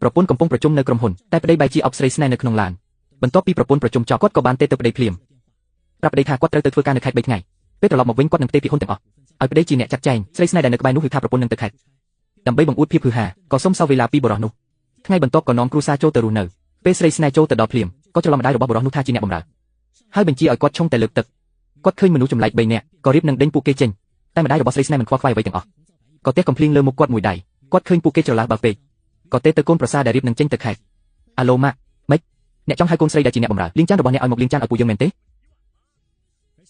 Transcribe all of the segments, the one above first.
ប្រពន្ធកំពុងប្រជុំនៅក្រុមហ៊ុនតែប្តីបែរជាអបស្រីស្នេហ៍នៅក្នុងឡានបន្ទាប់ពីប្រពន្ធប្រជុំចប់គាត់ក៏បានទេទៅប្តីភ្លាមប្រាប់ប្តីថាគាត់ត្រូវទៅធ្វើការនៅខេត្ត3ថ្ងៃពេលត្រឡប់មកវិញគាត់នឹងផ្ទេរភាគហ៊ុនទាំងអស់ឲ្យប្តីជាអ្នកចាត់ចែងស្រីស្នេហ៍ដែលនៅក្បែរនោះហៅថាប្រពន្ធនឹងទៅខេត្តដើម្បីបង្អួតភាពហ៊ឺហាក៏សុំសោវេលាពីបុរសនោះថ្ងៃបន្ទាប់ក៏នាំគ្រួសារចូលទៅរស់នៅពេលស្រីស្នេហ៍ចូលទៅដល់ភ្លាមក៏ច្រឡំម្ដាយរបស់បុរសនោះថាជាអ្នកបម្រើហើយបញ្ជាឲ្យគាត់ឈុងតែលើកទឹកគាត់ឃើញមនុស្សចម្លែក3នាក់ក៏រៀបនឹងដេញពួកគេចេញតែម្ដាយរបស់ស្រីស្នេហ៍មិនខ្វល់ខ្វាយអ្វីទាំងអស់ក៏ទះកំភ្លៀងលើមុខគាត់មួយដៃគាត់ឃើញពួកគេច្រឡះបើពេកក៏ទេទៅកូនប្រសាដែលរៀបនឹងចេញទៅខេត្តអាឡូម៉ាក់ម៉េចអ្នកចង់ហៅកូនស្រីដែលជាអ្នកបម្រើលាងចានរបស់អ្នកឲ្យមកលាងចានឲ្យពួកយើងមែនទេ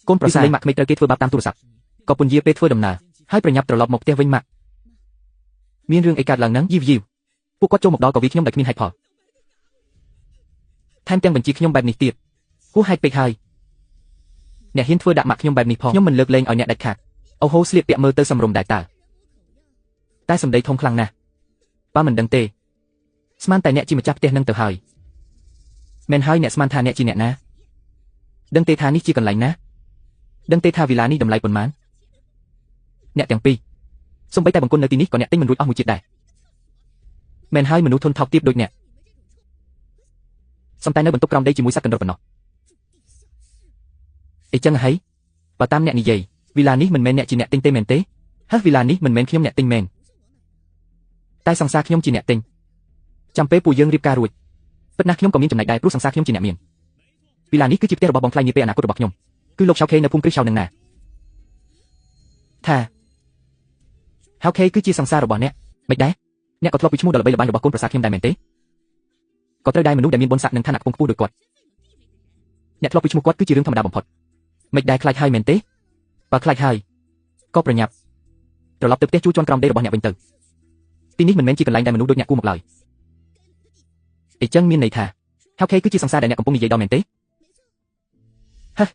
កូនប្រសាលេងម៉ាក់ក្មេកត្រូវគេធ្វើបាបតាមទូរស័ព្ទក៏ពន្យាពេលធ្វើដំណើរហើយប្រញាប់ត្រឡប់មកផ្ទះវិញម៉ាក់មានរឿងអីកើតឡើងនឹងយីវយីវពួកគាត់ចូលមកដល់ក៏វាខ្ញុំដោយគ្មានហេតុផលថែមទាំងបញ្ជាខ្ញុំបែបនេះទៀតហួសហេតុពេកហើយអ្នកហ៊ានធ្វើដាក់ម៉ាក់ខ្ញុំបែបនេះផងខ្ញុំមិនលើកលែងឲ្យអ្នកដាច់ខាតអូហូស្លៀកពាក់មើលទៅសំរុំដែរតើតែសម្ដីធំខ្លាំងណាស់បើមិនដឹងទេស្មានតែអ្នកជាម្ចាស់ផ្ទះនឹងទៅហើយមែនហើយអ្នកស្មានថាអ្នកជាអ្នកណាដឹងទេថានេះជាកន្លែងណាដឹងទេថាវីឡានេះតម្លៃប៉ុន្មានអ្នកទាំងពីរសូម្បីតែបង្គន់នៅទីនេះក៏អ្នកទិញមិនរួចអស់មួយជាតិដែរមែនហើយមនុស្សធន់ថោកទាបដូចអ្នកសំតែនៅបន្ទប់ក្រោមដីជាមួយសត្វកណ្ដុរប៉ុណ្ណោះអីចឹងហីបើតាមអ្នកនិយាយវីឡានេះមិនមែនអ្នកជាអ្នកទិញទេមែនទេហ៎វីឡានេះមិនមែនខ្ញុំអ្នកទិញមែនតែសង្សារខ្ញុំជាអ្នកទិញចាំពេលពួកយើងរៀបការរួចពិតណាស់ខ្ញុំក៏មានចំណែកដែរព្រោះសង្សារខ្ញុំជាអ្នកមានវីឡានេះគឺជាផ្ទះរបស់បងថ្លៃនាពេលអនាគតរបស់ខ្ញុំគឺលោកឆៅខេនៅភូមិគ្រឹះឆៅនឹងណាថាហៅខេគឺជាសង្សាររបស់អ្នកមិនដែរអ្នកក៏ធ្លាប់ពីឈ្មោះដ៏ល្បីល្បាញរបស់កូនប្រសាខ្ញុំដែរមែនទេក៏ត្រូវដែរមនុស្សដែលមានបុណ្យស័ក្តិនិងឋានៈខ្ពង់ខ្ពស់ដូចគាត់អ្នកធ្លាប់ពីឈ្មោះគាត់គឺជារឿងធម្មតាបំផុតមិនដែរខ្លាចហើយមែនទេបើខ្លាចហើយក៏ប្រញាប់ត្រឡប់ទៅផ្ទះជួលជាន់ក្រោមដីរបស់អ្នកវិញទៅទីនេះមិនមែនជាកន្លែងដែលមនុស្សដូចអ្នកគួរមកឡើយអីចឹងមានន័យថាហៅខេគឺជាសង្សារដែលអ្នកកំពុងនិយាយដល់មែនទេហ៎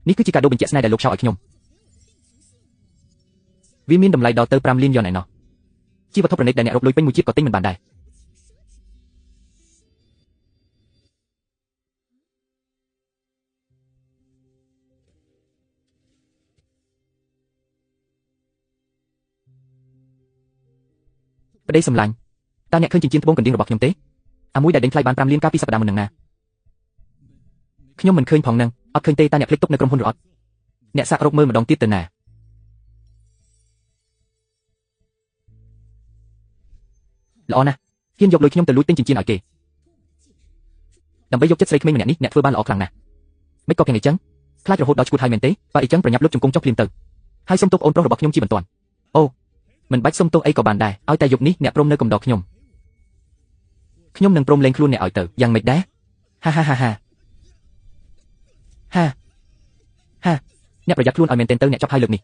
នេះគឺជាកាដូបញ្ជាក់ស្នេហ៍ដែលលោកឆៅឲ្យខ្ញុំវាមានតម្លៃដល់ទៅ5លានយ៉នឯណោះជាវត្ថុប្រណិតដែលអ្នករកលុយពេញមួយជាតិក៏ទិញមិនបានដែរប្តីសម្លាញ់តើអ្នកឃើញចិញ្ចៀនត្បូងកណ្ដៀងរបស់ខ្ញុំទេអាមួយដែលដេញថ្លៃបាន5លានកាលពីសប្តាហ៍មុននឹងណាខ្ញុំមិនឃើញផងនឹងអត់ឃើញទេតើអ្នកភ្លេចទុកនៅក្រុមហ៊ុនឬអត់អ្នកសាករកមើលម្ដងទៀតទៅណាល្អណាស់ហ៊ានយកលុយខ្ញុំទៅលួចទិញចិញ្ចៀនឲ្យគេដើម្បីយកចិត្តស្រីក្មេងម្នាក់នេះអ្នកធ្វើបានល្អខ្លាំងណាស់មិនក៏ទាំងអីចឹងខ្លាចរហូតដល់ឈួតហើយមែនទេបើអីចឹងប្រញាប់លុបជង្គង់ចុះភ្លាមទៅហើយសុំទោសអូនប្រុសរបស់ខ្ញុំជាបន្ទាន់អូមិនបាច់សុំទោសអីក៏បានដែរឲ្យតែយប់នេះអ្នកព្រមនៅកំដរខ្ញុំខ្ញុំនឹងព្រមលែងខ្លួនអ្នកឲ្យទៅយ៉ាងម៉េចដែរហាហាហាហាហាហាអ្នកប្រយ័ត្នខ្លួនឲ្យមែនទែនទៅអ្នកចប់ហើយលើកនេះ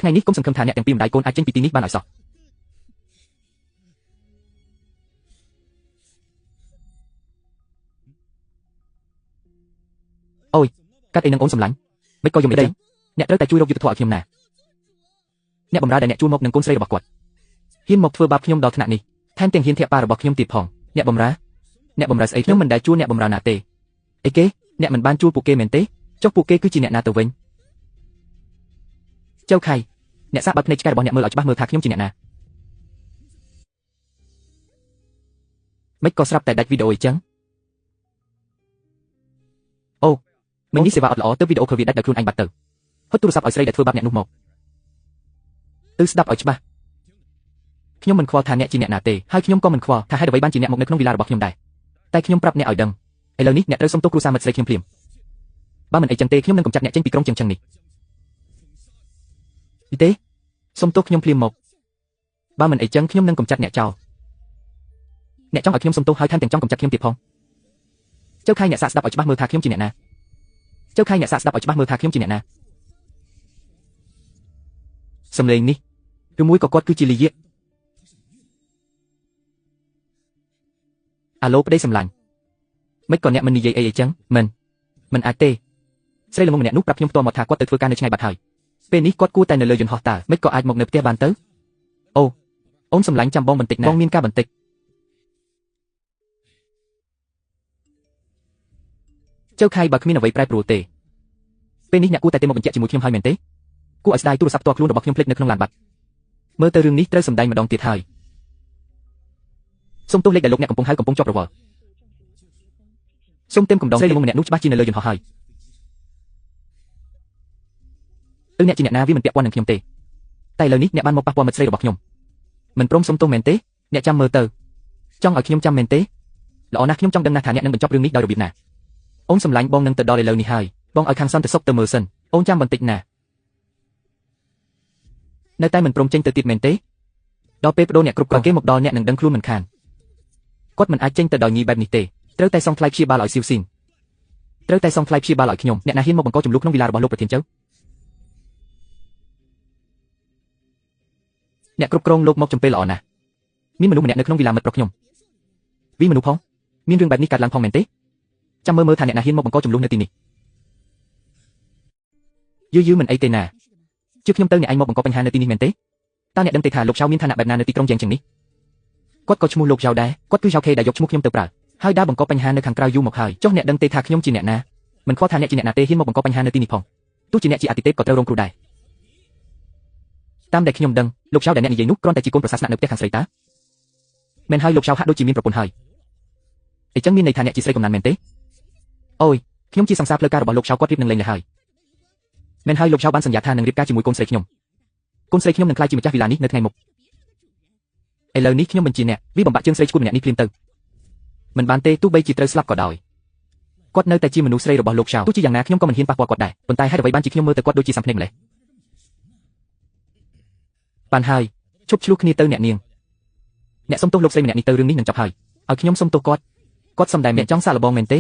ថ្ងៃនេះគុំសង្ឃឹមថាអ្នកទាំងពីរម្ដាយកូនអាចចេញពីទីនេះបានឲ្យសោះអូយកាត់អីនឹងអូនសម្លាញ់មិនក៏យំអីអ្នកត្រូវតែជួយរកយុត្តិធម៌ឲ្យខ្ញុំណាអ្នកបម្រើដែលអ្នកជួលមកនឹងកូនស្រីរបស់គាត់ហ៊ានមកធ្វើបាបខ្ញុំដល់ថ្នាក់នេះថែមទាំងហ៊ានធាក់ប៉ារបស់ខ្ញុំទៀតផងអ្នកបម្រើអ្នកបម្រើស្អីខ្ញុំមិនដែលជួលអ្នកបម្រើណាទេអីគេអ្នកមិនបានជួលពួកគេមែនទេចុះពួកគេគឺជាអ្នកណាទៅវិញចៅខៃអ្នកសាកបើកភ្នែកឆ្កែរបស់អ្នកមើលឲ្យច្បាស់មើលថាខ្ញុំជាអ្នកណាមិនក៏ស្រាប់តែដាច់វីដេអូអីចឹងអូមិញនេះសេវាអត់ល្អទៅវីដេអូខវាដាច់ដោយខ្លួនឯងបាត់ទៅហុចទូរស័ព្ទឲ្យស្រីដែលធ្វើបាបអ្នកនោះមកទៅស្ដាប់ឲ្យច្បាស់ខ្ញុំមិនខ្វល់ថាអ្នកជាអ្នកណាទេហើយខ្ញុំក៏មិនខ្វល់ថាហេតុអ្វីបានជាអ្នកមកនៅក្នុងវីឡារបស់ខ្ញុំដែរតែខ្ញុំប្រាប់អ្នកឲ្យដឹងឥឡូវនេះអ្នកត្រូវសុំទោសគ្រួសារមិត្តស្រីខ្ញុំភ្លាមបើមិនអីចឹងទេខ្ញុំនឹងកម្ចាត់អ្នកចេញពីក្រុងជាងចឹងនេះទេសុំទោសខ្ញុំភ្លាមមកបើមិនអីចឹងខ្ញុំនឹងកម្ចាត់អ្នកចោលអ្នកចង់ឲ្យខ្ញុំសុំទោសហើយថែមទាំងចង់កម្ចាត់ខ្ញុំទៀតផងចៅខៃអ្នកសាកស្ដាប់ឲ្យច្បាស់មើលថាខ្ញុំជាអ្នកណាចៅខៃអ្នកសាកស្ដាប់ឲ្យច្បាស់មើលថាខ្ញុំជាអ្នកណាសំឡេងនេះឬមួយក៏គាត់គឺជាលីយៈអាឡូប្តីសម្លាញ់មិនក៏អ្នកមិននិយាយអីអីចឹងមិនអាចទេស្រីល្ងងម្នាក់នោះប្រាប់ខ្ញុំផ្ទាល់មកថាគាត់ទៅធ្វើការនៅឆ្ងាយបាត់ហើយពេលនេះគាត់គួរតែនៅលើយន្តហោះតើមិនក៏អាចមកនៅផ្ទះបានទៅអូអូនសម្លាញ់ចាំបងបន្តិចណាបងមានការបន្តិចចៅខៃបើគ្មានអ្វីប្រែប្រួលទេពេលនេះអ្នកគួរតែទេមកបញ្ជាក់ជាមួយខ្ញុំហើយមែនទេគួរឲ្យស្ដាយទូរស័ព្ទផ្ទាល់ខ្លួនរបស់ខ្ញុំភ្លេចនៅក្នុងឡានបាត់មើលទៅរឿងនេះត្រូវសម្ដែងម្ដងទៀតហើយ សូមទោសលេខដែលលោកអ្នកកំពុងហៅកំពុងជាប់រវល់សូមទេមកំដងស្រីល្ងងម្នាក់នោះច្បាស់ជានៅលើយន្តហោះហើយឬអ្នកជាអ្នកណាវាមិនពាក់ព័ន្ធនឹងខ្ញុំទេតែឥឡូវនេះអ្នកបានមកប៉ះពាល់មិត្តស្រីរបស់ខ្ញុំមិនព្រមសុំទោសមែនទេអ្នកចាំមើលទៅចង់ឲ្យខ្ញុំចាំមែនទេល្អណាស់ខ្ញុំចង់ដឹងណាស់ថាអ្នកនឹងបញ្ចប់រឿងនេះដោយរបៀបណាអូនសម្លាញ់បងនឹងទៅដល់ឥឡូវនេះហើយបងឲ្យខាងសន្តិសុខទៅមើលសិនអូនចាំបន្តិចណានៅតែមិនព្រមចេញទៅទៀតមែនទេដល់ពេលបដូរអ្នកគ្រប់គ្រងគេមកដល់អ្នកនឹងដឹងខ្លួនមិនខានគាត់មិនអាចចេញទៅដោយងាយបែបនេះទេត្រូវតែសងថ្លៃព្យាបាលឲ្យស៊ីវស៊ីងត្រូវតែសងថ្លៃព្យាបាលឲ្យខ្ញុំអ្នកណាហ៊ានមកបង្កចំនួនក្នុងវិឡារបស់លោកប្រធានចៅអ្នកគ្រប់គ្រងលោកមកចំពេលល្អណាស់មានមនុស្សម្នាក់នៅក្នុងវិឡាមិត្តប្រុសខ្ញុំវីមនុស្សផងមានរឿងបែបនេះកើតឡើងផងមែនទេចាំមើលមើលថាអ្នកណាហ៊ានមកបង្កចំនួននៅទីនេះយឺយឺមិនអីទេណាជឿខ្ញុំទៅអ្នកឯងមកបង្កបញ្ហានៅទីនេះមែនទេតើអ្នកដឹងទេថាលោកចៅមានឋានៈបែបណានៅទីក្រុងយ៉ាងជាងនេះគាត់ក៏ឈ្មោះលោកចៅដែរគាត់គឺចៅខេដែលយកឈ្មោះខ្ញុំទៅប្រើហើយដើរបង្កបញ្ហានៅខាងក្រៅយូរមកហើយចុះអ្នកដឹងទេថាខ្ញុំជាអ្នកណាមិនខ្វល់ថាអ្នកជាអ្នកណាទេហ៊ានមកបង្កបញ្ហានៅទីនេះផងទោះជាអ្នកជាអតិទេពក៏ត្រូវរងគ្រោះដែរតាមដែលខ្ញុំដឹងលោកចៅដែលអ្នកនិយាយនោះគ្រាន់តែជាកូនប្រសាស្នាក់នៅផ្ទះខាងស្រីតាមែនហើយលោកចៅហាក់ដូចជាមានប្រពន្ធហើយអីចឹងមានន័យថាអ្នកជាស្រីកំណានមែនទេអូយខ្ញុំជាសង្សារផ្លូវការរបស់លោកចៅគាត់រៀបនឹងលេងលើហើយមែនហើយលោកចៅបានសន្យាថានឹងរៀបការជាមួយកូនស្រីខ្ញុំកូនស្រីខ្ញុំនឹងក្លាយជាម្ចាស់វិឡានេះនៅថ្ងៃមុខឥឡូវនេះខ្ញុំបញ្ជាអ្នកវាបំបាក់ជើងស្រីឈួតម្នាក់នេះភ្លាមទៅមិនបានទេទោះបីជាត្រូវស្លាប់ក៏ដោយគាត់នៅតែជាមនុស្សស្រីរបស់លោកចៅទោះជាយ៉ាងណាខ្ញុំក៏មិនហ៊ានប៉ះពាល់គាត់ដែរប៉ុន្តែហេតុអ្វីបានជាខ្ញុំមើលទៅគាត់ដូចជាសាំភ្នែកម្លេះបានហើយឈប់ឆ្លោះគ្នាទៅអ្នកនាងអ្នកសុំទោសលោកស្រីម្នាក់នេះទៅរឿងនេះនឹងចប់ហើយឲ្យខ្ញុំសុំទោសគាត់គាត់សំដែងអ្នកចង់សាកល្បងមែនទេ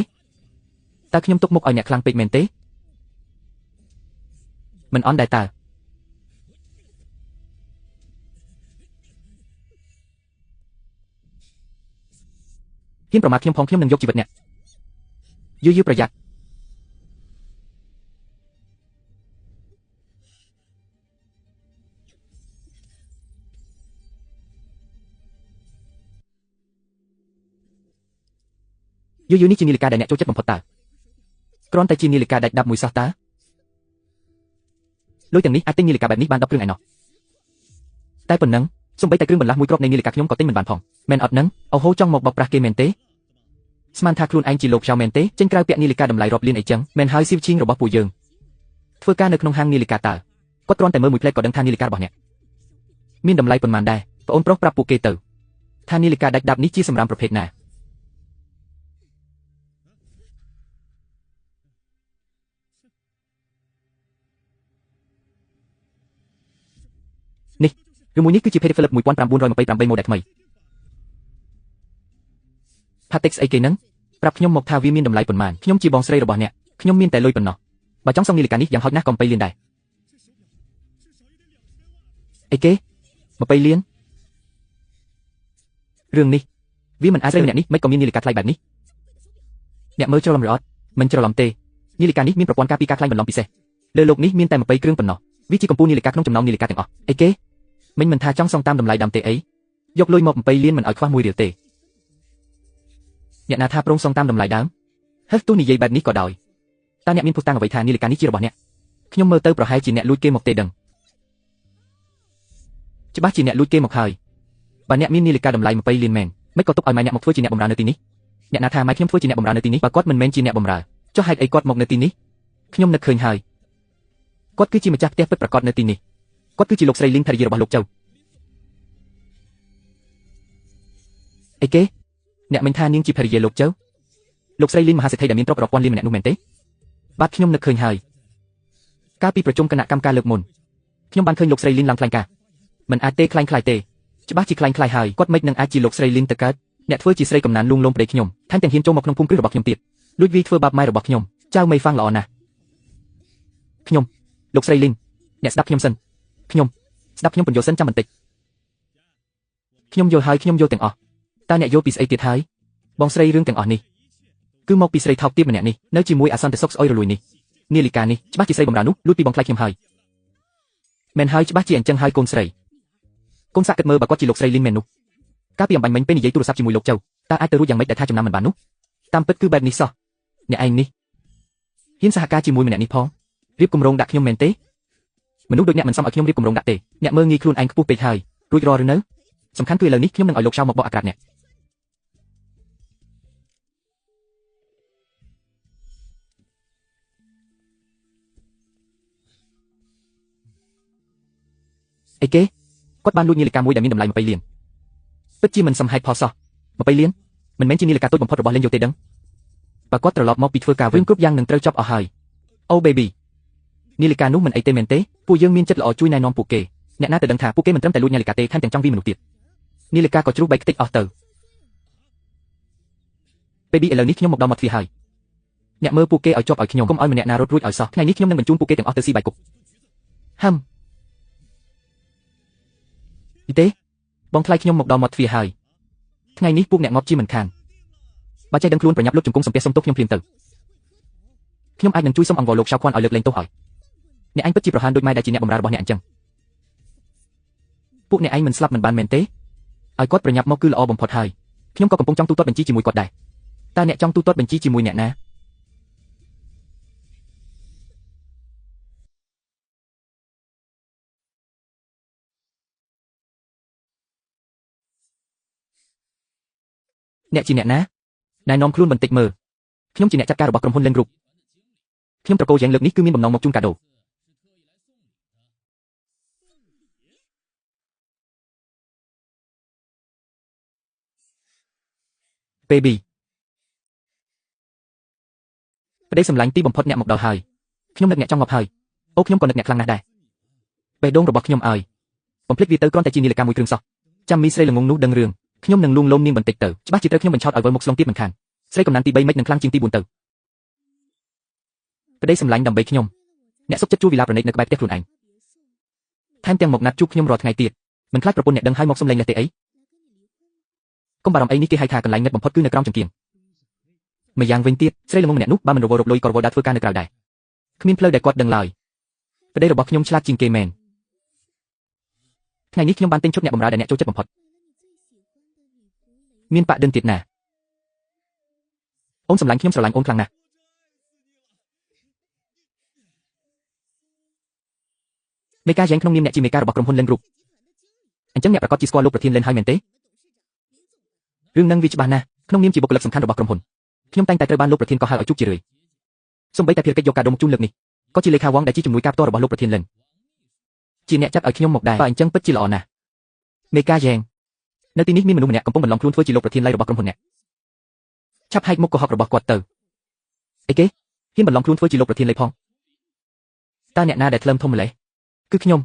តើខ្ញុំទុកមុខឲ្យអ្នកខ្លាំងពេកមែនទេមិនអន់ដែរតើហ៊ានប្រមាថខ្ញុំផងខ្ញុំនឹងយកជីវិតអ្នកយឺយឺប្រយ័ត្នយឺយឺនេះជានាឡិកាដែលអ្នកចូលចិត្តបំផុតតើគ្រាន់តែជានាឡិកាដាច់ដាប់មួយសោះតើលុយទាំងនេះអាចទិញនាឡិកាបែបនេះបាន10គ្រឿងឯណោះតែប៉ុណ្ណឹងសូម្បីតែគ្រឿងបន្លាស់មួយគ្រាប់នៃនាឡិកាខ្ញុំក៏ទិញមិនបានផងមែនអត់នឹងអូហូចង់មកបោកប្រាស់គេមែនទេស្មានថាខ្លួនឯងជាលោកចៅមែនទេចេញក្រៅពាក់នាឡិកាតម្លៃរាប់លានអីចឹងមែនហើយស៊ីវឈីងរបស់ពួកយើងធ្វើការនៅក្នុងហាងនាឡិកាតើគាត់គ្រាន់តែមើលមួយផ្លែតក៏ដឹងថានាឡិការបស់អ្នកមានតម្លៃប៉ុន្មានដែរប្អូនប្រុសប្រាប់ពួកគេទៅថានាឡិកាដាច់ដាប់នេះជាសម្រាមប្រភេទណានេះឬមួយនេះគឺជា Patek Philippe 1928 ម៉ូដែលថ្មី Patek ស្អីគេហ្នឹងប្រាប់ខ្ញុំមកថាវាមានតម្លៃប៉ុន្មានខ្ញុំជាបងស្រីរបស់អ្នកខ្ញុំមានតែលុយប៉ុណ្ណោះបើចង់សងនាឡិកានេះយ៉ាងហោចណាស់ក៏20លានដែរអីគេ20លានរឿងនេះវាមិនអាចស្រីម្នាក់នេះមិនក៏មាននាឡិកាថ្លៃបែបនេះអ្នកមើលច្រឡំឬអត់មិនច្រឡំទេនាឡិកានេះមានប្រព័ន្ធការពារការក្លែងបន្លំពិសេសលើលោកនេះមានតែ20គ្រឿងប៉ុណ្ណោះវាជាកំពូលនាឡិកាក្នុងចំណោមនាឡិកាទាំងអស់អីគេមិនថាចង់សងតាមតម្លៃដើមទេអីយកលុយមក20លានមិនឲ្យខ្វះ1រៀលទេអ្នកណាថាព្រមសងតាមតម្លៃដើមហឹសទោះនិយាយបែបនេះក៏ដោយតើអ្នកមានភស្តុតាងអ្វីថានាឡិកានេះជារបស់អ្នកខ្ញុំមើលទៅប្រហែលជាអ្នកលួចគេមកទេដឹងច្បាស់ជាអ្នកលួចគេមកហើយបើអ្នកមាននាឡិកាតម្លៃ20លានមែនមិនក៏ទុកឲ្យម៉ែអ្នកមកធ្វើជាអ្នកបម្រើនៅទីនេះអ្នកណាថាម៉ែខ្ញុំធ្វើជាអ្នកបម្រើនៅទីនេះបើគាត់មិនមែនជាអ្នកបម្រើចុះហេតុអីគាត់មកនៅទីនេះខ្ញុំនឹកឃើញហើយគាត់គឺជាម្ចាស់ផ្ទះពិតប្រាកដនៅទីនេះគាត់គឺជាលោកស្រីលីងភរិយារបស់លោកចៅអីគេអ្នកមិនថានាងជាភរិយាលោកចៅលោកស្រីលីងមហាសេដ្ឋីដែលមានទ្រព្យរាប់ពាន់លានម្នាក់នោះមែនទេបាទខ្ញុំនឹកឃើញហើយកាលពីប្រជុំគណៈកម្មការលើកមុនខ្ញុំបានឃើញលោកស្រីលីងឡើងថ្លែងការណ៍មិនអាចទេខ្លែងខ្លាយទេច្បាស់ជាខ្លែងខ្លាយហើយគាត់មិននឹងអាចជាលោកស្រីលីងទៅកើតអ្នកធ្វើជាស្រីកំណានលួងលោមប្តីខ្ញុំថែមទាំងហ៊ានចូលមកក្នុងភូមិគ្រឹះរបស់ខ្ញុំទៀតលួចវាយធ្វើបាបម៉ែរបស់ខ្ញុំចៅមេហ្វាំងល្អណាស់ខ្ញុំលោកស្រីលីងអ្នកស្ដាប់ខ្ញុំសិនខ្ញុំស្ដាប់ខ្ញុំពន្យល់សិនចាំបន្តិចខ្ញុំយល់ហើយខ្ញុំយល់ទាំងអស់តើអ្នកយល់ពីស្អីទៀតហើយបងស្រីរឿងទាំងអស់នេះគឺមកពីស្រីថោកទាបម្នាក់នេះនៅជាមួយអសន្តិសុខស្អុយរលួយនេះនាឡិកានេះច្បាស់ជាស្រីបម្រើនោះលួចពីបងថ្លៃខ្ញុំហើយមែនហើយច្បាស់ជាអញ្ចឹងហើយកូនស្រីកូនសាក់គិតមើលបើគាត់ជាលោកស្រីលីនមែននោះកាលពីអំបញ្ញមិញពេលនិយាយទូរស័ព្ទជាមួយលោកចៅតើអាចទៅរួចយ៉ាងម៉េចដែលថាចំណាំមិនបាននោះតាមពិតគឺបែបនេះសោះអ្នកឯងនេះហ៊ានសហការជាមួយម្នាក់នេះផងរៀបគម្រោងដាក់ខ្ញុំមែនទេមនុស្សដូចអ្នកមិនសមឲ្យខ្ញុំរៀបគម្រោងដាក់ទេអ្នកមើលងាយខ្លួនឯងខ្ពស់ពេកហើយរួចរាល់ឬនៅសំខាន់គឺឥឡូវនេះខ្ញុំនឹងឲ្យលោកចៅមកបកអាក្រាតអ្នក អីគេគាត់បានលួចនាឡិកាមួយដែលមានតម្លៃ20លានពិតជាមិនសមហេតុផលសោះ20លានមិនមែនជានាឡិកាតូចបំផុតរបស់លេងយកទេដឹងបើគាត់ត្រឡប់មកពីធ្វើការវិញគ្រប់យ៉ាងនឹងត្រូវចប់អស់ហើយអូ baby នាឡិកានោះមិនអីទេមែនទេពួកយើងមានចិត្តល្អជួយណែនាំពួកគេអ្នកណាទៅដឹងថាពួកគេមិនត្រឹមតែលួចនាឡិកាទេថែមទាំងចង់វាមនុស្សទៀតនាឡិកាក៏ជ្រុះបែកខ្ទេចអស់ទៅ baby ឥឡូវនេះខ្ញុំមកដល់មាត់ទ្វារហើយអ្នកមើលពួកគេឲ្យជាប់ឲ្យខ្ញុំកុំឲ្យម្នាក់ណារត់រួចឲ្យសោះថ្ងៃនេះខ្ញុំនឹងបញ្ជូនពួកគេទាំងអស់ទៅស៊ីបាយគុកហឹមទេបងថ្លៃខ្ញុំមកដល់មាត់ទ្វារហើយថ្ងៃនេះពួកអ្នកងាប់ជាមិនខានបើចេះដឹងខ្លួនប្រញាប់លុបជង្គង់សំពះសុំទោសខ្ញុំភ្លាមទៅខ្ញុំអាចនឹងជួយសុំអង្វរលោកឆៅខ្វាន់ឲ្យលើកលែងទោសឲ្យអ្នកឯងពិតជាប្រហានដូចម៉ែដែលជាអ្នកបម្រើរបស់អ្នកអញ្ចឹងពួកអ្នកឯងមិនស្លាប់មិនបានមែនទេឲ្យគាត់ប្រញាប់មកគឺល្អបំផុតហើយខ្ញុំក៏កំពុងចង់ទូទាត់បញ្ជីជាមួយគាត់ដែរតើអ្នកចង់ទូទាត់បញ្ជីជាមួយអ្នកណាអ្នកជាអ្នកណាណែនាំខ្លួនបន្តិចមើលខ្ញុំជាអ្នកចាត់ការរបស់ក្រុមហ៊ុន Len Group ខ្ញុំត្រកូលយ៉ាងលើកនេះគឺមានបំណងមកជូនកាដូ Baby ប្តីសម្លាញ់ទីបំផុតអ្នកមកដល់ហើយខ្ញុំនឹកអ្នកចង់ងាប់ហើយអូខ្ញុំក៏នឹកអ្នកខ្លាំងណាស់ដែរបេះដូងរបស់ខ្ញុំឲ្យបំភ្លេចវាទៅគ្រាន់តែជានាឡិកាមួយគ្រឿងសោះចាំមីស្រីល្ងងនោះដឹងរឿងខ្ញុំនឹងលួងលោមនាងបន្តិចទៅច្បាស់ជាត្រូវខ្ញុំបញ្ឆោតឲ្យវិលមុខស្លងទៀតមិនខានស្រីកំណានទី3មិននឹងខ្លាំងជាងទី4ទៅប្តីសម្លាញ់ដើម្បីខ្ញុំអ្នកសុខចិត្តជួលវីឡាប្រណិតនៅក្បែរផ្ទះខ្លួនឯងថែមទាំងមកណាត់ជួបខ្ញុំរាល់ថ្ងៃទៀតមិនខ្លាចប្រពន្ធអ្នកដឹងហើយមកសុំលែងលេះទេអីកុំបារម្ភអីនេះគេហៅថាកន្លែងងឹតបំផុតគឺនៅក្រោមចង្គៀងម្យ៉ាងវិញទៀតស្រីល្ងងម្នាក់នោះបើមិនរវល់រកលុយក៏រវល់ដើរធ្វើការនៅក្រៅដែរគ្មានផ្លូវដែលគាត់ដឹងឡើយប្តីរបស់ខ្ញុំឆ្លាតជាងគេមែនថ្ងៃនេះខ្ញុំបានទិញឈុតអ្នកបម្រើដែលអ្នកចូលចិត្តបំផុតមានបាក់ដឹងទៀតណាអូនសម្លាញ់ខ្ញុំស្រឡាញ់អូនខ្លាំងណាស់មេការយ៉ាងក្នុងនាមអ្នកជាមេការរបស់ក្រុមហ៊ុន Len Group អញ្ចឹងអ្នកប្រកាសជាស្គាល់លោកប្រធាន Len ហើយមែនទេរឿងនឹងវាច្បាស់ណាស់ក្នុងនាមជាបុគ្គលិកសំខាន់របស់ក្រុមហ៊ុនខ្ញុំតែងតែត្រូវបានលោកប្រធានក៏ហៅឲ្យជួបជារឿយសូម្បីតែភារកិច្ចយកកាដូមកជូនលើកនេះក៏ជាលេខាវងដែលជាជំនួយការផ្ទាល់របស់លោកប្រធាន Len ជាអ្នកចាត់ឲ្យខ្ញុំមកដែរបើអញ្ចឹងពិតជាល្អណាស់មេការយ៉ាងនៅទីនេះមានមនុស្សម្នាក់កំពុងបន្លំខ្លួនធ្វើជាលោកប្រធានឡៃរបស់ក្រុមហ៊ុនអ្នកឆាប់ហែកមុខកុហករបស់គាត់ទៅអីគេហ៊ានបន្លំខ្លួនធ្វើជាលោកប្រធានឡៃផងតើអ្នកណាដែលថ្លើមធំម្លេះគឺខ្ញុំ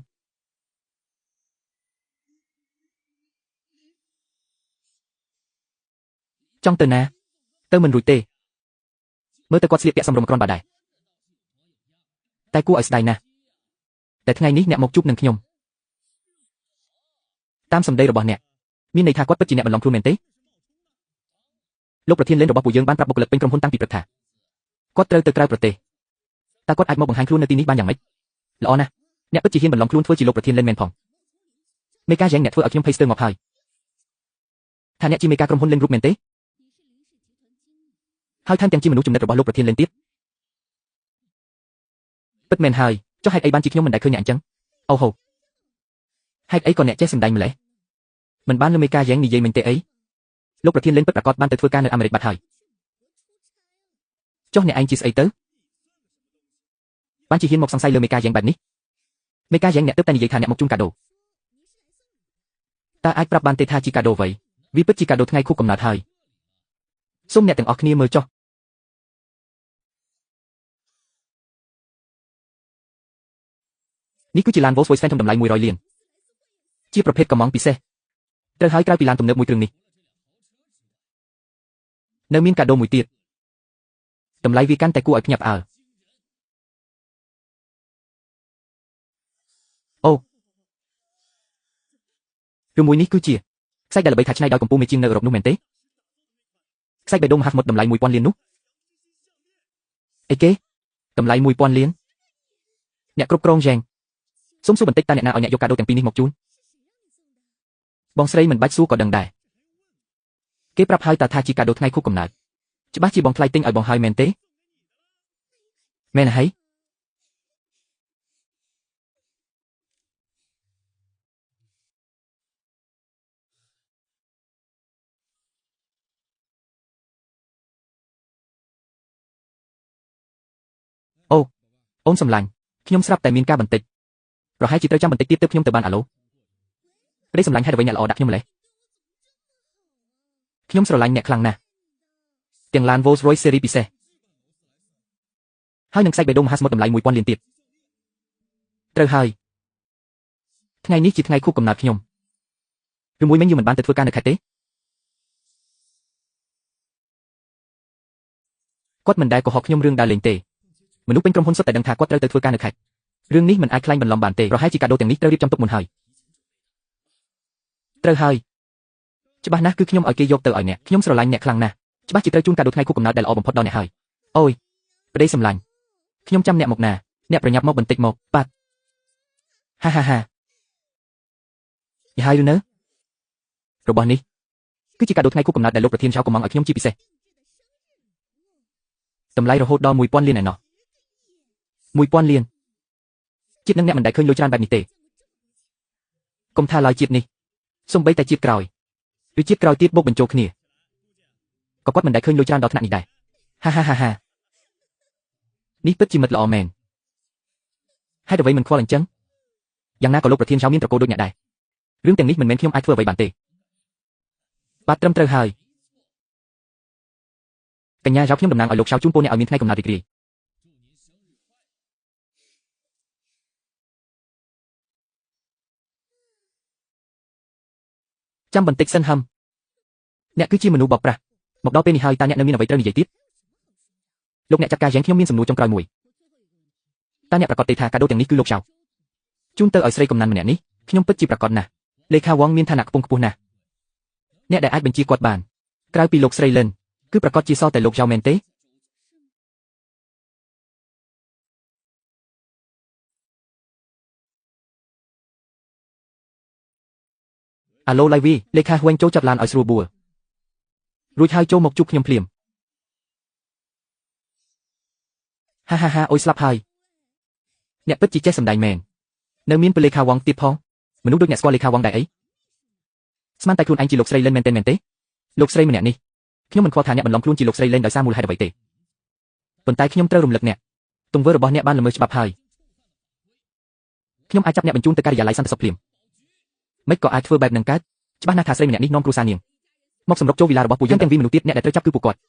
ចង់ទៅណាទៅមិនរួចទេមើលទៅគាត់ស្លៀកពាក់សម្រុំក្រនបាដែរតែគួរឲ្យស្ដាយណាស់តែថ្ងៃនេះអ្នកមកជួបនឹងខ្ញុំតាមសម្ដីរបស់អ្នកមានន័យថាគាត់ពិតជាអ្នកបន្លំខ្លួនមែនទេលោកប្រធានលេនរបស់ពួកយើងបានប្រាប់បុគ្គលិកពេញក្រុមហ៊ុនតាំងពីព្រឹកថាគាត់ត្រូវទៅក្រៅប្រទេសតើគាត់អាចមកបង្ហាញខ្លួននៅទីនេះបានយ៉ាងម៉េចល្អណាស់អ្នកពិតជាហ៊ានបន្លំខ្លួនធ្វើជាលោកប្រធានលេនមែនផងមេការយ៉ាងអ្នកធ្វើឲ្យខ្ញុំភ័យស្ទើរងាប់ហើយថាអ្នកជាមេការក្រុមហ៊ុនលេន Group មែនទេហើយថែមទាំងជាមនុស្សចំណិតរបស់លោកប្រធានលេនទៀតពិតមែនហើយចុះហេតុអីបានជាខ្ញុំមិនដែលឃើញអ្នកអញ្ចឹងអូហូហេតុអីក៏អ្នកចេះសម្ដែងម្លេះមិនបានលើមេការយ៉ាងនិយាយមិញទេអីលោកប្រធានលេនពិតប្រាកដបានទៅធ្វើការនៅអាមេរិកបាត់ហើយចុះអ្នកឯងជាស្អីទៅបានជាហ៊ានមកសង្ស័យលើមេការយ៉ាងបែបនេះមេការយ៉ាងអ្នកទើបតែនិយាយថាអ្នកមកជូនកាដូតើអាចប្រាប់បានទេថាជាកាដូអ្វីវាពិតជាកាដូថ្ងៃខួបកំណើតហើយសូមអ្នកទាំងអស់គ្នាមើលចុះនេះគឺជាឡាន Volkswagen ធំតម្លៃ100លានជាប្រភេទកំងពិសេសត្រូវហើយក្រៅពីឡានទំនើបមួយគ្រឿងនេះនៅមានកាដូមួយទៀតតម្លៃវាកាន់តែគួរឲ្យភ្ញាក់ផ្អើលអូឬមួយនេះគឺជាខ្សាច់ដែលល្បីថាច្នៃដោយកំពូលមេជាងនៅអឺរ៉ុបនោះមែនទេខ្សាច់បេះដូងមហាសមុទ្រតម្លៃ1000លាននោះអីគេតម្លៃ1000លានអ្នកគ្រប់គ្រងយ៉ាងសូមសួរបន្តិចតើអ្នកណាឲ្យអ្នកយកកាដូទាំងពីរនេះមកជូនបងស្រីមិនបាច់សួរក៏ដឹងដែរគេប្រាប់ហើយតើថាជាកាដូថ្ងៃខួបកំណើតច្បាស់ជាបងថ្លៃទិញឲ្យបងហើយមែនទេមែនហើយអូអូនសម្លាញ់ខ្ញុំស្រាប់តែមានការបន្តិចប្រហែលជាត្រូវចាំបន្តិចទៀតទើបខ្ញុំទៅបានអាឡូ ប្តីសម្លាញ់ហេតុអ្វីអ្នកល្អដាក់ខ្ញុំម្លេះខ្ញុំស្រឡាញ់អ្នកខ្លាំងណាស់ទាំងឡាន Rolls Royce ស៊េរីពិសេសហើយនឹងខ្សាច់បេះដូងមហាសមុទ្រតម្លៃ1000លានទៀតត្រូវហើយថ្ងៃនេះជាថ្ងៃខួបកំណើតខ្ញុំឬមួយមិញយើងមិនបានទៅធ្វើការនៅខេត្តទេគាត់មិនដែលកុហកខ្ញុំរឿងដើរលេងទេមនុស្សពេញក្រុមហ៊ុនសុទ្ធតែដឹងថាគាត់ត្រូវទៅធ្វើការនៅខេត្តរឿងនេះមិនអាចក្លែងបន្លំបានទេប្រហែលជាកាដូទាំងនេះត្រូវរៀបចំទុកមុនហើយត្រូវហើយច្បាស់ណាស់គឺខ្ញុំឲ្យគេយកទៅឲ្យអ្នកខ្ញុំស្រឡាញ់អ្នកខ្លាំងណាស់ច្បាស់ជាត្រូវជូនកាដូថ្ងៃខួបកំណើតដែលល្អបំផុតដល់អ្នកហើយអូយប្តីសម្លាញ់ខ្ញុំចាំអ្នកមកណាអ្នកប្រញាប់មកបន្តិចមកបាត់ហាហាហាយហើយឬនៅរបស់នេះគឺជាកាដូថ្ងៃខួបកំណើតដែលលោកប្រធានឆៅកំងឲ្យខ្ញុំជាពិសេសតម្លៃរហូតដល់1000លានឯណោះ1000លានជាតិនឹងអ្នកមិនដែលឃើញលុយច្រើនបែបនេះទេកុំថាឡើយជាតិនេះសូម្បីតែជាតិក្រោយឬជាតិក្រោយទៀតបូកបញ្ចូលគ្នាក៏គាត់មិនដែលឃើញលុយច្រើនដល់ថ្នាក់នេះដែរហាហាហាហានេះពិតជាមិត្តល្អមែនហេតុអ្វីមិនខ្វល់អញ្ចឹងយ៉ាងណាក៏លោកប្រធានឆៅមានត្រកូលដូចអ្នកដែររឿងទាំងនេះមិនមែនខ្ញុំអាចធ្វើអ្វីបានទេបាទត្រឹមត្រូវហើយកញ្ញាចៅខ្ញុំតំណាងឲ្យលោកឆៅជូនពរអ្នកឲ្យមានថ្ងៃកំណើតរីករាយចាំបន្តិចសិនហឹមអ្នកគឺជាមនុស្សបោកប្រាស់មកដល់ពេលនេះហើយតើអ្នកនៅមានអ្វីត្រូវនិយាយទៀតលោកអ្នកចាត់ការយ៉ាងខ្ញុំមានសំណួរចុងក្រោយមួយតើអ្នកប្រកាសទេថាកាដូទាំងនេះគឺលោកឆៅជូនទៅឲ្យស្រីកំណាន់ម្នាក់នេះខ្ញុំពិតជាប្រកាសណាស់លេខាវងមានឋានៈខ្ពង់ខ្ពស់ណាស់អ្នកដែលអាចបញ្ជាគាត់បានក្រៅពីលោកស្រីលិនគឺប្រកាសជាសល់តែលោកចៅមែនទេអាឡូឡៃវីលេខាហួងចូលចាប់ឡានឲ្យស្រួលបួលរួចហើយចូលមកជួបខ្ញុំភ្លាមហាហាហាអូយស្លាប់ហើយអ្នកពិតជាចេះសម្ដែងមែននៅមានពលលេខាវងទៀតផងមនុស្សដូចអ្នកស្គាល់លេខាវងដែរអីស្មានតែខ្លួនឯងជាលោកស្រីលិនមែនទេមែនទេលោកស្រីម្នាក់នេះខ្ញុំមិនខ្វល់ថាអ្នកបន្លំខ្លួនជាលោកស្រីលិនដោយសារមូលហេតុអ្វីទេប៉ុន្តែខ្ញុំត្រូវរំលឹកអ្នកទង្វើរបស់អ្នកបានល្មើសច្បាប់ហើយខ្ញុំអាចចាប់អ្នកបញ្ជូនទៅការិយាល័យសន្តិសុខភ្លាមមិនក៏អាចធ្វើបែបនឹងកើតច្បាស់ណាស់ថាស្រីម្នាក់នេះនាំគ្រួសារនាងមកសម្រុកចូលវីឡារបស់ពួកយើងទាំងវីមនុស្សទៀតអ្នកដែលត្រូវចាប់គឺពួកគាត់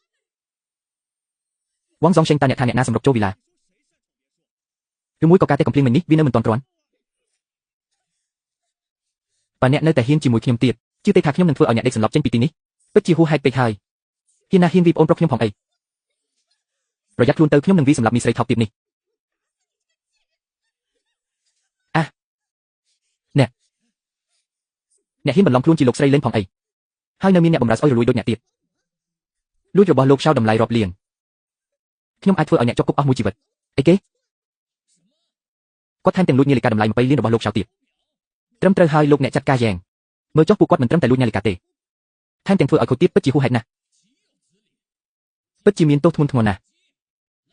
វងសងឆេងតើអ្នកថាអ្នកណាសម្រុកចូលវីឡាឬមួយក៏ការទេកំភ្លៀងមិញនេះវានៅមិនទាន់គ្រាន់បើអ្នកនៅតែហ៊ានជាមួយខ្ញុំទៀតជឿទេថាខ្ញុំនឹងធ្វើឲ្យអ្នកដេកសន្លប់ចេញពីទីនេះពិតជាហួសហេតុពេកហើយហ៊ានណាហ៊ានវីប្អូនប្រុសខ្ញុំផងអីប្រយ័ត្នខ្លួនទៅខ្ញុំនឹងវីសម្រាប់មីស្រីថោកទាបនេះអាអ្នកហ៊ានបន្លំខ្លួនជាលោកស្រីលេងផងអីហើយនៅមានអ្នកបម្រើស្អុយរលួយដូចអ្នកទៀតលួចរបស់លោកឆៅតម្លៃរាប់លានខ្ញុំអាចធ្វើឲ្យអ្នកជាប់គុកអស់មួយជីវិតអីគេគាត់ថែមទាំងលួចនាឡិកាតម្លៃ20លានរបស់លោកឆៅទៀតត្រឹមត្រូវហើយលោកអ្នកចាត់ការយ៉ាងមើលចុះពួកគាត់មិនត្រឹមតែលួចនាឡិកាទេថែមទាំងធ្វើឲ្យខូចទៀតពិតជាហួសហេតុណាស់ពិតជាមានទោសធ្ងន់ធ្ងរណាស់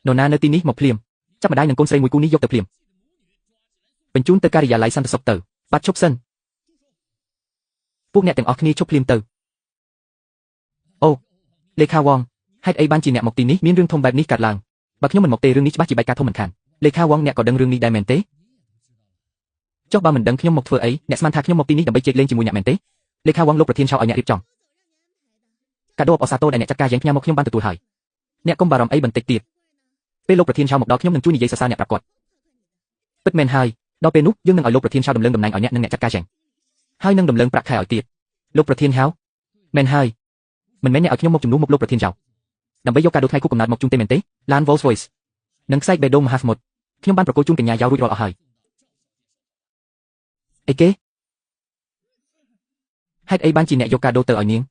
នរណានៅទីនេះមកភ្លាមចាប់ម្ដាយនិងកូនស្រីមួយគូនេះយកទៅភ្លាមបញ្ជូនទៅការិយាល័យសន្តិសុខទៅបាត់ឈប់សិនពួកអ្នកទាំងអស់គ្នាឈប់ភ្លាមទៅអូលេខាវងហេតុអីបានជាអ្នកមកទីនេះមានរឿងធំបែបនេះកើតឡើងបើខ្ញុំមិនមកទេរឿងនេះច្បាស់ជាបែកការធំមិនខានលេខាវងអ្នកក៏ដឹងរឿងនេះដែរមែនទេចុះបើមិនដឹងខ្ញុំមកធ្វើអីអ្នកស្មានថាខ្ញុំមកទីនេះដើម្បីជែកលេងជាមួយអ្នកមែនទេលេខាវងលោកប្រធានឆៅឲ្យអ្នករៀបចំកាដូអបអរសាទរដែលអ្នកចាត់ការយ៉ាងផ្ញើមកខ្ញុំបានទទួលហើយអ្នកកុំបារម្ភអីបន្តិចទៀតពេលលោកប្រធានឆៅមកដល់ខ្ញុំនឹងជួយនិយាយសរសើរអ្នកប្រាប់គាត់ពិតមែនហើយដល់ពេលនោះយើងនឹងឲ្យលោកប្រធានឆៅដំឡើងតំណែងឲ្យអ្នកនិងអ្នកចាត់ការយ៉ាងហើយនឹងដំឡើងប្រាក់ខែឲ្យទៀតលោកប្រធានហៅមែនហើយមិនមែនអ្នកឲ្យខ្ញុំមកជំនួសមុខលោកប្រធានចៅដើម្បីយកកាដូថ្ងៃខួបកំណើតមកជូនទេមែនទេឡាន Rolls Royce និងខ្សែបេះដូងមហាសមុទ្រខ្ញុំបានប្រគល់ជូនកញ្ញាយ៉ាវរួចរាល់អស់ហើយអីគេហេតុអីបានជាអ្នកយកកាដូទៅឲ្យនាង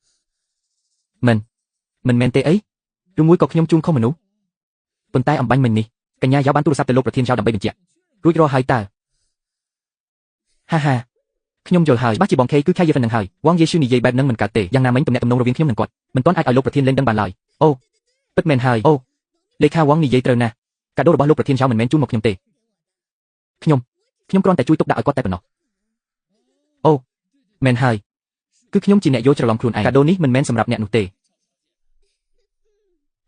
មិនមែនទេអីឬមួយក៏ខ្ញុំជូនខុសមនុស្សប៉ុន្តែអំបញ្ញមិញនេះកញ្ញាយ៉ាវបានទូរស័ព្ទទៅលោកប្រធានចៅដើម្បីបញ្ជាក់រួចរាល់ហើយតើហាហាខ្ញុំយល់ហើយច្បាស់ជាបងខេគឺខៃយេហ្វិននឹងហើយវងយេស៊ូនិយាយបែបនឹងមិនកើតទេយ៉ាងណាមិញទំនាក់ទំនងរវាងខ្ញុំនិងគាត់មិនទាន់អាចឲ្យលោកប្រធានលេងដឹងបានឡើយអូពិតមែនហើយអូលេខាវងនិយាយត្រូវណាស់កាដូរបស់លោកប្រធានចៅមិនមែនជូនមកខ្ញុំទេខ្ញុំគ្រាន់តែជួយទុកដាក់ឲ្យគាត់តែប៉ុណ្ណោះអូមែនហើយគឺខ្ញុំជាអ្នកយកច្រឡំខ្លួនឯងកាដូនេះមិនមែនសម្រាប់អ្នកនោះទេ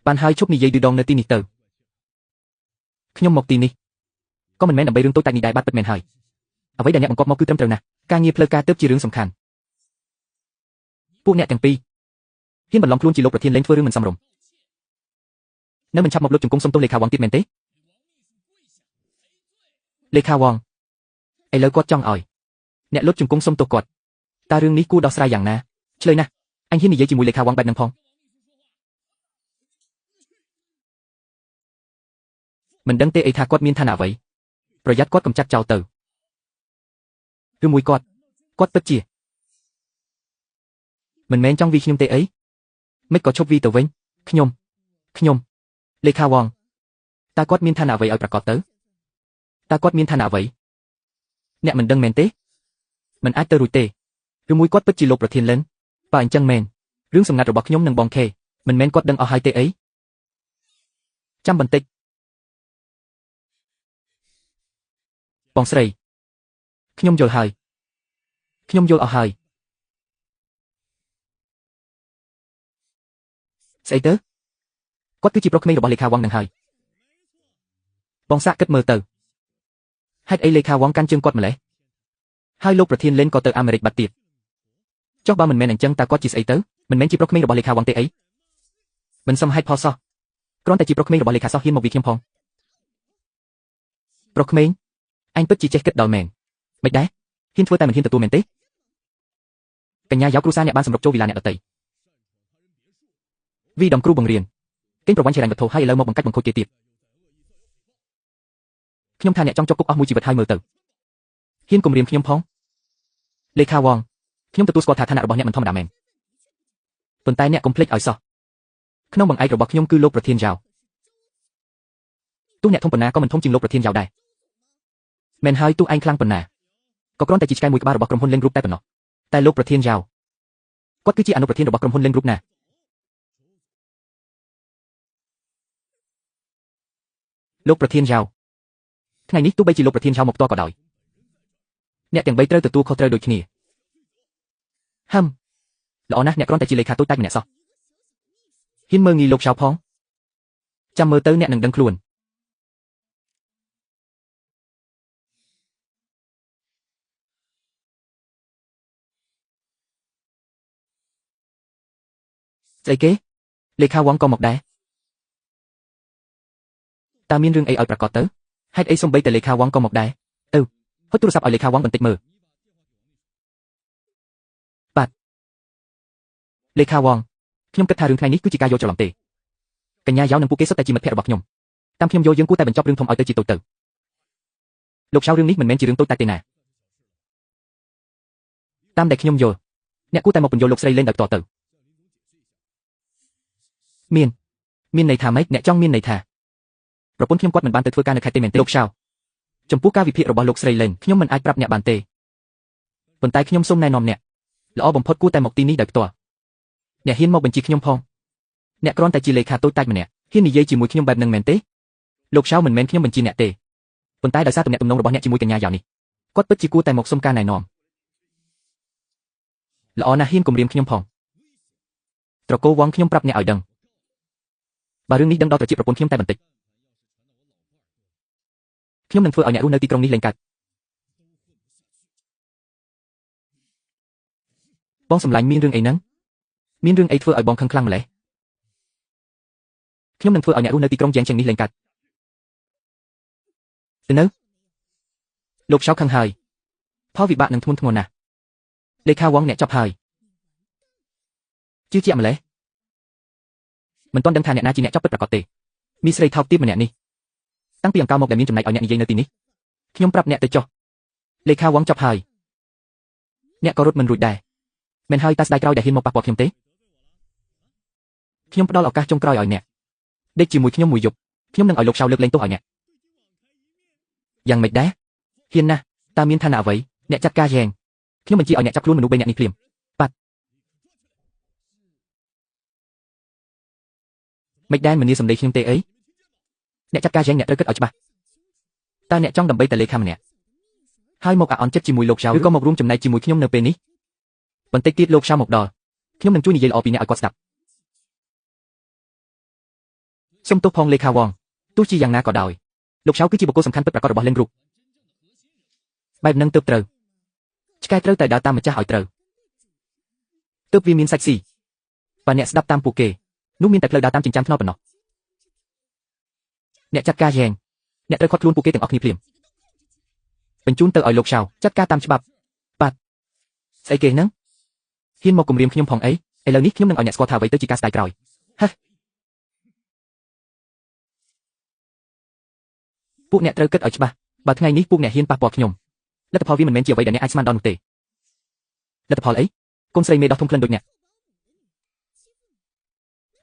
បានហើយឈប់និយាយឌឺដងនៅទីនេះទៅខ្ញុំមកទីនេះក៏មិនមែនដើម្បីរឿងតូចតាចនេះដែរបាទពិតមែនហើយអ្វីដែលអ្នកបង្កប់មកគឺត្រឹមត្រូវណាស់ការងារផ្លូវការទើបជារឿងសំខាន់ ពួកអ្នកទាំងពីរហ៊ានបន្លំខ្លួនជាលោកប្រធានលេងធ្វើរឿងមិនសមរម្យនៅមិនឆាប់មកលុតជង្គង់សុំទោសលេខាវងទៀតមែនទេលេខាវងឥឡូវគាត់ចង់ឲ្យអ្នកលុតជង្គង់សុំទោសគាត់តើរឿងនេះគួរដោះស្រាយយ៉ាងណាឆ្លើយណាស់អញហ៊ាននិយាយជាមួយលេខាវងបែបហ្នឹងផងមិនដឹងទេអីថាគាត់មានឋានៈអ្វីប្រយ័ត្នគាត់កំចាត់ចោលទៅឬមួយគាត់ពិតជាមិនមែនចង់វីខ្ញុំទេអីមិនក៏ឈប់វីទៅវិញខ្ញុំលេខាវងតើគាត់មានឋានៈអ្វីឲ្យប្រកាសទៅតើគាត់មានឋានៈអ្វីអ្នកមិនដឹងមែនទេមិនអាចទៅរួចទេឬមួយគាត់ពិតជាលោកប្រធានលិនបើអញ្ចឹងមែនរឿងសម្ងាត់របស់ខ្ញុំនិងបងខេមិនមែនគាត់ដឹងអស់ហើយទេអីចាំបន្តិចបងស្រីខ្ញុំយល់ហើយខ្ញុំយល់អស់ហើយស្អីទៅគាត់គឺជាប្រុសក្មេងរបស់លេខាវងនឹងហើយបងសាកគិតមើលទៅហេតុអីលេខាវងកាន់ជើងគាត់ម្លេះហើយលោកប្រធានលេនក៏ទៅអាមេរិកបាត់ទៀតចុះបើមិនមែនអញ្ចឹងតើគាត់ជាស្អីទៅមិនមែនជាប្រុសក្មេងរបស់លេខាវងទេអីមិនសមហេតុផលសោះគ្រាន់តែជាប្រុសក្មេងរបស់លេខាសោះហ៊ានមកវីខ្ញុំផងប្រុសក្មេងអញពិតជាចេះគិតដល់មែនមិនដែរហ៊ានធ្វើតែមិនហ៊ានទទួលមែនទេកញ្ញាយ៉ាវគ្រួសារអ្នកបានសម្រុកចូលវិឡាអ្នកដទៃវីដំគ្រូបង្រៀនកេងប្រវ័ញ្ចហិរញ្ញវត្ថុហើយឥឡូវមកបង្កាច់បង្ខូចគេទៀតខ្ញុំថាអ្នកចង់ជាប់គុកអស់មួយជីវិតហើយមើលទៅហ៊ានគំរាមខ្ញុំផងលេខាវងខ្ញុំទទួលស្គាល់ថាឋានៈរបស់អ្នកមិនធម្មតាមែនប៉ុន្តែអ្នកកុំភ្លេចឲ្យសោះក្នុងបង្អែករបស់ខ្ញុំគឺលោកប្រធានយ៉ាវទោះអ្នកធំប៉ុណ្ណាក៏មិនធំជាងលោកប្រធានយ៉ាវដែរមែនហើយទោះឯងខ្លាំងប៉ុណ្ណាក៏គ្រាន់តែជាឆ្កែមួយក្បាលរបស់ក្រុមហ៊ុនលេន Group តែប៉ុណ្ណោះតែលោកប្រធានយ៉ាវគាត់គឺជាអនុប្រធានរបស់ក្រុមហ៊ុនលេន Group ណាលោកប្រធានយ៉ាវថ្ងៃនេះទោះបីជាលោកប្រធានយ៉ាវមកផ្ទាល់ក៏ដោយអ្នកទាំងបីត្រូវទទួលខុសត្រូវដូចគ្នាហឹមល្អណាស់អ្នកគ្រាន់តែជាលេខាតូចតាចម្នាក់សោះហ៊ានមើលងាយលោកយ៉ាវផងចាំមើលទៅអ្នកនឹងដឹងខ្លួនស្អីគេលេខាវងក៏មកដែរតើមានរឿងអីឲ្យប្រកាសទៅហេតុអីសំបីតែលេខាវងក៏មកដែរទៅហុចទូរស័ព្ទឲ្យលេខាវងបន្តិចមើលបាទលេខាវងខ្ញុំគិតថារឿងថ្ងៃនេះគឺជាការយល់ច្រឡំទេកញ្ញាយ៉ាវនិងពួកគេសុទ្ធតែជាមិត្តភក្តិរបស់ខ្ញុំតាមខ្ញុំយល់យើងគួរតែបញ្ចប់រឿងធំឲ្យទៅជាតូចទៅលោកឆៅរឿងនេះមិនមែនជារឿងតូចតាចទេណាតាមដែលខ្ញុំយល់អ្នកគួរតែមកពន្យល់លោកស្រីលេនដោយផ្ទាល់ទៅមានន័យថាម៉េចអ្នកចង់មានន័យថាប្រពន្ធខ្ញុំគាត់មិនបានទៅធ្វើការនៅខេត្តទេមែនទេលោកឆៅចំពោះការវិភាគរបស់លោកស្រីលេនខ្ញុំមិនអាចប្រាប់អ្នកបានទេប៉ុន្តែខ្ញុំសូមណែនាំអ្នកល្អបំផុតគួរតែមកទីនេះដោយផ្ទាល់អ្នកហ៊ានមកបញ្ជាខ្ញុំផងអ្នកគ្រាន់តែជាលេខាតូចតាចម្នាក់ហ៊ាននិយាយជាមួយខ្ញុំបែបនឹងមែនទេលោកឆៅមិនមែនខ្ញុំបញ្ជាអ្នកទេប៉ុន្តែដោយសារទំនាក់ទំនងរបស់អ្នកជាមួយកញ្ញាយ៉ាវនេះគាត់ពិតជាគួរតែមកសុំការណែនាំល្អណាស់ហ៊ានគំរាមខ្ញុំផងត្រកូលវងខ្ញុំប្រាប់អ្នកឲ្យដឹងបើរឿងនេះដឹងដល់ត្រចៀកប្រពន្ធខ្ញុំតែបន្តិចខ្ញុំនឹងធ្វើឲ្យអ្នករស់នៅទីក្រុងនេះលែងកើតបងសម្លាញ់មានរឿងអីហ្នឹងមានរឿងអីធ្វើឲ្យបងខឹងខ្លាំងម្ល៉េះខ្ញុំនឹងធ្វើឲ្យអ្នករស់នៅទីក្រុងយ៉ាងជាងនេះលែងកើតទៅនៅលោកឆៅខឹងហើយផលវិបាកនឹងធ្ងន់ធ្ងរណាស់លេខាវងអ្នកចប់ហើយជឿជាក់ម្ល៉េះមិនទាន់ដឹងថាអ្នកណាជាអ្នកចប់ពិតប្រាកដទេមានស្រីថោកទាបម្នាក់នេះតាំងពីអង្កលមកដែលមានចំណែកឲ្យអ្នកនិយាយនៅទីនេះខ្ញុំប្រាប់អ្នកទៅចុះលេខាវងចប់ហើយអ្នកក៏រត់មិនរួចដែរមិនហើយតាស្ដាយក្រោយដែលហ៊ានមកប៉ះពាល់ខ្ញុំទេខ្ញុំផ្ដល់ឱកាសចុងក្រោយឲ្យអ្នកដេកជាមួយខ្ញុំមួយយប់ខ្ញុំនឹងឲ្យលោកឆៅលើកលែងទោសឲ្យអ្នកយ៉ាងម៉េចដែរហ៊ានណាស់តើមានឋានៈអ្វីអ្នកចាត់ការយ៉ាងខ្ញុំបញ្ជាឲ្យអ្នកចាប់ខ្លួនមនុស្សបីអ្នកនេះភ្លាមបាទមិនដែរមនីសម្ដីខ្ញុំទេអីអ្នកចាត់ការយ៉ាងអ្នកត្រូវគិតឲ្យច្បាស់តើអ្នកចង់ដើម្បីតែលេខាម្នាក់ហើយមកអាអន់ចិត្តជាមួយលោកឆៅឬក៏មករួមចំណែកជាមួយខ្ញុំនៅពេលនេះបន្តិចទៀតលោកឆៅមកដល់ខ្ញុំនឹងជួយនិយាយល្អពីអ្នកឲ្យគាត់ស្ដាប់សូមទោសផងលេខាវងទោះជាយ៉ាងណាក៏ដោយលោកឆៅគឺជាបុគ្គលសំខាន់ពិតប្រាកដរបស់លេន Group បែបនឹងទើបត្រូវឆ្កែត្រូវតែដើរតាមម្ចាស់ឲ្យត្រូវ ទើបវាមានសាច់ស៊ីបើអ្នកស្ដាប់តាមពួកគេនោះមានតែផ្លូវដើរតាមចិញ្ចើមថ្នល់ប៉ុណ្ណោះអ្នកចាត់ការយ៉ែងអ្នកត្រូវខាត់ខ្លួនពួកគេទាំងអស់គ្នាភ្លាមបញ្ជូនទៅឲ្យលោកឆៅចាត់ការតាមច្បាប់បាទស្អីគេហ្នឹងហ៊ានមកគំរាមខ្ញុំផងអីឥឡូវនេះខ្ញុំនឹងឲ្យអ្នកស្គាល់ថាអ្វីទៅជាការស្ដាយក្រោយហេពួកអ្នកត្រូវគិតឲ្យច្បាស់បើថ្ងៃនេះពួកអ្នកហ៊ានប៉ះពាល់ខ្ញុំលទ្ធផលវាមិនមែនជាអ្វីដែលអ្នកអាចស្មានដល់នោះទេលទ្ធផលអីកូនស្រីមេដោះធំក្លិនដូចអ្នក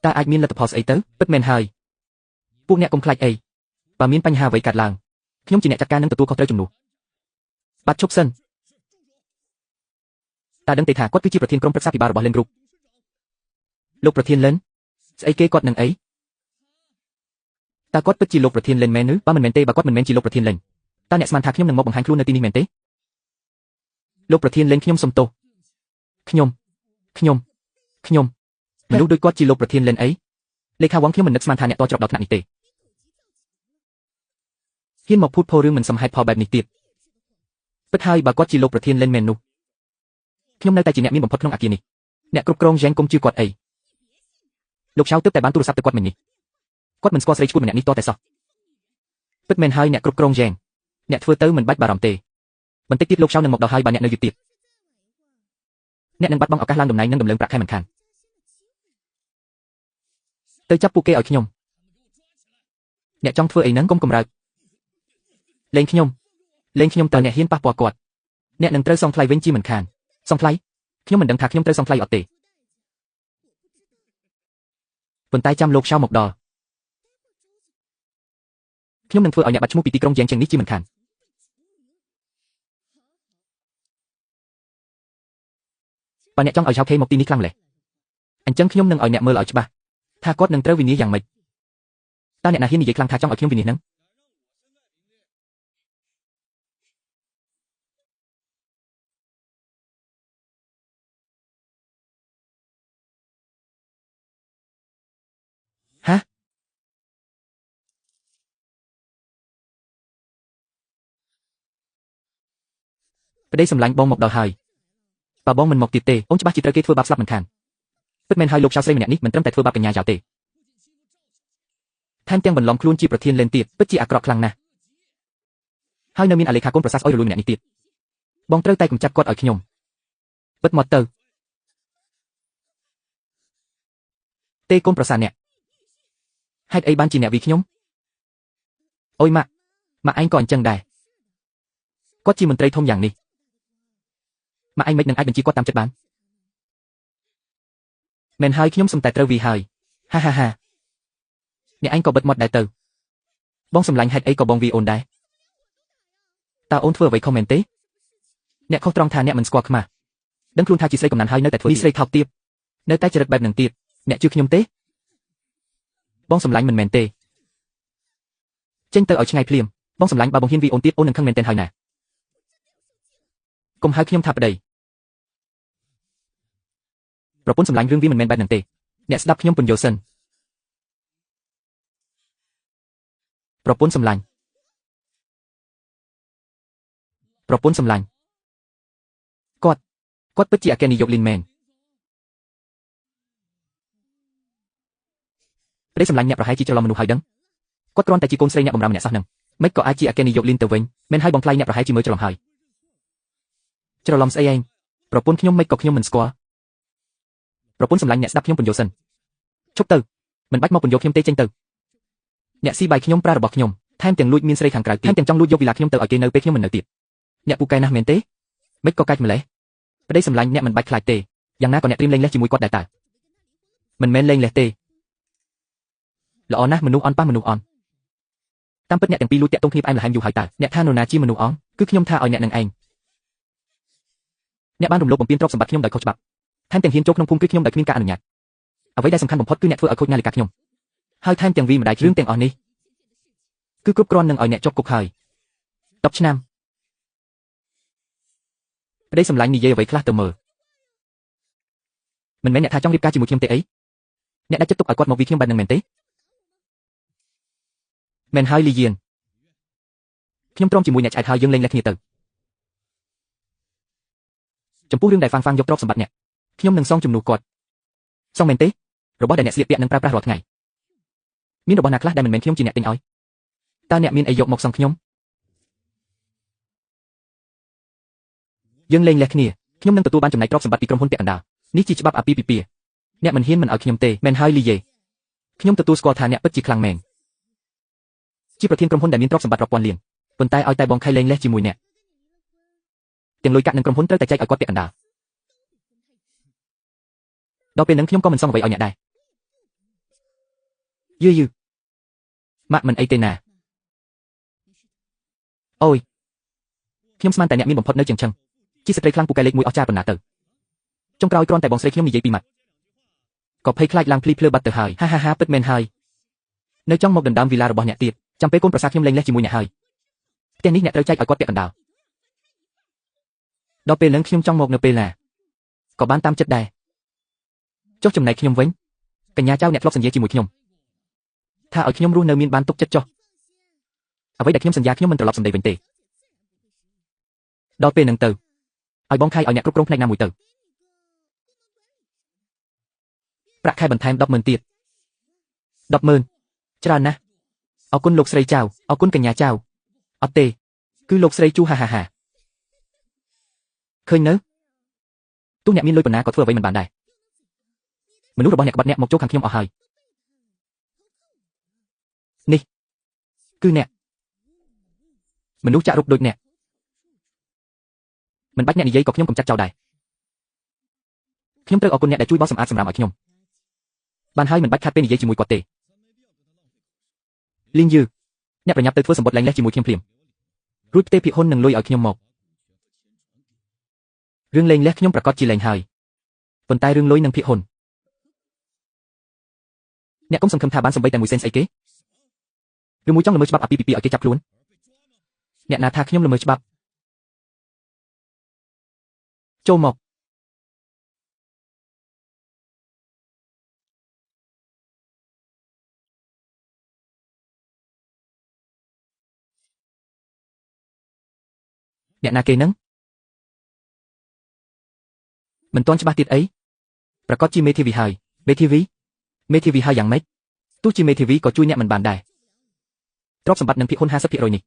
តើអាចមានលទ្ធផលស្អីទៅពិតមែនហើយពួកអ្នកកុំខ្លាចអីបើមានបញ្ហាអ្វីកើតឡើងខ្ញុំជាអ្នកចាត់ការនឹងទទួលខុសត្រូវជំនួសបាត់ឈប់សិនតើដឹងទេថាគាត់គឺជាប្រធានក្រុមប្រឹក្សាភិបាលរបស់លិនគ្រុបលោកប្រធានលិនស្អីគេគាត់នឹងអីតើគាត់ពិតជាលោកប្រធានលិនមែនឬបើមិនមែនទេបើគាត់មិនមែនជាលោកប្រធានលិនតើអ្នកស្មានថាខ្ញុំនឹងមកបង្ហាញខ្លួននៅទីនេះមែនទេលោកប្រធានលិនខ្ញុំសុំទោសខ្ញុំខ្ញុំខ្ញុំមនុស្សដូចគាត់ជាលោកប្រធានលិនអីលេខាវងខ្ញុំមិននឹកស្មានថាអ្នកតច្រកដល់ថ្នាក់នេះទេហ៊ានមកភូតភររឿងមិនសមហេតុផលបែបនេះទៀតពិតហើយបើគាត់ជាលោកប្រធានលិនមែននោះខ្ញុំនៅតែជាអ្នកមានបំផុតក្នុងអាគារនេះអ្នកគ្រប់គ្រងយ៉ែងគុំជឿគាត់អីលោកឆៅទើបតែបានទូរស័ព្ទទៅគាត់មិញនេះគាត់មិនស្គាល់ស្រីឈួតម្នាក់នេះតតែសោះពិតមែនហើយអ្នកគ្រប់គ្រងយ៉ែងអ្នកធ្វើទៅមិនបាច់បារម្ភទេបន្តិចទៀតលោកឆៅនឹងមកដល់ហើយបើអ្នកនៅយឺតទៀតអ្នកនឹងបាត់បង់ឱកាសឡើងតំណែងនិងដំឡើងប្រាក់ខែមិនខានទៅចាប់ពួកគេឲ្យខ្ញុំអ្នកចង់ធ្វើអីហ្នឹងកុំកម្រើកលេងខ្ញុំលេងខ្ញុំតើអ្នកហ៊ានប៉ះពាល់គាត់អ្នកនឹងត្រូវសងថ្លៃវិញជាមិនខានសងថ្លៃខ្ញុំមិនដឹងថាខ្ញុំត្រូវសងថ្លៃអត់ទេប៉ុន្តែចាំលោកឆៅមកដល់ខ្ញុំនឹងធ្វើឲ្យអ្នកបាត់ឈ្មោះពីទីក្រុងយ៉ាងជាងនេះជាមិនខានបើអ្នកចង់ឲ្យឆៅខេមកទីនេះខ្លាំងម្ល៉េះអញ្ចឹងខ្ញុំនឹងឲ្យអ្នកមើលឲ្យច្បាស់ថាគាត់នឹងត្រូវវិនិច្ឆ័យយ៉ាងម៉េចតើអ្នកណាហ៊ាននិយាយខ្លាំងថាចង់ឲ្យខ្ញុំវិនិច្ឆ័យហ្នឹងហ៎ប្តីសម្លាញ់បងមកដល់ហើយបើបងមិនមកទៀតទេអូនច្បាស់ជាត្រូវគេធ្វើបាបស្លាប់មិនខានពិតមែនហើយលោកចៅស្រីម្នាក់នេះមិនត្រឹមតែធ្វើបាបកញ្ញាយ៉ាវទេថែមទាំងបន្លំខ្លួនជាប្រធានលេនទៀតពិតជាអាក្រក់ខ្លាំងណាស់ហើយនៅមានអាលេខាកូនប្រសាស្អុយរលួយម្នាក់នេះទៀតបងត្រូវតែកម្ចាត់គាត់ឲ្យខ្ញុំពិតមកទៅទេកូនប្រសាអ្នកហេតុអីបានជាអ្នកវីខ្ញុំអូយម៉ាក់ម៉ាក់ឯងក៏អញ្ចឹងដែរគាត់ជាមន្ត្រីធំយ៉ាងនេះម៉ាក់ឯងមិននឹងអាចបញ្ជាគាត់តាមចិត្តបានមែនហើយខ្ញុំសុំតែត្រូវវីហើយហាហាហាអ្នកឯងក៏បិទមាត់ដែរទៅបងសម្លាញ់ហេតុអីក៏បងវីអូនដែរតើអូនធ្វើអ្វីខុសមែនទេអ្នកខុសត្រង់ថាអ្នកមិនស្គាល់ខ្មាស់ដឹងខ្លួនថាជាស្រីកំណាន់ហើយនៅតែធ្វើស្រីថោកទាបនៅតែចរិតបែបនឹងទៀតអ្នកជឿខ្ញុំទេបងសម្លាញ់មិនមែនទេចេញទៅឲ្យឆ្ងាយភ្លាមបងសម្លាញ់បើបងហ៊ានវីអូនទៀតអូននឹងខឹងមែនទែនហើយណាកុំហៅខ្ញុំថាប្តីប្រពន្ធសម្លាញ់រឿងវាមិនមែនបែបនឹងទេអ្នកស្ដាប់ខ្ញុំពន្យល់សិនប្រពន្ធសម្លាញ់ប្រពន្ធសម្លាញ់គាត់ពិតជាអគ្គនាយកលីនមែនប្តីសម្លាញ់អ្នកប្រហែលជាច្រឡំមនុស្សហើយដឹងគាត់គ្រាន់តែជាកូនស្រីអ្នកបម្រើម្នាក់សោះនឹងមិនក៏អាចជាអគ្គនាយកលីនទៅវិញមិនហើយបងថ្លៃអ្នកប្រហែលជាមើលច្រឡំហើយច្រឡំស្អីឯងប្រពន្ធខ្ញុំមិនក៏ខ្ញុំមិនស្គាល់ប្រពន្ធសម្លាញ់អ្នកស្ដាប់ខ្ញុំពន្យល់សិនឈប់ទៅមិនបាច់មកពន្យល់ខ្ញុំទេចេញទៅអ្នកស៊ីបាយខ្ញុំប្រារបស់ខ្ញុំថែមទាំងលួចមានស្រីខាងក្រៅទៀតថែមទាំងចង់លួចយកវិឡាខ្ញុំទៅឲ្យគេនៅពេលខ្ញុំមិននៅទៀតអ្នកពូកែណាស់មែនទេមិនក៏កាច់ម្លេះប្តីសម្លាញ់អ្នកមិនបាច់ខ្លាចទេយ៉ាងណាក៏អ្នកត្រៀមលេងលេះជាមួយគាត់ដែរតើមិនមែនលេងលេះទេល្អណាស់មនុស្សអន់ប៉ះមនុស្សអន់តាមពិតអ្នកទាំងពីរលួចតាក់ទងគ្នាផ្អែមល្ហែមយូរហើយតើអ្នកថានរណាជាមនុស្សអន់គឺខ្ញុំថាឲ្យអ្នកនឹងឯងអ្នកបានរំលោភបំពានទ្រព្យសម្បត្តិខ្ញុំដោយខុសច្បាប់ថែមទាំងហ៊ានចូលក្នុងភូមិគឺខ្ញុំដោយគ្មានការអនុញ្ញាតអ្វីដែលសំខាន់បំផុតគឺអ្នកធ្វើឲ្យខូចនាឡិកាខ្ញុំហើយថែមទាំងវីម្ដាយរឿងទាំងអស់នេះគឺគ្រប់គ្រាន់នឹងឲ្យអ្នកជាប់គុកហើយ10ឆ្នាំប្តីសម្លាញ់និយាយអ្វីខ្លះទៅមើលមិនមែនអ្នកថាចង់រៀបការជាមួយខ្ញុំទេអីអ្នកដាក់ចិត្តទុកឲ្យគាត់មកវីខ្ញុំបែបនឹងមែនទេមែនហើយលីយានខ្ញុំទ្រាំជាមួយអ្នកឆ្អែតហើយយើងលេងលេះគ្នាទៅចំពោះរឿងដែលហ្វាងហ្វាងយកទ្រព្យសម្បត្តិអ្នក ខ្ញុំនឹងសងជំនួសគាត់សងមែនទេរបស់ដែលអ្នកស្លៀកពាក់និងប្រើប្រាស់រាល់ថ្ងៃមានរបស់ណាខ្លះដែលមិនមែនខ្ញុំជាអ្នកទិញឲ្យតើអ្នកមានអីយកមកសងខ្ញុំយើងលែងលះគ្នាខ្ញុំនឹងទទួលបានចំណែកទ្រព្យសម្បត្តិពីក្រុមហ៊ុនពាក់កណ្ដាលនេះជាច្បាប់អាពាហ៍ពិពាហ៍អ្នកមិនហ៊ានមិនឲ្យខ្ញុំទេមែនហើយលីយេខ្ញុំទទួលស្គាល់ថាអ្នកពិតជាខ្លាំងមែនជាប្រធានក្រុមហ៊ុនដែលមានទ្រព្យសម្បត្តិរាប់ពាន់លានប៉ុន្តែឲ្យតែបងខៃលែងលះជាមួយអ្នកទាំងលុយកាក់និងក្រុមហ៊ុនត្រូវតែចែកឲ្យគាត់ពាក់កណ្ដាលដល់ពេលហ្នឹងខ្ញុំក៏មិនសងអ្វីឲ្យអ្នកដែរយឺយឺម៉ាក់មិនអីទេណាអូយខ្ញុំស្មានតែអ្នកមានបំផុតនៅជាងឆឹងជាស្ត្រីខ្លាំងពូកែលេខមួយអស្ចារ្យប៉ុណ្ណាទៅចុងក្រោយគ្រាន់តែបងស្រីខ្ញុំនិយាយពីម៉ាត់ក៏ភ័យខ្លាចឡើងភ្លីភ្លើបាត់ទៅហើយហាហាហាពិតមែនហើយនៅចង់មកដណ្ដើមវីឡារបស់អ្នកទៀតចាំពេលកូនប្រសាខ្ញុំលែងលះជាមួយអ្នកហើយផ្ទះនេះអ្នកត្រូវចែកឲ្យគាត់ពាក់កណ្ដាលដល់ពេលនឹងខ្ញុំចង់មកនៅពេលណាក៏បានតាមចិត្តដែរចុះចំណែកខ្ញុំវិញកញ្ញាចៅអ្នកធ្លាប់សន្យាជាមួយខ្ញុំថាឲ្យខ្ញុំរស់នៅមានបានទុកចិត្តចុះអ្វីដែលខ្ញុំសន្យាខ្ញុំមិនត្រឡប់សម្ដីវិញទេដល់ពេលនឹងទៅឲ្យបងខៃឲ្យអ្នកគ្រប់គ្រងផ្នែកណាមួយទៅប្រាក់ខែបន្ថែម 100000 ទៀត 100000 ច្រើនណាស់អរគុណលោកស្រីចៅអរគុណកញ្ញាចៅអត់ទេគឺលោកស្រីជូហាហាហាឃើញនៅទោះអ្នកមានលុយប៉ុណ្ណាក៏ធ្វើអ្វីមិនបានដែរមនុស្សរបស់អ្នកក្បត់អ្នកមកចូលខាងខ្ញុំអស់ហើយនេះគឺអ្នកមនុស្សចាក់រុកដូចអ្នកមិនបាច់អ្នកនិយាយក៏ខ្ញុំកំចាត់ចោលដែរខ្ញុំត្រូវអរគុណអ្នកដែលជួយបោសសម្អាតសម្រាមឲ្យខ្ញុំបានហើយមិនបាច់ខាត់ពេលនិយាយជាមួយគាត់ទេលីងយឺអ្នកប្រញាប់ទៅធ្វើសម្បត្តិលែងលះជាមួយខ្ញុំភ្លាមរួចផ្ទេរភាគហ៊ុននិងលុយឲ្យខ្ញុំមករឿងលែងលះខ្ញុំប្រកាសជាលែងហើយប៉ុន្តែរឿងលុយនិងភាគហ៊ុនអ្នកកុំសង្ឃឹមថាបានសំបីតែមួយសេនស្អីគេឬមួយចង់ល្មើសច្បាប់អាពាហ៍ពិពាហ៍ឲ្យគេចាប់ខ្លួនអ្នកណាថាខ្ញុំល្មើសច្បាប់ចូលមកអ្នកណាគេនឹងមិនទាន់ច្បាស់ទៀតអីប្រកាសជាមេធាវីហើយមេធាវីមេធាវីហើយយ៉ាងម៉េចទោះជាមេធាវីក៏ជួយអ្នកមិនបានដែរទ្រព្យសម្បត្តិនិងភាគហ៊ុន 50% នេះ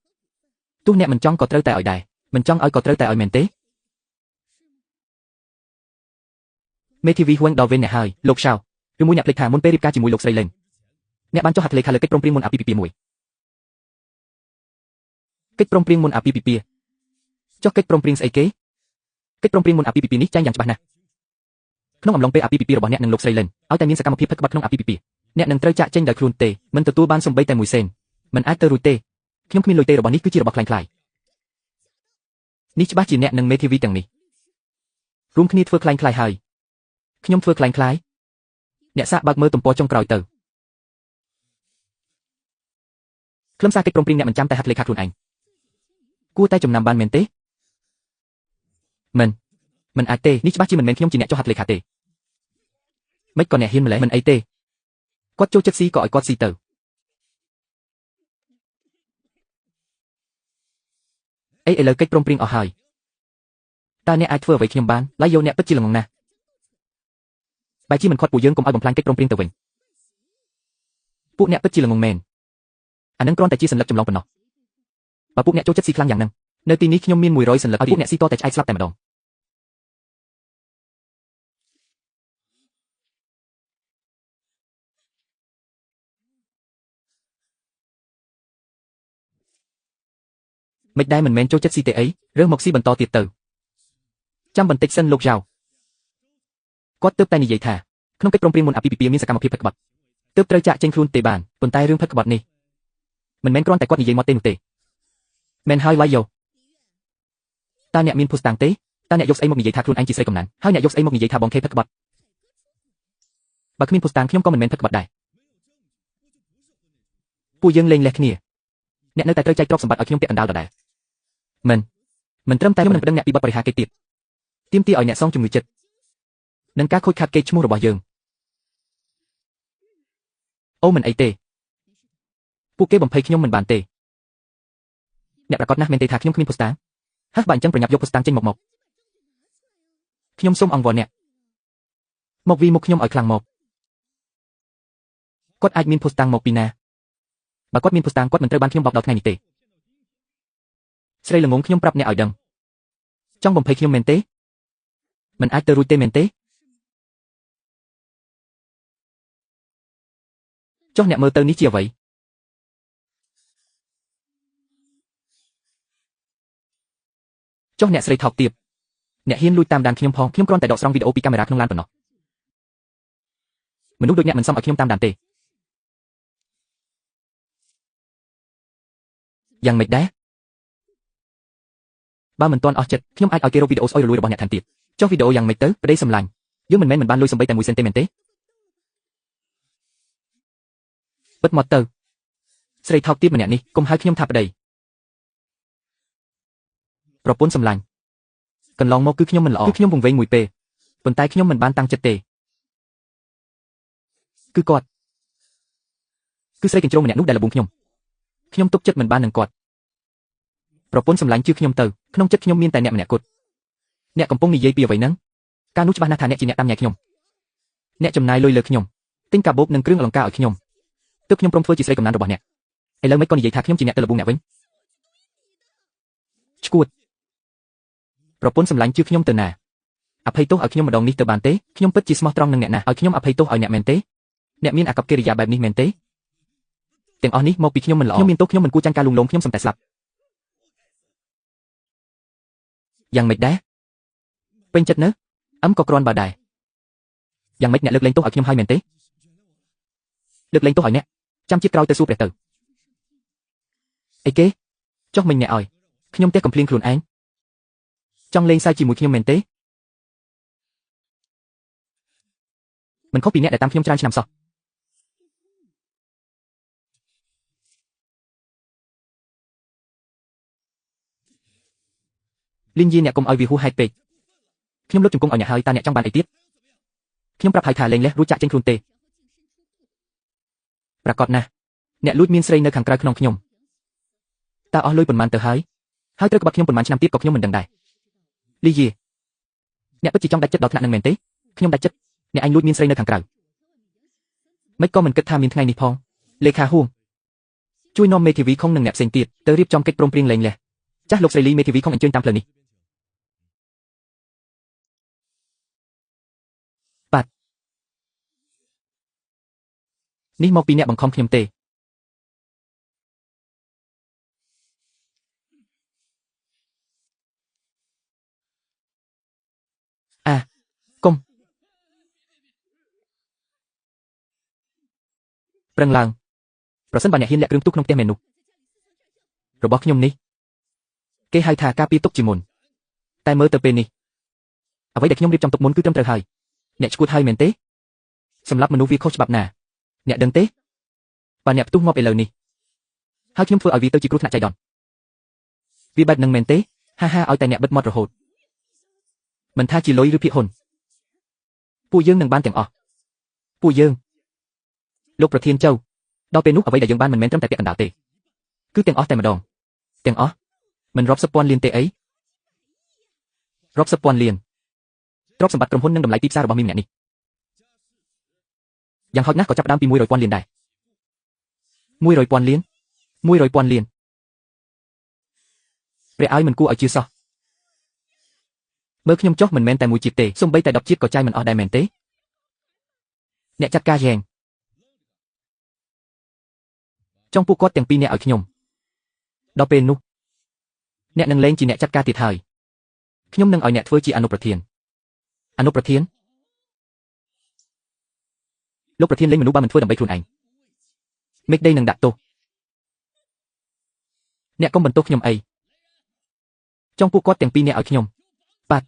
ទោះអ្នកមិនចង់ក៏ត្រូវតែឲ្យដែរមិនចង់ឲ្យក៏ត្រូវតែឲ្យមែនទេមេធាវីហួងដល់វិញអ្នកហើយលោកឆៅឬមួយអ្នកភ្លេចថាមុនពេលរៀបការជាមួយលោកស្រីលេងអ្នកបានចុះហត្ថលេខាលើកិច្ចព្រមព្រៀងមុនអាពាហ៍ពិពាហ៍មួយកិច្ចព្រមព្រៀងមុនអាពាហ៍ពិពាហ៍ចុះកិច្ចព្រមព្រៀងស្អីគេកិច្ចព្រមព្រៀងមុនអាពាហ៍ពិពាហ៍នេះចែងយ៉ាងច្បាស់ណាស់ក្នុងអំឡុងពេលអាពាហ៍ពិពាហ៍របស់អ្នកនិងលោកស្រីលេងឲ្យតែមានសកម្មភាពផិតក្បត់ក្នុងអាពាហ៍ពិពាហ៍អ្នកនឹងត្រូវចាក់ចេញដោយខ្លួនទេមិនទទួលបានសំបីតែមួយសេនមិនអាចទៅរួចទេខ្ញុំគ្មានលុយទេរបស់នេះគឺជារបស់ក្លែងក្លាយនេះច្បាស់ជាអ្នកនិងមេធាវីទាំងនេះរួមគ្នាធ្វើក្លែងក្លាយហើយខ្ញុំធ្វើក្លែងក្លាយអ្នកសាកបើកមើលទំព័រចុងក្រោយទៅខ្លឹមសារកិច្ចព្រមព្រៀងអ្នកមិនចាំតែហត្ថលេខាខ្លួនឯងគួរតែចំណាំបានមែនទេមិនអាចទេនេះច្បាស់ជាមិនមែនខ្ញុំជាអ្នកចុះហត្ថលេខាទេមិនក៏អ្នកហ៊ានម្ល៉េះមិនអីទេគាត់ចូលចិត្តស៊ីក៏ឲ្យគាត់ស៊ីទៅអីឥឡូវកិច្ចព្រមព្រៀងអស់ហើយតើអ្នកអាចធ្វើអ្វីខ្ញុំបានឡៃយកអ្នកពិតជាល្ងងណាស់បែរជាមិនខាត់ពួកយើងកុំឲ្យបំផ្លាញកិច្ចព្រមព្រៀងទៅវិញពួកអ្នកពិតជាល្ងងមែនអានឹងគ្រាន់តែជាសន្លឹកចម្លងប៉ុណ្ណោះបើពួកអ្នកចូលចិត្តស៊ីខ្លាំងយ៉ាងហ្នឹងនៅទីនេះខ្ញុំមាន100សន្លឹកឲ្យពួកអ្នកស៊ីតតែឆ្អែតស្លាប់តែម្ដងមិនដែរមិនមែនចូលចិត្តស៊ីទេអីរើសមកស៊ីបន្តទៀតទៅចាំបន្តិចសិនលោកចៅគាត់ទើបតែនិយាយថាក្នុងកិច្ចព្រមព្រៀងមុនអាពាហ៍ពិពាហ៍មានសកម្មភាពផិតក្បត់ទើបត្រូវចាក់ចេញខ្លួនទេបានប៉ុន្តែរឿងផិតក្បត់នេះមិនមែនគ្រាន់តែគាត់និយាយមកទេនោះទេមែនហើយឡៃយោតើអ្នកមានភស្តុតាងទេតើអ្នកយកស្អីមកនិយាយថាខ្លួនឯងជាស្រីកំណានហើយអ្នកយកស្អីមកនិយាយថាបងខេផិតក្បត់បើគ្មានភស្តុតាងខ្ញុំក៏មិនមែនផិតក្បត់ដែរពួកយើងលែងលះគ្នាអ្នកនៅតែត្រូវចែកទ្រព្យសម្បត្តិឲ្យខ្ញុំពាក់កណ្ដាលដដែលមិនត្រឹមតែខ្ញុំនឹងប្តឹងអ្នកពីបទបរិហាគេទៀតទាមទារឲ្យអ្នកសងជំងឺចិត្តនិងការខូចខាតកេរ្តិ៍ឈ្មោះរបស់យើងអូមិនអីទេពួកគេបំភ័យខ្ញុំមិនបានទេអ្នកប្រកាសណាស់មែនទេថាខ្ញុំគ្មានភស្តុតាងហាស់បើអញ្ចឹងប្រញាប់យកភស្តុតាងចេញមកខ្ញុំសូមអង្វរអ្នក មកវីមុខខ្ញុំឲ្យខ្លាំងមកគាត់អាចមានភស្តុតាងមកពីណាបើគាត់មានភស្តុតាងគាត់មិនត្រូវបានខ្ញុំបោកដល់ថ្ងៃនេះទេស្រីល្ងងខ្ញុំប្រាប់អ្នកឲ្យដឹងចង់បំភ័យខ្ញុំមែនទេមិនអាចទៅរួចទេមែនទេចុះអ្នកមើលទៅនេះជាអ្វីចុះអ្នកស្រីថោកទាបអ្នកហ៊ានលួចតាមដានខ្ញុំផងខ្ញុំគ្រាន់តែដកស្រង់វីដេអូពីកាមេរ៉ាក្នុងឡានប៉ុណ្ណោះមនុស្សដូចអ្នកមិនសមឲ្យខ្ញុំតាមដានទេយ៉ាងម៉េចដែរបើមិនទាន់អស់ចិត្តខ្ញុំអាចឲ្យគេរកវីដេអូស្អុយរលួយរបស់អ្នកថែមទៀតចុះវីដេអូយ៉ាងម៉េចទៅប្តីសម្លាញ់យើងមិនមែនមិនបានលុយសំបីតែមួយសេនទេមែនទេបិទមកទៅស្រីថោកទាបម្នាក់នេះកុំហៅខ្ញុំថាប្តីប្រពន្ធសម្លាញ់កន្លងមកគឺខ្ញុំមិនល្អគឺខ្ញុំវង្វេងមួយពេលប៉ុន្តែខ្ញុំមិនបានតាំងចិត្តទេគឺគាត់គឺស្រីកញ្ជ្រោងម្នាក់នោះដែលលបួងខ្ញុំខ្ញុំទុកចិត្តមិនបាននឹងគាត់ប្រពន្ធសម្លាញ់ជឿខ្ញុំទៅក្នុងចិត្តខ្ញុំមានតែអ្នកម្នាក់គត់អ្នកកំពុងនិយាយពីអ្វីហ្នឹងកាលនោះច្បាស់ណាស់ថាអ្នកជាអ្នកតាមញ៉ែខ្ញុំអ្នកចំណាយលុយលើខ្ញុំទិញកាបូបនិងគ្រឿងអលង្ការឲ្យខ្ញុំទើបខ្ញុំព្រមធ្វើជាស្រីកំណានរបស់អ្នកឥឡូវមិនក៏និយាយថាខ្ញុំជាអ្នកទៅលបួងអ្នកវិញឈួតប្រពន្ធសម្លាញ់ជឿខ្ញុំទៅណាអភ័យទោសឲ្យខ្ញុំម្ដងនេះទៅបានទេខ្ញុំពិតជាស្មោះត្រង់នឹងអ្នកណាឲ្យខ្ញុំអភ័យទោសឲ្យអ្នកមែនទេអ្នកមានអាកប្បកិរិយាបែបនេះមែនទេទាំងអស់នេះមកពីខ្ញុំមិនល្អខ្ញុំមានទោសខ្ញុំមិនគួរចាញ់ការលួងលោមខ្ញុំសំតែស្លាប់យ៉ាងម៉េចដែរពេញចិត្តនៅអឹមក៏គ្រាន់បើដែរយ៉ាងម៉េចអ្នកលើកលែងទោសឲ្យខ្ញុំហើយមែនទេលើកលែងទោសឲ្យអ្នកចាំជាតិក្រោយទៅសួរព្រះទៅអីគេចុះមិញអ្នកឲ្យខ្ញុំផ្ទះកំភ្លៀងខ្លួនឯងចង់លេងសើចជាមួយខ្ញុំមែនទេមិនខុសពីអ្នកដែលតាមខ្ញុំច្រើនឆ្នាំសោះលីងយីអ្នកកុំឲ្យវាហួសហេតុពេកខ្ញុំលើកជង្គង់ឲ្យអ្នកហើយតើអ្នកចង់បានអីទៀតខ្ញុំប្រាប់ហើយថាលែងលះរួចចាក់ចេញខ្លួនទេប្រកាសណាស់អ្នកលួចមានស្រីនៅខាងក្រៅក្នុងខ្ញុំតើអស់លុយប៉ុន្មានទៅហើយហើយត្រូវក្បត់ខ្ញុំប៉ុន្មានឆ្នាំទៀតក៏ខ្ញុំមិនដឹងដែរលីយីអ្នកពិតជាចង់ដាច់ចិត្តដល់ថ្នាក់នឹងមែនទេខ្ញុំដាច់ចិត្តអ្នកឯងលួចមានស្រីនៅខាងក្រៅមិនក៏មិនគិតថាមានថ្ងៃនេះផងលេខាហួងជួយនាំមេធាវីខុងនិងអ្នកផ្សេងទៀតទៅរៀបចំកិច្ចព្រមព្រៀងលែងលះចាស់លោកស្រីលីមេធាវីខុងអញ្ជើញតាមផ្លូវនេះបាទនេះមកពីអ្នកបង្ខំខ្ញុំទេអាកុំប្រឹងឡើងប្រសិនបើអ្នកហ៊ានលាក់គ្រឿងផ្ទុះក្នុងផ្ទះមែននោះរបស់ខ្ញុំនេះគេហៅថាការពារទុកជាមុនតែមើលទៅពេលនេះអ្វីដែលខ្ញុំរៀបចំទុកមុនគឺត្រឹមត្រូវហើយអ្នកឈួតហើយមែនទេសម្រាប់មនុស្សវាខុសច្បាប់ណាអ្នកដឹងទេបើអ្នកផ្ទុះងាប់ឥឡូវនេះហើយខ្ញុំធ្វើឲ្យវាទៅជាគ្រោះថ្នាក់ចៃដន្យវាបែបនឹងមែនទេហាហាឲ្យតែអ្នកបិទមាត់រហូតមិនថាជាលុយឬភាគហ៊ុនពួកយើងនឹងបានទាំងអស់ពួកយើងលោកប្រធានចៅដល់ពេលនោះអ្វីដែលយើងបានមិនមែនត្រឹមតែពាក់កណ្ដាលទេគឺទាំងអស់តែម្ដងទាំងអស់មិនរាប់សិបពាន់លានទេអីរាប់សិបពាន់លានទ្រព្យសម្បត្តិក្រុមហ៊ុននិងតម្លៃទីផ្សាររបស់មីម្នាក់នេះយ៉ាងហោចណាស់ក៏ចាប់ផ្ដើមពី100ពាន់លានដែរ100ពាន់លាន100ពាន់លានព្រះឲ្យមិនគួរឲ្យជឿសោះមើលខ្ញុំចុះមិនមែនតែមួយជាតិទេសូម្បីតែ10ជាតិក៏ចាយមិនអស់ដែរមែនទេអ្នកចាត់ការយ៉ាងចង់ពួកគាត់ទាំងពីរអ្នកឲ្យខ្ញុំដល់ពេលនោះអ្នកនឹងលែងជាអ្នកចាត់ការទៀតហើយខ្ញុំនឹងឲ្យអ្នកធ្វើជាអនុប្រធានអនុប្រធានលោកប្រធានលេងមនុស្សបើមិនធ្វើដើម្បីខ្លួនឯងមេឃដីនឹងដាក់ទោសអ្នកកុំបន្ទោសខ្ញុំអីចង់ពួកគាត់ទាំងពីរអ្នកឲ្យខ្ញុំបាទ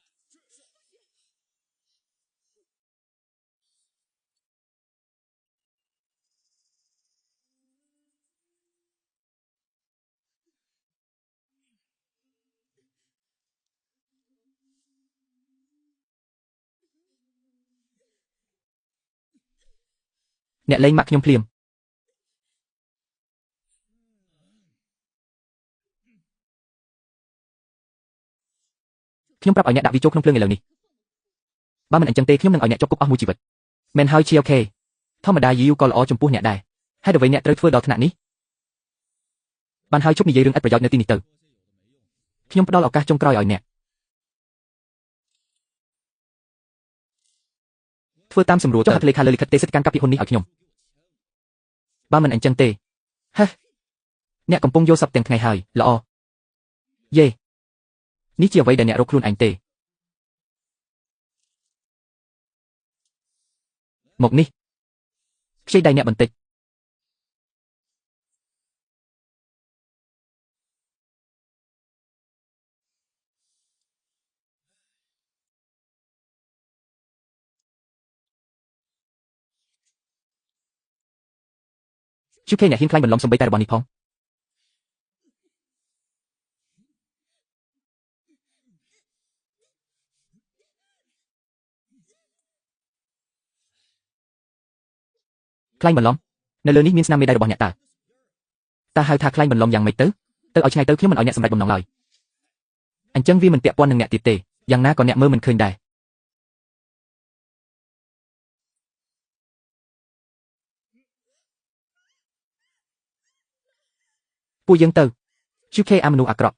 អ្នកលែងម៉ាក់ខ្ញុំភ្លាមខ្ញុំប្រាប់ឲ្យអ្នកដាក់វាចូលក្នុងភ្លើងឥឡូវនេះបើមិនអញ្ចឹងទេខ្ញុំនឹងឲ្យអ្នកជាប់គុកអស់មួយជីវិត មែនហើយជាអូខេធម្មតាយីយូក៏ល្អចំពោះអ្នកដែរហេតុអ្វីអ្នកត្រូវធ្វើដល់ថ្នាក់នេះបានហើយជប់និយាយរឿងឥតប្រយោជន៍នៅទីនេះទៅខ្ញុំផ្ដល់ឱកាសចុងក្រោយឲ្យអ្នកធ្វើតាមសម្រួលចុះហត្ថលេខាលើលិខិតទេសកម្មកាប់ពិហ៊ុននេះឲ្យខ្ញុំបើមិនអញ្ចឹងទេហេះអ្នកកំពុងយល់សប្តិទាំងថ្ងៃហើយល្អយេនេះជាអ្វីដែលអ្នករកខ្លួនឯងទេមកនេះខ្ចីដៃអ្នកបន្តិចជូខេអ្នកហ៊ានខ្លាញ់បន្លំសំបីតែរបស់នេះផងខ្លាញ់បន្លំនៅលើនេះមានស្នាមមេដៃរបស់អ្នកតើតើហៅថាខ្លាញ់បន្លំយ៉ាងម៉េចទៅទៅឲ្យឆ្ងាយទៅខ្ញុំមិនឲ្យអ្នកសម្រេចបំណងឡើយអញ្ចឹងវាមិនពាក់ព័ន្ធនឹងអ្នកទៀតទេយ៉ាងណាក៏អ្នកមើលមិនឃើញដែរពួកយើងទៅជូខេអាមនុស្សអាក្រក់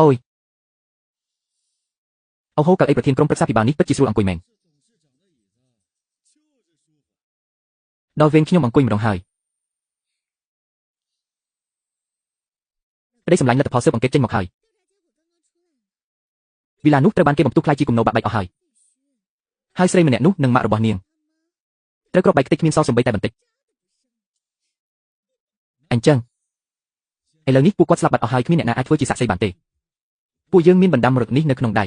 អូយអូហូកៅអីប្រធានក្រុមប្រឹក្សាភិបាលនេះពិតជាស្រួលអង្គុយមែនដល់វេនខ្ញុំអង្គុយម្ដងហើយប្តីសម្លាញ់លទ្ធផលស៊ើបអង្កេតចេញមកហើយវីឡានោះត្រូវបានគេបំផ្ទុះក្លាយជាគំនរបាក់បែកអស់ហើយហើយស្រីម្នាក់នោះនិងម៉ាក់របស់នាងត្រូវគ្រាប់បែកខ្ទេចគ្មានសល់សំបីតែបន្តិចអញ្ចឹងឥឡូវនេះពួកគាត់ស្លាប់បាត់អស់ហើយគ្មានអ្នកណាអាចធ្វើជាសាក្សីបានទេពួកយើងមានបណ្ដាំរឹកនេះនៅក្នុងដៃ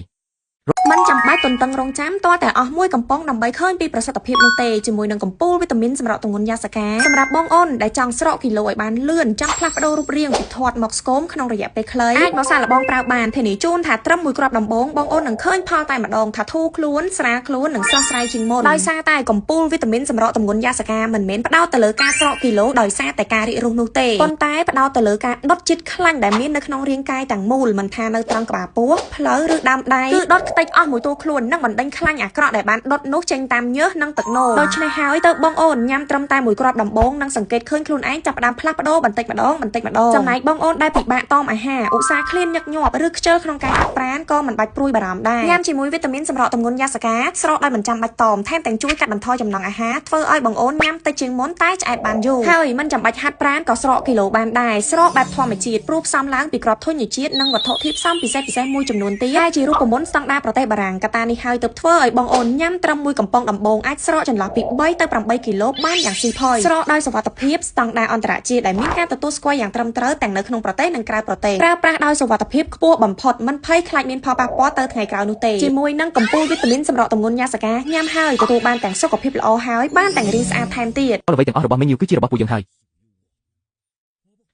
មិនចាំបាច់ទន្ទឹងរង់ចាំទាល់តែអស់មួយកំប៉ុងដើម្បីឃើញពីប្រសិទ្ធភាពនោះទេជាមួយនឹងកំពូលវីតាមីនសម្រាប់ទម្ងន់យ៉ាសាកាសម្រាប់បងអូនដែលចង់ស្រកគីឡូឲ្យបានលឿនចង់ផ្លាស់ប្ដូររូបរាងពីធាត់មកស្គមក្នុងរយៈពេលខ្លីអាចមកសាកល្បងប្រើបានធានាជូនថាត្រឹមមួយគ្រាប់ដំបូងបងអូននឹងឃើញផលតែម្ដងថាធូរខ្លួនស្រាលខ្លួននិងស្រស់ស្រាយជាងមុនដោយសារតែកំពូលវីតាមីនសម្រាប់ទម្ងន់យ៉ាសាកាមិនមែនផ្ដោតទៅលើការស្រកគីឡូដោយសារតែការរីករុះនោះទេប៉ុន្តែផ្ដោតទៅលើការដុតជាតិខ្លាញ់ដែលមាននៅក្នុងរាងកាយទាំងមូលមិនថានៅត្រង់ក្បាលពោះផ្លូវឬដើមដៃគឺដុតខ្ទេចអស់មួយតួខ្លួននិងបណ្ដេញខ្លាញ់អាក្រក់ដែលបានដុតនោះចេញតាមញើសនិងទឹកនោមដូច្នេះហើយទៅបងអូនញ៉ាំត្រឹមតែមួយគ្រាប់ដំបូងនិងសង្កេតឃើញខ្លួនឯងចាប់ផ្ដើមផ្លាស់ប្ដូរបន្តិចម្ដងបន្តិចម្ដងចំណែកបងអូនដែលពិបាកតមអាហារឧស្សាហ៍ឃ្លានញឹកញាប់ឬខ្ជិលក្នុងការហាត់ប្រាណក៏មិនបាច់ព្រួយបារម្ភដែរញ៉ាំជាមួយវីតាមីនសម្រកទម្ងន់យ៉ាសាកាស្រកដោយមិនចាំបាច់តមថែមទាំងជួយកាត់បន្ថយចំណង់អាហារធ្វើឲ្យបងអូនញ៉ាំតិចជាងមុនតែឆ្អែតបានយូរហើយមិនចាំបាច់ហាត់ប្រាណក៏ស្រកគីឡូបានដែរស្រកបែបធម្មជាតិព្រោះផ្សំឡើងពីគ្រាប់ធញ្ញជាតិនិងវត្ថុធាតុផ្សំពិសេសៗមួយចំនួនទៀតដែលជារូបមន្តស្តង់ដារប្រទេសបារាំងកត្តានេះហើយទើបធ្វើឲ្យបងអូនញ៉ាំត្រឹមមួយកំប៉ុងដំបូងអាចស្រកចន្លោះពី3ទៅ8គីឡូបានយ៉ាងស៊ីផុយស្រកដោយសុវត្ថិភាពស្តង់ដារអន្តរជាតិដែលមានការទទួលស្គាល់យ៉ាងត្រឹមត្រូវទាំងនៅក្នុងប្រទេសនិងក្រៅប្រទេសប្រើប្រាស់ដោយសុវត្ថិភាពខ្ពស់បំផុតមិនភ័យខ្លាចមានផលប៉ះពាល់ទៅថ្ងៃក្រោយនោះទេជាមួយនឹងកំពូលវីតាមីនសម្រកទម្ងន់យ៉ាសាកាញ៉ាំហើយទទួលបានទាំងសុខភាពល្អហើយបានទាំងរាងស្អាតថែមទៀតអ្វីទាំងអស់របស់មេញូគឺជារបស់ពួកយើងហើយ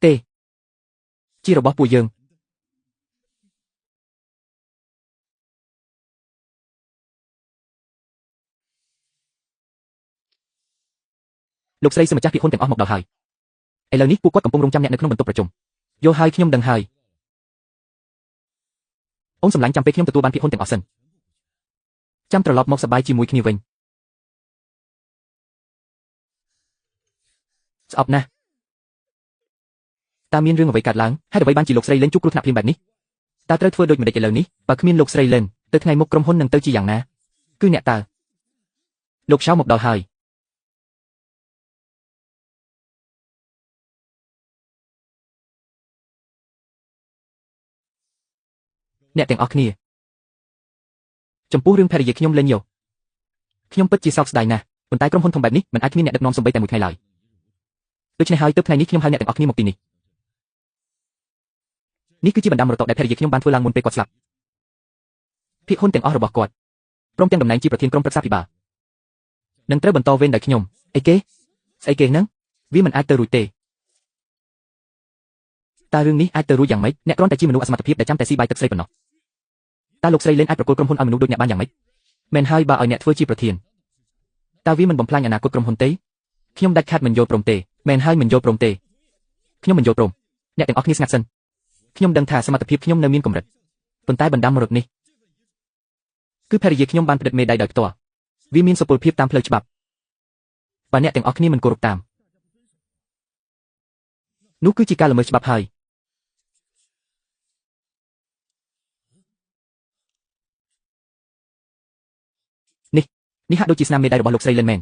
ទេជារបស់ពួកយើងលោកស្រីសម្ចាស់ភាគហ៊ុនទាំងអស់មកដល់ហើយឥឡូវនេះពួកគាត់កំពុងរងចាំអ្នកនៅក្នុងបន្ទប់ប្រជុំយល់ហើយខ្ញុំដឹងហើយអូនសម្លាញ់ចាំពេលខ្ញុំទទួលបានភាគហ៊ុនទាំងអស់សិនចាំត្រឡប់មកសប្បាយជាមួយគ្នាវិញស្អប់ណាស់តើមានរឿងអ្វីកើតឡើងហេតុអ្វីបានជាលោកស្រីលេនជួបគ្រោះថ្នាក់ភ្លាមបែបនេះតើត្រូវធ្វើដូចម្តេចឥឡូវនេះបើគ្មានលោកស្រីលេនទៅថ្ងៃមុខក្រុមហ៊ុននឹងទៅជាយ៉ាងណាគឺអ្នកតើ លោកឆៅមកដល់ហើយអ្នកទាំងអស់គ្នាចំពោះរឿងភរិយាខ្ញុំលេងយោខ្ញុំពិតជាសោកស្ដាយណាស់ប៉ុន្តែក្រុមហ៊ុនធំបែបនេះមិនអាចគ្មានអ្នកដឹកនាំសូម្បីតែមួយថ្ងៃឡើយដូច្នេះហើយទើបថ្ងៃនេះខ្ញុំហៅអ្នកទាំងអស់គ្នាមកទីនេះនេះគឺជាបណ្ដាំមរតកដែលភរិយាខ្ញុំបានធ្វើឡើងមុនពេលគាត់ស្លាប់ភាគហ៊ុនទាំងអស់របស់គាត់ព្រមទាំងតំណែងជាប្រធានក្រុមប្រឹក្សាភិបាលនឹងត្រូវបន្តវេនដោយខ្ញុំអីគេស្អីគេហ្នឹងវាមិនអាចទៅរួចទេតើរឿងនេះអាចទៅរួចយ៉ាងម៉េចអ្នកគ្រាន់តែជាមនុស្សអសមត្ថភាពដែលចាំតែស៊ីបាយទឹកស្រីប៉ុណ្ណោះតើលោកស្រីលេនអាចប្រគល់ក្រុមហ៊ុនឲ្យមនុស្សដូចអ្នកបានយ៉ាងម៉េចមែនហើយបើឲ្យអ្នកធ្វើជាប្រធានតើវាមិនបំផ្លាញអនាគតក្រុមហ៊ុនទេខ្ញុំដាច់ខាតមិនយល់ព្រមទេមែនហើយមិនយល់ព្រមទេខ្ញុំមិនយល់ព្រមអ្នកទាំងអស់គ្នាស្ងាត់សិនខ្ញុំដឹងថាសមត្ថភាពខ្ញុំនៅមានកម្រិតប៉ុន្តែបណ្ដាំមរតនេះគឺភរិយាខ្ញុំបានផ្តិតមេដៃដោយផ្ទាល់វាមានសុពលភាពតាមផ្លូវច្បាប់បើអ្នកទាំងអស់គ្នាមិនគោរពតាមនោះគឺជាការល្មើសច្បាប់ហើយនេះហាក់ដូចជាស្នាមមេដៃរបស់លោកស្រីលិនមែន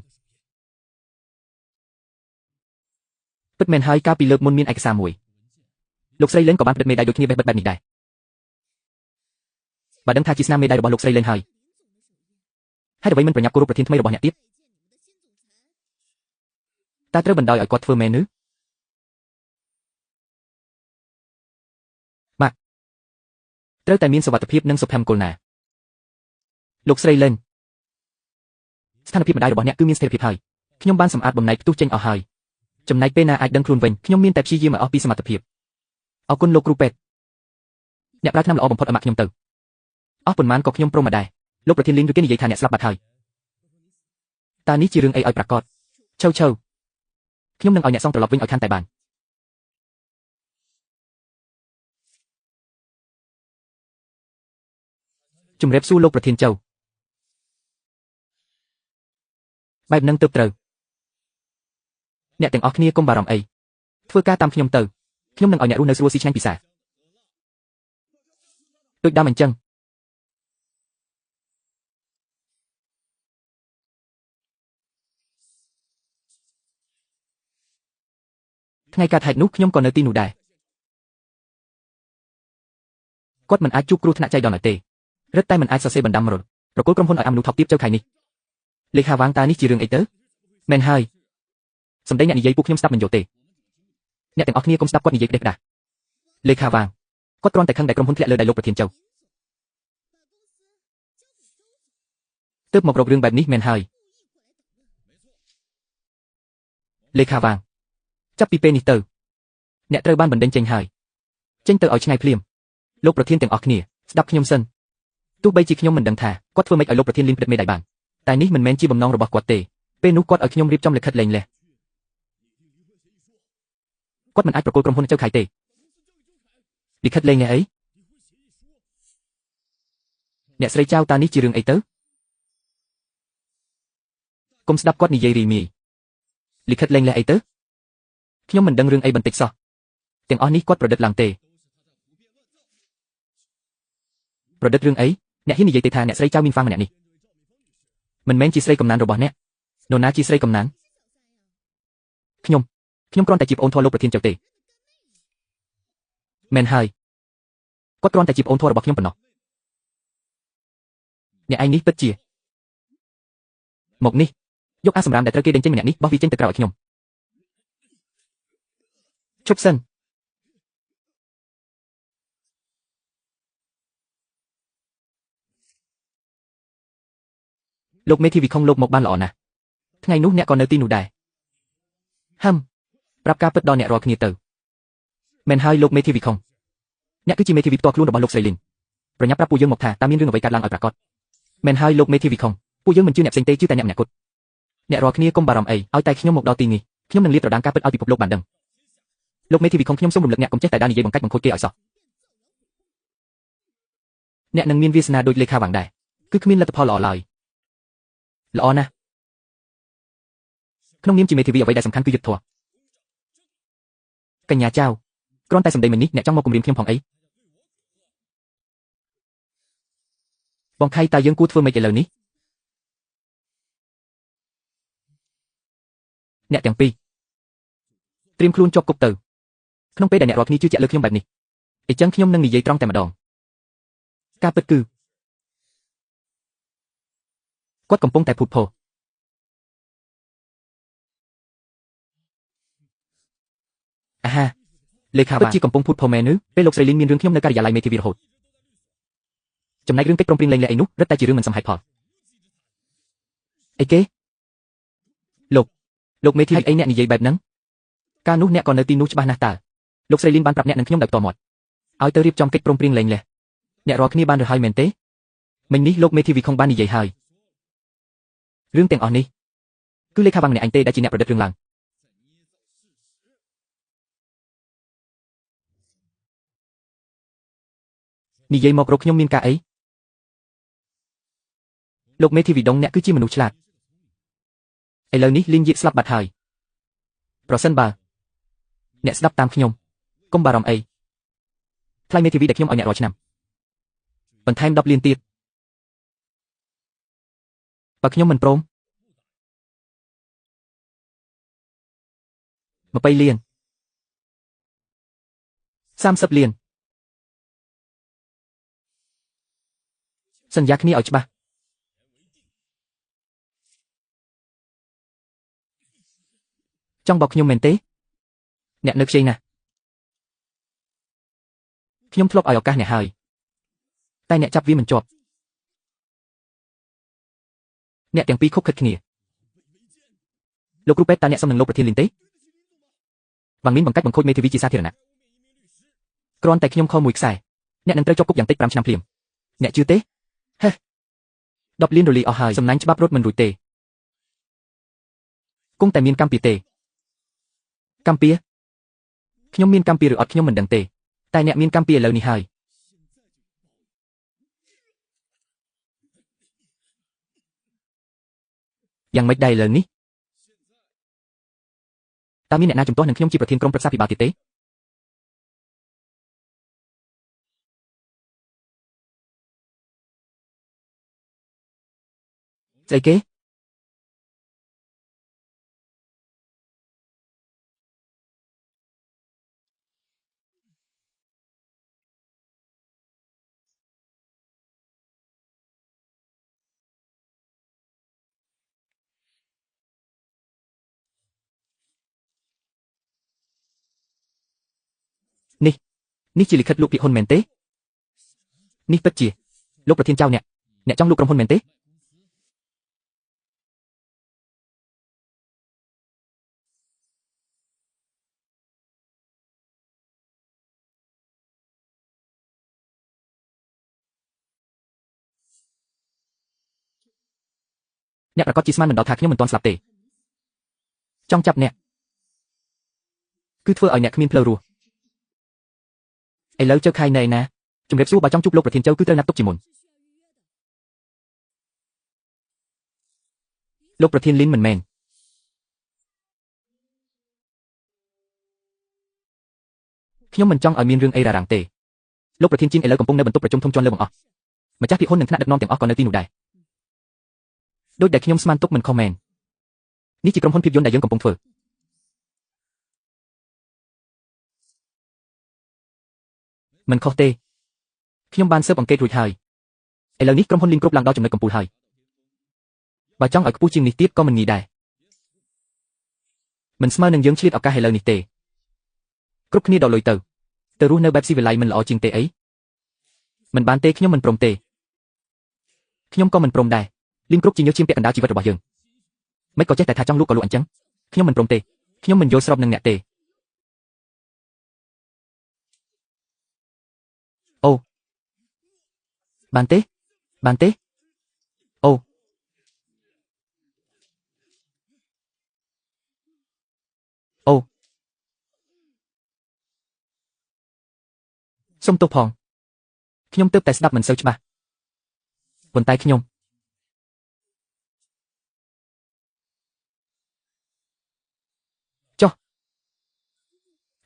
ពិតមែនហើយកាលពីលើកមុនមានឯកសារមួយលោកស្រីលិនក៏បានផ្តិតមេដៃដូចគ្នាបេះបិទបែបនេះដែរបើដឹងថាជាស្នាមមេដៃរបស់លោកស្រីលិនហើយហេតុអ្វីមិនប្រញាប់គោរពប្រធានថ្មីរបស់អ្នកទៀតតើត្រូវបណ្ដោយឲ្យគាត់ធ្វើមែនឬបាទត្រូវតែមានសុវត្ថិភាពនិងសុភមង្គលណាលោកស្រីលិនស្ថានភាពម្ដាយរបស់អ្នកគឺមានស្ថិរភាពហើយខ្ញុំបានសម្អាតបំណែកផ្ទុះចេញអស់ហើយចំណែកពេលណាអាចដឹងខ្លួនវិញខ្ញុំមានតែព្យាយាមឲ្យអស់ពីសមត្ថភាពអរគុណលោកគ្រូពេទ្យអ្នកប្រើថ្នាំល្អបំផុតឲ្យម៉ាក់ខ្ញុំទៅអស់ប៉ុន្មានក៏ខ្ញុំព្រមមកដែរលោកប្រធានលីនឬគេនិយាយថាអ្នកស្លាប់បាត់ហើយតើនេះជារឿងអីឲ្យប្រាកដឆៅឆៅខ្ញុំនឹងឲ្យអ្នកសងត្រឡប់វិញឲ្យខានតែបានជំរាបសួរលោកប្រធានចៅបែបនឹងទើបត្រូវអ្នកទាំងអស់គ្នាកុំបារម្ភអីធ្វើការតាមខ្ញុំទៅខ្ញុំនឹងឲ្យអ្នករស់នៅស្រួលស៊ីឆ្ងាញ់ពិសាដូចដើមអញ្ចឹងថ្ងៃកើតហេតុនោះខ្ញុំក៏នៅទីនោះដែរគាត់មិនអាចជួបគ្រោះថ្នាក់ចៃដន្យទេរឹតតែមិនអាចសរសេរបណ្ដាំមរតប្រគល់ក្រុមហ៊ុនឲ្យអាមនុស្សថោកទាបចៅខៃនេះលេខាវាងតើនេះជារឿងអីទៅមែនហើយសម្ដីអ្នកនិយាយពួកខ្ញុំស្ដាប់មិនយល់ទេអ្នកទាំងអស់គ្នាកុំស្ដាប់គាត់និយាយផ្ដេសផ្ដាសលេខាវាងគាត់គ្រាន់តែខឹងដែលក្រុមហ៊ុនធ្លាក់លើដៃលោកប្រធានចៅទើបមករករឿងបែបនេះមែនហើយលេខាវាងចាប់ពីពេលនេះទៅអ្នកត្រូវបានបណ្ដេញចេញហើយចេញទៅឲ្យឆ្ងាយភ្លាមលោកប្រធានទាំងអស់គ្នាស្ដាប់ខ្ញុំសិនទោះបីជាខ្ញុំមិនដឹងថាគាត់ធ្វើម៉េចឲ្យលោកប្រធានលីនផ្ដិតមេដៃបានតែនេះមិនមែនជាបំណងរបស់គាត់ទេពេលនោះគាត់ឲ្យខ្ញុំរៀបចំលិខិតលែងលះគាត់មិនអាចប្រគល់ក្រុមហ៊ុនចៅខៃទេលិខិតលែងលះអីអ្នកស្រីចៅតើនេះជារឿងអីទៅកុំស្ដាប់គាត់និយាយរីមីលិខិតលែងលះអីទៅខ្ញុំមិនដឹងរឿងអីបន្តិចសោះទាំងអស់នេះគាត់ប្រឌិតឡើងទេប្រឌិតរឿងអីអ្នកហ៊ាននិយាយទេថាអ្នកស្រីចៅមីនហ្វាងម្នាក់នេះមិនមែនជាស្រីកំណានរបស់អ្នកនរណាជាស្រីកំណានខ្ញុំគ្រាន់តែជាប្អូនធម៌លោកប្រធានចៅទេមែនហើយគាត់គ្រាន់តែជាប្អូនធម៌របស់ខ្ញុំប៉ុណ្ណោះអ្នកឯងនេះពិតជាមកនេះយកអាសម្រាមដែលត្រូវគេដេញចេញម្នាក់នេះបោះវាចេញទៅក្រៅឲ្យខ្ញុំឈប់សិនលោកមេធាវីខុងលោកមកបានល្អណាស់ថ្ងៃនោះអ្នកក៏នៅទីនោះដែរហឹមប្រាប់ការពិតដល់អ្នករាល់គ្នាទៅមែនហើយលោកមេធាវីខុងអ្នកគឺជាមេធាវីផ្ទាល់ខ្លួនរបស់លោកស្រីលីនប្រញាប់ប្រាប់ពួកយើងមកថាតើមានរឿងអ្វីកើតឡើងឲ្យប្រាកដមែនហើយលោកមេធាវីខុងពួកយើងមិនជឿអ្នកផ្សេងទេជឿតែអ្នកម្នាក់គត់អ្នករាល់គ្នាកុំបារម្ភអីឲ្យតែខ្ញុំមកដល់ទីនេះខ្ញុំនឹងលាតត្រដាងការពិតឲ្យពិភពលោកបានដឹងលោកមេធាវីខុងខ្ញុំសូមរំលឹកអ្នកកុំចេះតែដើរនិយាយបង្កាច់បង្ខូចគេឲ្យសោះអ្នកនឹងមានវាសនាដូចលេខាវាងដែរគឺគ្មានលទ្ធផលល្អឡើយល្អណាស់ក្នុងនាមជាមេធាវីអ្វីដែលសំខាន់គឺយុត្តិធម៌កញ្ញាចៅគ្រាន់តែសម្ដីមិញនេះអ្នកចង់មកគំរាមខ្ញុំផងអីបងខៃតើយើងគួរធ្វើម៉េចឥឡូវនេះ អ្នកទាំងពីរត្រៀមខ្លួនជាប់គុកទៅក្នុងពេលដែលអ្នករាល់គ្នាជឿជាក់លើខ្ញុំបែបនេះអញ្ចឹងខ្ញុំនឹងនិយាយត្រង់តែម្ដងការពិតគឺគាត់កំពុងតែភូតភរអាហាលេខាពិតជាកំពុងភូតភរមែនឬពេលលោកស្រីលីនមានរឿងខ្ញុំនៅការិយាល័យមេធាវីរហូតចំណែករឿងកិច្ចព្រមព្រៀងលែងលះអីនោះរឹតតែជារឿងមិនសមហេតុផលអីគេលោកមេធាវីអីអ្នកនិយាយបែបហ្នឹងកាលនោះអ្នកក៏នៅទីនោះច្បាស់ណាស់តើលោកស្រីលីនបានប្រាប់អ្នកនឹងខ្ញុំដោយផ្ទាល់មាត់ឲ្យទៅរៀបចំកិច្ចព្រមព្រៀងលែងលះអ្នករាល់គ្នាបានរើហើយមែនទេមិញនេះលោកមេធាវីខុងបាននិយាយហើយរឿងទាំងអស់នេះគឺលេខាវ៉ាងម្នាក់ឯងទេដែលជាអ្នកប្រឌិតរឿងឡើងនិយាយមករកខ្ញុំមានការអីលោកមេធាវីដុងអ្នកគឺជាមនុស្សឆ្លាតឥឡូវនេះលីនយៀតស្លាប់បាត់ហើយប្រសិនបើអ្នកស្ដាប់តាមខ្ញុំកុំបារម្ភអីថ្លៃមេធាវីដែលខ្ញុំឲ្យអ្នករាល់ឆ្នាំបន្ថែម10លានទៀតបើខ្ញុំមិនព្រម20លាន30លានសន្យាគ្នាឲ្យច្បាស់ចង់បោកខ្ញុំមែនទេអ្នកនៅខ្ចីណាស់ខ្ញុំធ្លាប់ឲ្យឱកាសអ្នកហើយតែអ្នកចាប់វាមិនជាប់អ្នកទាំងពីរខុបខិតគ្នាលោកគ្រូពេទ្យតើអ្នកសមនឹងលោកប្រធានលីនទេវ៉ាងមីនបង្កាច់បង្ខូចមេធាវីជាសាធារណៈគ្រាន់តែខ្ញុំខមួយខ្សែអ្នកនឹងត្រូវជាប់គុកយ៉ាងតិច5ឆ្នាំភ្លាមអ្នកជឿទេហេ10លានរលីអស់ហើយសំណាញ់ច្បាប់រត់មិនរួចទេគង់តែមានកម្មពៀទេកម្មពៀខ្ញុំមានកម្មពៀឬអត់ខ្ញុំមិនដឹងទេតែអ្នកមានកម្មពៀឥឡូវនេះហើយយ៉ាងម៉េចដែរឥឡូវនេះតើមានអ្នកណាជំទាស់នឹងខ្ញុំជាប្រធានក្រុមប្រឹក្សាភិបាលទៀតទេស្អីគេនេះជាលិខិតលក់ភាគហ៊ុនមែនទេនេះពិតជាលោកប្រធានចៅអ្នកចង់លក់ក្រុមហ៊ុនមែនទេអ្នកប្រកាសជាស្មានមិនដល់ថាខ្ញុំមិនទាន់ស្លាប់ទេចង់ចាប់អ្នកគឺធ្វើឲ្យអ្នកគ្មានផ្លូវរស់ឥឡូវចៅខៃនៅឯណាជំរាបសួរបើចង់ជួបលោកប្រធានចៅគឺត្រូវណាត់ទុកជាមុនលោកប្រធានលីនមិនមែនខ្ញុំមិនចង់ឲ្យមានរឿងអីរ៉ារាំងទេលោកប្រធានជីនឥឡូវកំពុងនៅបន្ទប់ប្រជុំធំជាន់លើបង្អស់ម្ចាស់ភាគហ៊ុននិងថ្នាក់ដឹកនាំទាំងអស់ក៏នៅទីនោះដែរដូចដែលខ្ញុំស្មានទុកមិនខុសមែននេះជាក្រុមហ៊ុនភាពយន្តដែលយើងកំពុងធ្វើមិនខុសទេខ្ញុំបានស៊ើបអង្កេតរួចហើយឥឡូវនេះក្រុមហ៊ុនលីនគ្រប់ឡើងដល់ចំណុចកំពូលហើយបើចង់ឲ្យខ្ពស់ជាងនេះទៀតក៏មិនងាយដែរមិនស្មើនឹងយើងឆ្លៀតឱកាសឥឡូវនេះទេគ្រប់គ្នាដកលុយទៅរស់នៅបែបស៊ីវិល័យមិនល្អជាងទេអីមិនបានទេខ្ញុំមិនព្រមទេខ្ញុំក៏មិនព្រមដែរលីនគ្រប់ជាញើសឈាមពាក់កណ្ដាលជីវិតរបស់យើងមិនក៏ចេះតែថាចង់លក់ក៏លក់អញ្ចឹងខ្ញុំមិនព្រមទេខ្ញុំមិនយល់ស្របនឹងអ្នកទេអូបានទេបានទេអូអូសុំទោសផងខ្ញុំទើបតែស្ដាប់មិនសូវច្បាស់ប៉ុន្តែខ្ញុំចុះ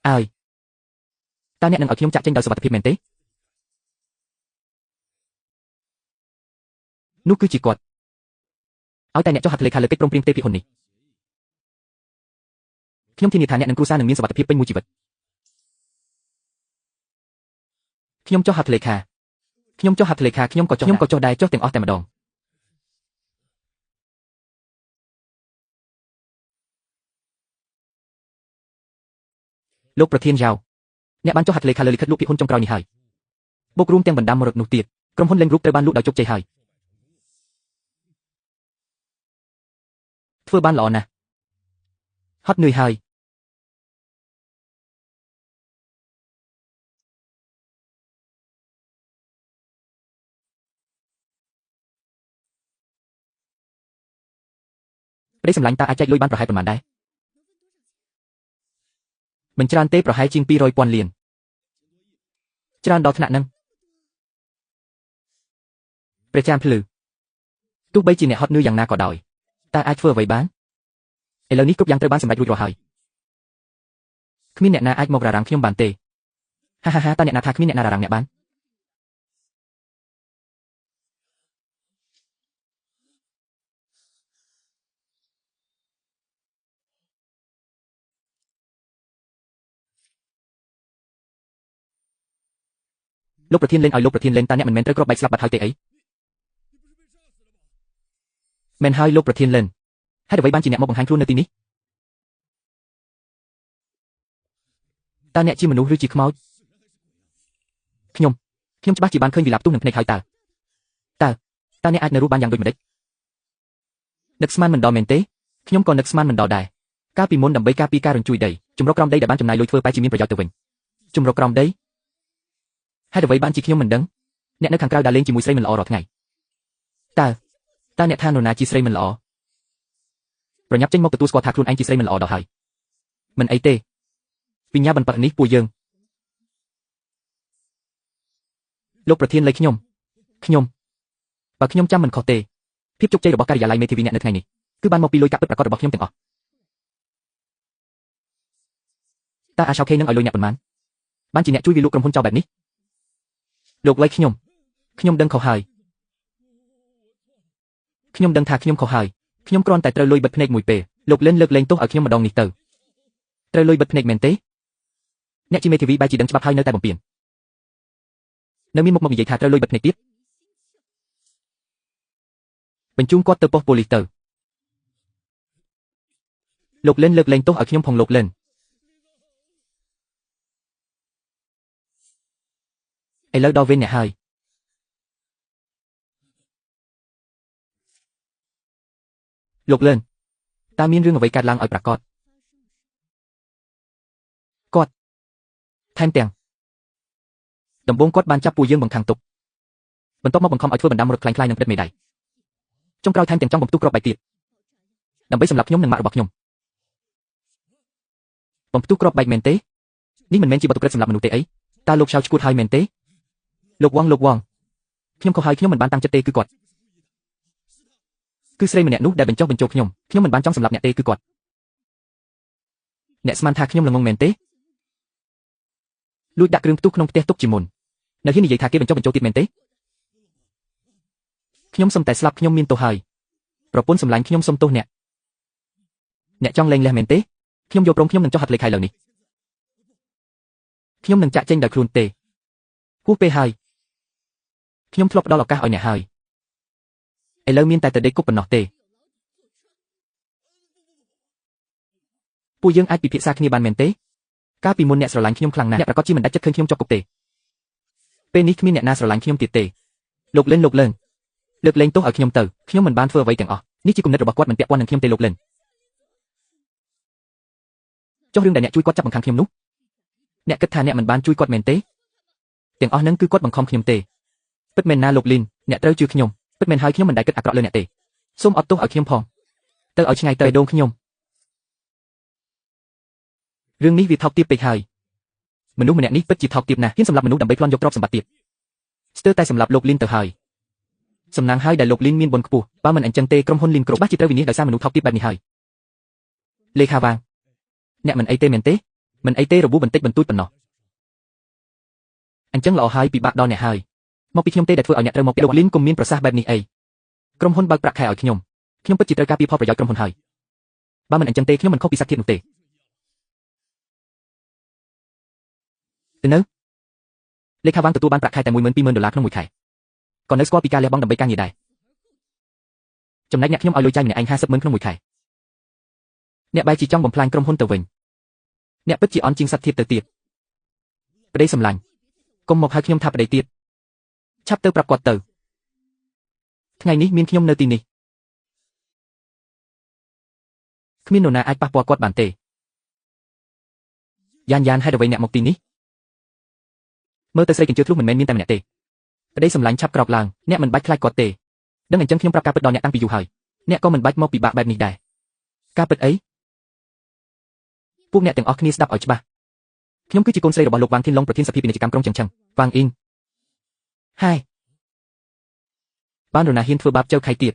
អើយតើអ្នកនឹងឲ្យខ្ញុំចាក់ចេញដោយសុវត្ថិភាពមែនទេនោះគឺជាគាត់ឲ្យតែអ្នកចុះហត្ថលេខាលើកិច្ចព្រមព្រៀងផ្ទេរភាគហ៊ុននេះ ខ្ញុំធានាថាអ្នកនិងគ្រួសារនឹងមានសុវត្ថិភាពពេញមួយជីវិតខ្ញុំចុះហត្ថលេខាខ្ញុំចុះហត្ថលេខាខ្ញុំក៏ចុះខ្ញុំក៏ចុះដែរចុះទាំងអស់តែម្ដងលោកប្រធានយ៉ាវអ្នកបានចុះហត្ថលេខាលើលិខិតលក់ភាគហ៊ុនចុងក្រោយនេះហើយបូករួមទាំងបណ្ដាំមរតនោះទៀតក្រុមហ៊ុនលេងរូបត្រូវបានលក់ដោយជោគជ័យហើយធ្វើបានល្អណាស់ហត់នឿយហើយប្តីសម្លាញ់តើអាចចែកលុយបានប្រហែលប៉ុន្មានដែរមិនច្រើនទេប្រហែលជាង200,000លានច្រើនដល់ថ្នាក់ហ្នឹងព្រះចាមភ្លឺទោះបីជាអ្នកហត់នឿយយ៉ាងណាក៏ដោយតើអាចធ្វើអ្វីបានឥឡូវនេះគ្រប់យ៉ាងត្រូវបានសម្រេចរួចរាល់ហើយគ្មានអ្នកណាអាចមកររាំងខ្ញុំបានទេហាហាហាតើអ្នកណាថាគ្មានអ្នកណាររាំងអ្នកបានលោកប្រធានលេនឲ្យលោកប្រធានលេនតើអ្នកមិនមែនត្រូវគ្រាប់បែកស្លាប់បាត់ហើយទេអីមែនហើយលោកប្រធានលេនហេតុអ្វីបានជាអ្នកមកបង្ហាញខ្លួននៅទីនេះតើអ្នកជាមនុស្សឬជាខ្មោចខ្ញុំច្បាស់ជាបានឃើញវិឡាបទុះនឹងភ្នែកហើយតើអ្នកអាចនៅរស់បានយ៉ាងដូចម្តេចនឹកស្មានមិនដល់មែនទេខ្ញុំក៏នឹកស្មានមិនដល់ដែរកាលពីមុនដើម្បីការពារការរញ្ជួយដីជំរកក្រោមដីដែលបានចំណាយលុយធ្វើបែរជាមានប្រយោជន៍ទៅវិញជំរកក្រោមដីហេតុអ្វីបានជាខ្ញុំមិនដឹងអ្នកនៅខាងក្រៅដើរលេងជាមួយស្រីមិនល្អរាល់ថ្ងៃតើអ្នកថានរណាជាស្រីមិនល្អប្រញាប់ចេញមកទទួលស្គាល់ថាខ្លួនឯងជាស្រីមិនល្អដល់ហើយមិនអីទេវិញ្ញាបន្បិនេះពួកយើងលោកប្រធានលេខខ្ញុំបើខ្ញុំចាំមិនខុសទេភាពជោគជ័យរបស់ការិយាល័យមេធាវីអ្នកនៅថ្ងៃនេះគឺបានមកពីលុយកាក់ពិតប្រាកដរបស់ខ្ញុំទាំងអស់តើអាឆៅខេនឹងឲ្យលុយអ្នកប៉ុន្មានបានជាអ្នកជួយវាលក់ក្រុមហ៊ុនចោលបែបនេះលោកលេខខ្ញុំដឹងខុសហើយខ្ញុំដឹងថាខ្ញុំខុសហើយខ្ញុំគ្រាន់តែត្រូវលុយបិទភ្នែកមួយពេលលោកលិនលើកលែងទោសឲ្យខ្ញុំម្ដងនេះទៅត្រូវលុយបិទភ្នែកមែនទេអ្នកជាមេធាវីបែរជាដឹងច្បាប់ហើយនៅតែបំពេញនៅមានមុខមកនិយាយថាត្រូវលុយបិទភ្នែកទៀតបញ្ជូនគាត់ទៅប៉ុស្តិ៍ប៉ូលីសទៅលោកលិនលើកលែងទោសឲ្យខ្ញុំផងលោកលិនឥឡូវដល់វិញអ្នកហើយលោកលិនតើមានរឿងអ្វីកើតឡើងឲ្យប្រាកដគាត់ថែមទាំងដំបូងគាត់បានចាប់ពួកយើងបង្ខាំងទុកបន្ទាប់មកបង្ខំឲ្យធ្វើបណ្ដាំរត់ក្លែងៗនិងផ្ដិតមេដៃចុងក្រោយថែមទាំងចង់បំផ្ទុះគ្រាប់បែកទៀតដើម្បីសម្លាប់ខ្ញុំនិងម៉ាក់របស់ខ្ញុំបំផ្ទុះគ្រាប់បែកមែនទេនេះមិនមែនជាបទឧក្រិដ្ឋសម្រាប់មនុស្សទេអីតើលោកឆៅឈួតហើយមែនទេលោកវងខ្ញុំខុសហើយខ្ញុំមិនបានតាំងចិត្តទេគឺគាត់គឺស្រីម្នាក់នោះដែលបញ្ចុះបញ្ចូលខ្ញុំមិនបានចង់សម្លាប់អ្នកទេគឺគាត់អ្នកស្មានថាខ្ញុំល្ងងមែនទេលួចដាក់គ្រឿងផ្ទុះក្នុងផ្ទះទុកជាមុននៅហ៊ាននិយាយថាគេបញ្ចុះបញ្ចូលទៀតមែនទេខ្ញុំសុំតែស្លាប់ខ្ញុំមានទោសហើយប្រពន្ធសម្លាញ់ខ្ញុំសុំទោសអ្នកចង់លែងលះមែនទេខ្ញុំយល់ព្រមខ្ញុំនឹងចុះហត្ថលេខាឥឡូវនេះខ្ញុំនឹងចាក់ចេញដោយខ្លួនទេហួសពេលហើយខ្ញុំធ្លាប់ផ្ដល់ឱកាសឲ្យអ្នកហើយឥឡូវមានតែដេកគប់ប៉ុណ្ណោះទេពួកយើងអាចពិភាក្សាគ្នាបានមែនទេកាលពីមុនអ្នកស្រឡាញ់ខ្ញុំខ្លាំងណាស់អ្នកប្រាកដជាមិនដាច់ចិត្តឃើញខ្ញុំជាប់គុកទេពេលនេះគ្មានអ្នកណាស្រឡាញ់ខ្ញុំទៀតទេលោកលិនលើកលែងទោសឲ្យខ្ញុំទៅខ្ញុំមិនបានធ្វើអ្វីទាំងអស់នេះជាគំនិតរបស់គាត់មិនពាក់ព័ន្ធនឹងខ្ញុំទេលោកលិនចុះរឿងដែលអ្នកជួយគាត់ចាប់បង្ខាំងខ្ញុំនោះអ្នកគិតថាអ្នកមិនបានជួយគាត់មែនទេទាំងអស់នឹងគឺគាត់បង្ខំខ្ញុំទេពិតមែនណាលោកលិនអ្នកត្រូវជឿខ្ញុំពិតមែនហើយខ្ញុំមិនដែលគិតអាក្រក់លើអ្នកទេសូមអត់ទោសឲ្យខ្ញុំផងទៅឲ្យឆ្ងាយទៅដងខ្ញុំរឿងនេះវាថោកទាបពេកហើយមនុស្សម្នាក់នេះពិតជាថោកទាបណាស់ហ៊ានសម្លាប់មនុស្សដើម្បីប្លន់យកទ្រព្យសម្បត្តិទៀតស្ទើរតែសម្លាប់លោកលិនទៅហើយសំណាងហើយដែលលោកលិនមានបុណ្យខ្ពស់បើមិនអញ្ចឹងទេក្រុមហ៊ុនលិនគ្រប់ច្បាស់ជាត្រូវវិនិច្ឆ័យដោយសារមនុស្សថោកទាបបែបនេះហើយលេខាវាងអ្នកមិនអីទេមែនទេមិនអីទេរបួសបន្តិចបន្តួចប៉ុណ្ណោះអញ្ចឹងល្អហើយពិបាកដល់អ្នកហើយមកពីខ្ញុំទេដែលធ្វើឲ្យអ្នកត្រូវមកលោកលិនគុំមានប្រសាសន៍បែបនេះអីក្រុមហ៊ុនបើកប្រាក់ខែឲ្យខ្ញុំពិតជាត្រូវការពីផលប្រយោជន៍ក្រុមហ៊ុនហើយបើមិនអញ្ចឹងទេខ្ញុំមិនខុសពីសត្វធាតុនោះទេ ទៅនៅលេខាវ៉ាងទទួលបានប្រាក់ខែតែ120,000ដុល្លារក្នុងមួយខែក៏នៅស្គាល់ពីការលះបង់ដើម្បីការងារដែរចំណែកអ្នកខ្ញុំឲ្យលុយចាយម្នាក់ឯង50ម៉ឺនក្នុងមួយខែអ្នកបែរជាចង់បំផ្លាញក្រុមហ៊ុនទៅវិញអ្នកពិតជាអន់ជាងសត្វធាតុទៅទៀតប្តីសម្លាញ់កុំមកហៅខ្ញុំថាប្តីទៀតឆាប់ទៅប្រាប់គាត់ទៅថ្ងៃនេះមានខ្ញុំនៅទីនេះគ្មាននរណាអាចប៉ះពាល់គាត់បានទេយ៉ានយ៉ានហេតុអ្វីអ្នកមកទីនេះមើលទៅស្រីកញ្ជើធ្លុះមិនមែនមានតែម្នាក់ទេប្តីសម្លាញ់ឆាប់ក្រោកឡើងអ្នកមិនបាច់ខ្លាចគាត់ទេដឹងអញ្ចឹងខ្ញុំប្រាប់ការពិតដល់អ្នកតាំងពីយូរហើយអ្នកក៏មិនបាច់មកពិបាកបែបនេះដែរការពិតអីពួកអ្នកទាំងអស់គ្នាស្ដាប់ឲ្យច្បាស់ខ្ញុំគឺជាកូនស្រីរបស់លោកវ៉ាងធីនឡុងប្រធានសភាពាណិជ្ជកម្មក្រុងចឹងឆឹងវ៉ាងអ៊ីងហើយបានរណាហ៊ានធ្វើបាបចៅខៃទៀត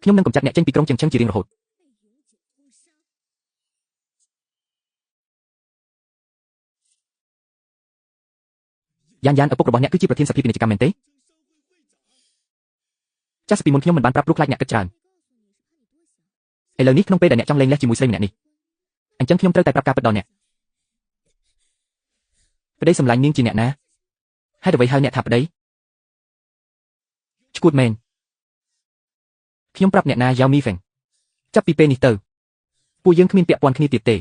ខ្ញុំនឹងកម្ចាត់អ្នកចេញពីក្រុងចឹងឆឹងជារៀងរហូតយ៉ានយ៉ានឪពុករបស់អ្នកគឺជាប្រធានសភាពាណិជ្ជកម្មមែនទេចាស់ពីមុនខ្ញុំមិនបានប្រាប់ព្រោះខ្លាចអ្នកគិតច្រើនឥឡូវនេះក្នុងពេលដែលអ្នកចង់លេងលេះជាមួយស្រីម្នាក់នេះអញ្ចឹងខ្ញុំត្រូវតែប្រាប់ការពិតដល់អ្នកប្តីសម្លាញ់នាងជាអ្នកណាហេតុអ្វីហៅអ្នកថាប្តីឈួតមែនខ្ញុំប្រាប់អ្នកណាយ៉ាវមីហ្វេងចាប់ពីពេលនេះទៅពួកយើងគ្មានពាក់ព័ន្ធគ្នាទៀតទេ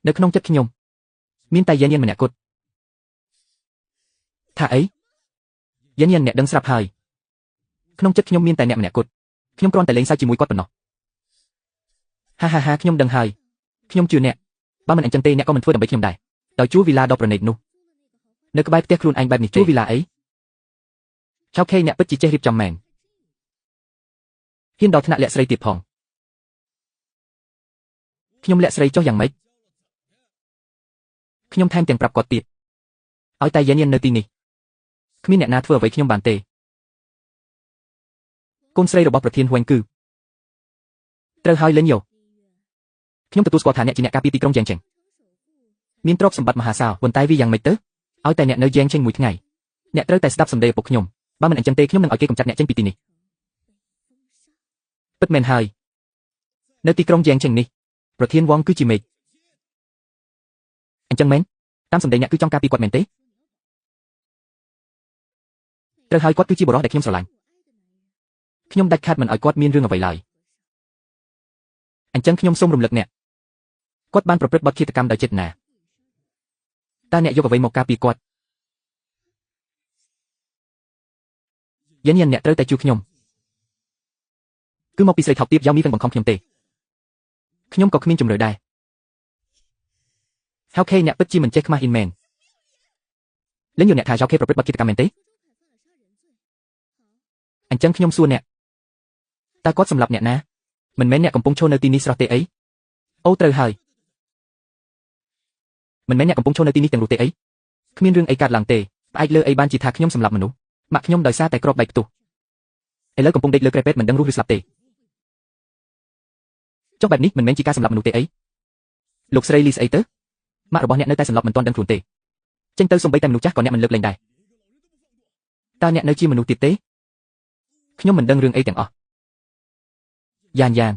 នៅក្នុងចិត្តខ្ញុំមានតែយ៉ានយ៉ានម្នាក់គត់ថាអីយ៉ានយ៉ានអ្នកដឹងស្រាប់ហើយក្នុងចិត្តខ្ញុំមានតែអ្នកម្នាក់គត់ខ្ញុំគ្រាន់តែលេងសើចជាមួយគាត់ប៉ុណ្ណោះហាហាហាខ្ញុំដឹងហើយខ្ញុំជឿអ្នកបើមិនអញ្ចឹងទេអ្នកក៏មិនធ្វើដើម្បីខ្ញុំដែរដោយជួវីឡាដ៏ប្រណិតនោះនៅក្បែរផ្ទះខ្លួនឯងបែបនេះជួវីឡាអីឆៅខេអ្នកពិតជាចេះរៀបចំមែនហ៊ានដល់ថ្នាក់លាក់ស្រីទៀតផងខ្ញុំលាក់ស្រីចុះយ៉ាងម៉េចខ្ញុំថែមទាំងប្រាប់គាត់ទៀតឲ្យតែយ៉ានយ៉ាននៅទីនេះគ្មានអ្នកណាធ្វើអ្វីខ្ញុំបានទេកូនស្រីរបស់ប្រធានហួងគឺត្រូវហើយលេងយោខ្ញុំទទួលស្គាល់ថាអ្នកជាអ្នកការពារទីក្រុងយ៉ែងឆេងមានទ្រព្យសម្បត្តិមហាសាលប៉ុន្តែវាយ៉ាងម៉េចទៅឲ្យតែអ្នកនៅយ៉ែងឆេងមួយថ្ងៃអ្នកត្រូវតែស្ដាប់សម្ដីឪពុកខ្ញុំបើមិនអញ្ចឹងទេខ្ញុំនឹងឲ្យគេកម្ចាត់អ្នកចេញពីទីនេះពិតមែនហើយនៅទីក្រុងយ៉ែងឆេងនេះប្រធានវងគឺជាមេឃអញ្ចឹងមែនតាមសម្ដីអ្នកគឺចង់ការពារគាត់មែនទេត្រូវហើយគាត់គឺជាបុរសដែលខ្ញុំស្រឡាញ់ខ្ញុំដាច់ខាតមិនឲ្យគាត់មានរឿងអ្វីឡើយអញ្ចឹងខ្ញុំសូមរំលឹកអ្នកគាត់បានប្រព្រឹត្តបទឃាតកម្មដោយចេតនាតើអ្នកយកអ្វីមកការពារគាត់យ៉ានយ៉ានអ្នកត្រូវតែជួយខ្ញុំគឺមកពីស្រីថោកទាបយ៉ាវមីហ្វឹងបង្ខំខ្ញុំទេខ្ញុំក៏គ្មានជំរឿដែរហៅខេអ្នកពិតជាមិនចេះខ្មាស់អ៊ីនមែនលេងយល់អ្នកថាយ៉ាវខេប្រព្រឹត្តបទឃាតកម្មមែនទេអញ្ចឹងខ្ញុំសួរអ្នកតើគាត់សម្លាប់អ្នកណាមិនមែនអ្នកកំពុងឈរនៅទីនេះស្រស់ទេអីអូត្រូវហើយមិនមែនអ្នកកំពុងឈរនៅទីនេះទាំងរស់ទេអីគ្មានរឿងអីកើតឡើងទេផ្អែកលើអីបានជាថាខ្ញុំសម្លាប់មនុស្សម៉ាក់ខ្ញុំដោយសារតែគ្រាប់បែកផ្ទុះឥឡូវកំពុងដេកលើគ្រែពេទ្យមិនដឹងរស់ឬស្លាប់ទេចុះបែបនេះមិនមែនជាការសម្លាប់មនុស្សទេអីលោកស្រីលីស្អីទៅម៉ាក់របស់អ្នកនៅតែសម្លាប់មិនទាន់ដឹងខ្លួនទេចេញទៅសំបីតែមនុស្សចាស់ក៏អ្នកមិនលើកលែងដែរតើអ្នកនៅជាមនុស្សទៀតទេខ្ញុំមិនដឹងរឿងអីទាំងអស់យ៉ានយ៉ាន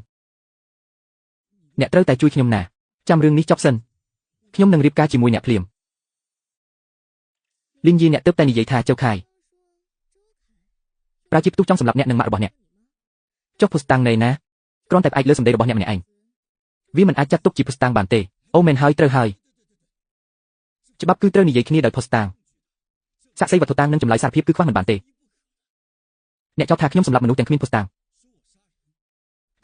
អ្នកត្រូវតែជួយខ្ញុំណាចាំរឿងនេះចប់សិនខ្ញុំនឹងរៀបការជាមួយអ្នកភ្លាមលីនយីអ្នកទើបតែនិយាយថាចៅខាយប្រជាផ្ទុះចង់សម្លាប់អ្នកនិងម៉ាក់របស់អ្នកចុះភស្តុតាងនៃណាគ្រាន់តែផ្អែកលើសម្ដីរបស់អ្នកម្នាក់ឯងវាមិនអាចចាត់ទុកជាភស្តុតាងបានទេអូមែនហើយត្រូវហើយច្បាប់គឺត្រូវនិយាយគ្នាដោយភស្តុតាងសាក្សីវត្ថុតាងនិងចម្លើយសារភាពគឺខ្វះមិនបានទេអ្នកចោទថាខ្ញុំសម្លាប់មនុស្សទាំងគ្មានភស្តុតាង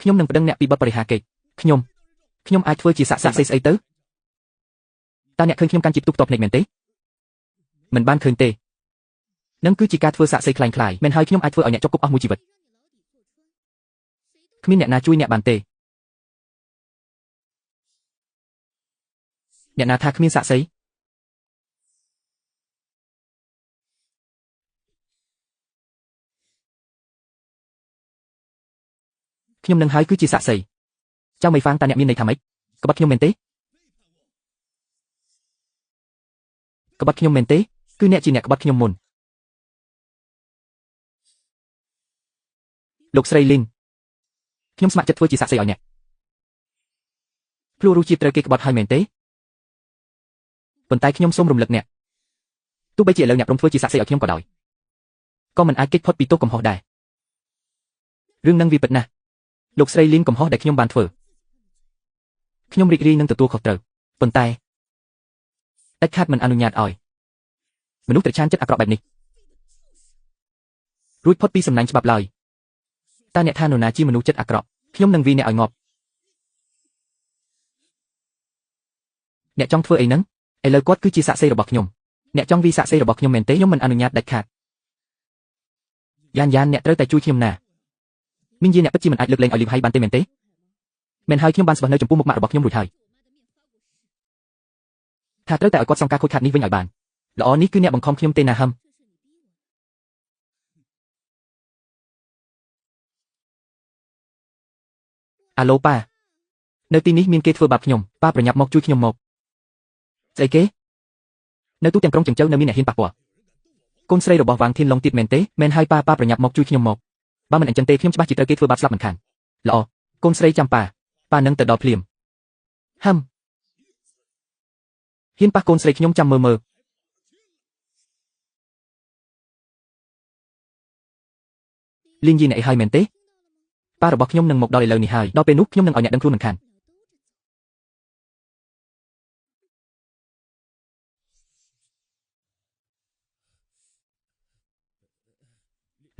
ខ្ញុំនឹងប្តឹងអ្នកពីបទបរិហារកេរខ្ញុំអាចធ្វើជាសាក្សីស្អីទៅតើអ្នកឃើញខ្ញុំកាន់ជាផ្ទុះផ្ទាល់ភ្នែកមែនទេមិនបានឃើញទេនឹងគឺជាការធ្វើសាក្សីក្លែងក្លាយមែនហើយខ្ញុំអាចធ្វើឲ្យអ្នកជាប់គុកអស់មួយជីវិតគ្មានអ្នកណាជួយអ្នកបានទេអ្នកណាថាគ្មានសាក្សីខ្ញុំនឹងហើយគឺជាសាក្សីចៅមីហ្វាងតើអ្នកមានន័យថាម៉េចក្បត់ខ្ញុំមែនទេក្បត់ខ្ញុំមែនទេគឺអ្នកជាអ្នកក្បត់ខ្ញុំមុនលោកស្រីលីនខ្ញុំស្ម័គ្រចិត្តធ្វើជាសាក្សីឲ្យអ្នកភ្លួររសជាតិត្រូវគេក្បត់ហើយមែនទេប៉ុន្តែខ្ញុំសូមរំលឹកអ្នក ទោះបីជាឥឡូវអ្នកព្រមធ្វើជាសាក្សីឲ្យខ្ញុំក៏ដោយក៏មិនអាចគេចផុតពីទោសកំហុសដែររឿងនឹងវាពិតណាស់លោកស្រីលីនកំហុសដែលខ្ញុំបានធ្វើខ្ញុំរីករាយនឹងទទួលខុសត្រូវប៉ុន្តែដាច់ខាតមិនអនុញ្ញាតឲ្យមនុស្សត្រឆានចិត្តអាក្រក់បែបនេះរួចផុតពីសំណាញ់ច្បាប់ឡើយតើអ្នកថានរណាជាមនុស្សចិត្តអាក្រក់ខ្ញុំនឹងវាយអ្នកឲ្យងាប់អ្នកចង់ធ្វើអីហ្នឹងឥឡូវគាត់គឺជាសាក្សីរបស់ខ្ញុំអ្នកចង់វាយសាក្សីរបស់ខ្ញុំមែនទេខ្ញុំមិនអនុញ្ញាតដាច់ខាតយ៉ានយ៉ានអ្នកត្រូវតែជួយខ្ញុំណាមានយាអ្នកពិតជាមិនអាចលើកលែងឲ្យលីវហៃបានទេមែនទេមែនហើយខ្ញុំបានស្បះនៅចំពោះមុខម៉ាក់របស់ខ្ញុំរួចហើយថាត្រូវតែឲ្យគាត់សងការខូចខាតនេះវិញឲ្យបានល្អនេះគឺអ្នកបង្ខំខ្ញុំទេណាហឹមអាឡូប៉ានៅទីនេះមានគេធ្វើបាបខ្ញុំប៉ាប្រញាប់មកជួយខ្ញុំមកស្អីគេនៅទូទាំងក្រុងចិញ្ចៅនៅមានអ្នកហ៊ានប៉ះពាល់កូនស្រីរបស់វ៉ាងធានឡុងទៀតមែនទេមែនហើយប៉ាប៉ាប្រញាប់មកជួយខ្ញុំមកបើមិនអញ្ចឹងទេខ្ញុំច្បាស់ជាត្រូវគេធ្វើបាបស្លាប់មិនខានល្អកូនស្រីចាំប៉ាប៉ានឹងទៅដល់ភ្លាមហឹមហ៊ានប៉ះកូនស្រីខ្ញុំចាំមើលមើលលីងយីអ្នកអីហើយមែនទេប៉ារបស់ខ្ញុំនឹងមកដល់ឥឡូវនេះហើយដល់ពេលនោះខ្ញុំនឹងឲ្យអ្នកដឹងខ្លួនមិនខាន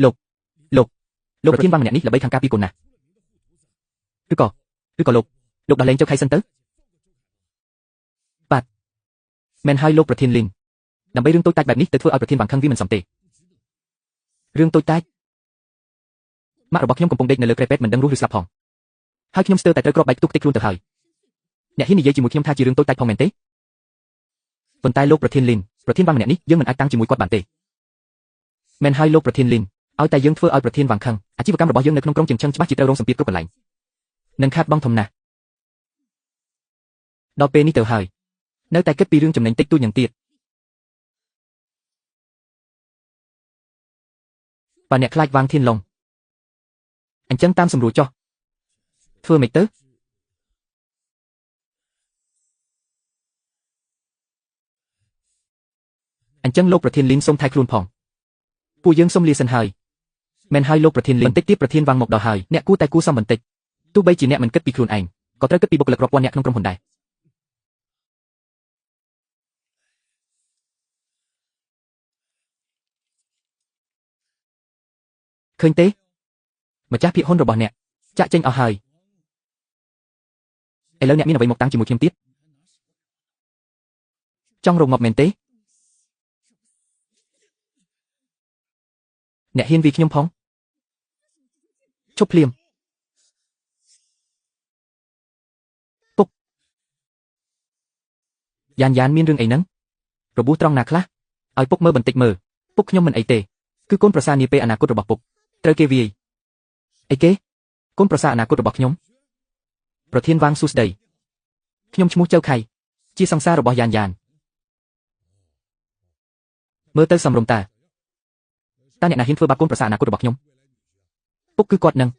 លោកលោកលោកប្រធានវ៉ាងម្នាក់នេះល្បីខាងការពីកូនណាស់ឬក៏លោកលោកដោះលែងចៅខៃសិនទៅបាទមែនហើយលោកប្រធានលីនដើម្បីរឿងតូចតាចបែបនេះទៅធ្វើឲ្យប្រធានវ៉ាងខឹងវាមិនសមទេរឿងតូចតាចម៉ាក់របស់ខ្ញុំកំពុងដេកនៅលើក្រែពេទ្យមិនដឹងរស់ឬស្លាប់ផងហើយខ្ញុំស្ទើរតែត្រូវគ្រាប់បែកផ្ទុះខ្ទេចខ្លួនទៅហើយអ្នកហ៊ាននិយាយជាមួយខ្ញុំថាជារឿងតូចតាចផងមែនទេប៉ុន្តែលោកប្រធានលីនប្រធានវ៉ាងម្នាក់នេះយើងមិនអាចតាំងជាមួយគាត់បានទេមែនហើយលោកប្រធានលីនឲ្យតែយើងធ្វើឲ្យប្រធានវ៉ាងខឹងអាជីវកម្មរបស់យើងនៅក្នុងក្រុងជៀងឆឹងច្បាស់ជាត្រូវរងសម្ពាធគ្រប់កន្លែងនឹងខាតបង់ធំណាស់ដល់ពេលនេះទៅហើយនៅតែគិតពីរឿងចំណេញតិចតួចយ៉ាងទៀតបើអ្នកខ្លាចវ៉ាងធានឡុងអញ្ចឹងតាមសម្រួលចុះធ្វើម៉េចទៅអញ្ចឹងលោកប្រធានលីនសូមថែខ្លួនផងពួកយើងសូមលាសិនហើយមែនហើយលោកប្រធានលីនបន្តិចទៀតប្រធានវ៉ាងមកដល់ហើយអ្នកគួរតែគួរសមបន្តិចទោះបីជាអ្នកមិនគិតពីខ្លួនឯងក៏ត្រូវគិតពីបុគ្គលិករាប់ពាន់អ្នកក្នុងក្រុមហ៊ុនដែរឃើញទេម្ចាស់ភាគហ៊ុនរបស់អ្នកចាក់ចេញអស់ហើយឥឡូវអ្នកមានអ្វីមកតាំងជាមួយខ្ញុំទៀតចង់រងងាប់មែនទេអ្នកហ៊ានវាយខ្ញុំផងឈប់ភ្លាមពុកយ៉ានយ៉ានមានរឿងអីហ្នឹងរបួសត្រង់ណាខ្លះឲ្យពុកមើលបន្តិចមើលពុកខ្ញុំមិនអីទេគឺកូនប្រសានាពេលអនាគតរបស់ពុកត្រូវគេវាយអីគេកូនប្រសាអនាគតរបស់ខ្ញុំប្រធានវ៉ាងសួស្តីខ្ញុំឈ្មោះចៅខៃជាសង្សាររបស់យ៉ានយ៉ានមើលទៅសំរុំតាតើអ្នកណាហ៊ានធ្វើបាបកូនប្រសាអនាគតរបស់ខ្ញុំពុកគឺគាត់នឹង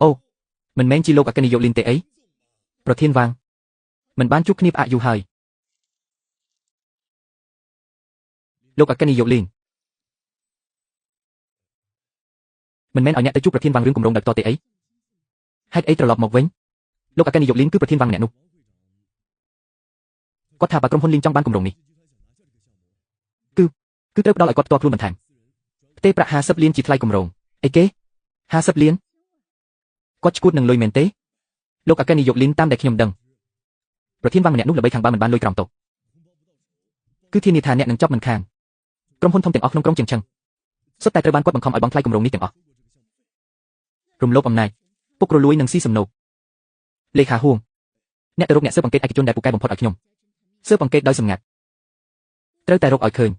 អូមិនមែនជាលោកអគ្គនាយកលីនទេអីប្រធានវ៉ាងមិនបានជួបគ្នាផ្អាកយូរហើយលោកអគ្គនាយកលីនមិនមែនឲ្យអ្នកទៅជួបប្រធានវ៉ាងរឿងគម្រោងដោយផ្ទាល់ទេអីហេតុអីត្រឡប់មកវិញលោកអគ្គនាយកលីនគឺប្រធានវ៉ាងម្នាក់នោះគាត់ថាបើក្រុមហ៊ុនលីនចង់បានគម្រោងនេះគឺត្រូវផ្ដល់ឲ្យគាត់ផ្ទាល់ខ្លួនបន្ថែមផ្ទេរប្រាក់50លានជាថ្លៃគម្រោងអីគេ50លានគាត់ឈួតនឹងលុយមែនទេលោកអគ្គនាយកលីនតាមដែលខ្ញុំដឹងប្រធានវ៉ាងម្នាក់នោះល្បីខាងបើមិនបានលុយក្រោមតុគឺធានាថាអ្នកនឹងចប់មិនខានក្រុមហ៊ុនធំទាំងអស់ក្នុងក្រុងជៀងឆឹងសុទ្ធតែត្រូវបានគាត់បង្ខំឲ្យបង់ថ្លៃគម្រោងនេះទាំងអស់រំលោភអំណាចពុករលួយនិងស៊ីសំណូកលេខាហួងអ្នកទៅរកអ្នកស៊ើបអង្កេតឯកជនដែលពូកែបំផុតឲ្យខ្ញុំស៊ើបអង្កេតដោយសម្ងាត់ត្រូវតែរកឲ្យឃើញ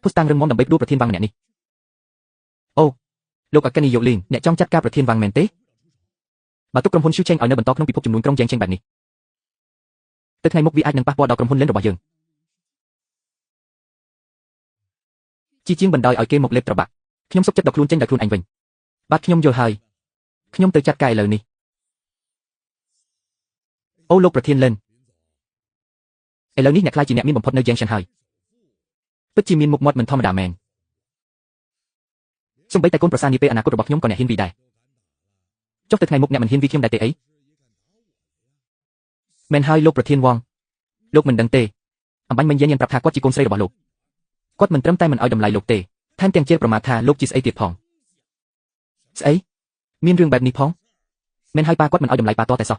ភស្តុតាងរឹងមាំដើម្បីផ្ដួលប្រធានវ៉ាងម្នាក់នេះអូលោកអគ្គនាយកលីនអ្នកចង់ចាត់ការប្រធានវ៉ាងមែនទេបើទុកក្រុមហ៊ុនឈូឆេងឲ្យនៅបន្តក្នុងពិភពចំនួនក្រុងយ៉ាងឆេងបែបនេះទៅថ្ងៃមុខវាអាចនឹងប៉ះពាល់ដល់ក្រុមហ៊ុនលិនរបស់យើងជាជាងបណ្ដោយឲ្យគេមកលេបត្របាក់ខ្ញុំសុខចិត្តដកខ្លួនចេញដោយខ្លួនឯងវិញបាទខ្ញុំយល់ហើយខ្ញុំទៅចាត់ការឥឡូវនេះអូលោកប្រធានលិន ឥឡូវនេះអ្នកខ្លាចជាអ្នកមានបំផុតនៅយ៉េងសិនហើយពិតជាមានមុខមាត់មិនធម្មតាមែនសូម្បីតែកូនប្រសានាពេលអនាគតរបស់ខ្ញុំក៏អ្នកហ៊ានវីដែរចុះទៅថ្ងៃមុខអ្នកមិនហ៊ានវីខ្ញុំដែរទេអីមែនហើយលោកប្រធានវងលោកមិនដឹងទេអំបញ្ញមិញយានប្រាប់ថាគាត់ជាកូនស្រីរបស់លោកគាត់មិនត្រឹមតែមិនឲ្យតម្លៃលោកទេថែមទាំងជេរប្រមាថថាលោកជាស្អីទៀតផងស្អីមានរឿងបែបនេះផងមែនហើយប៉ាគាត់មិនឲ្យតម្លៃប៉ាតតែសោះ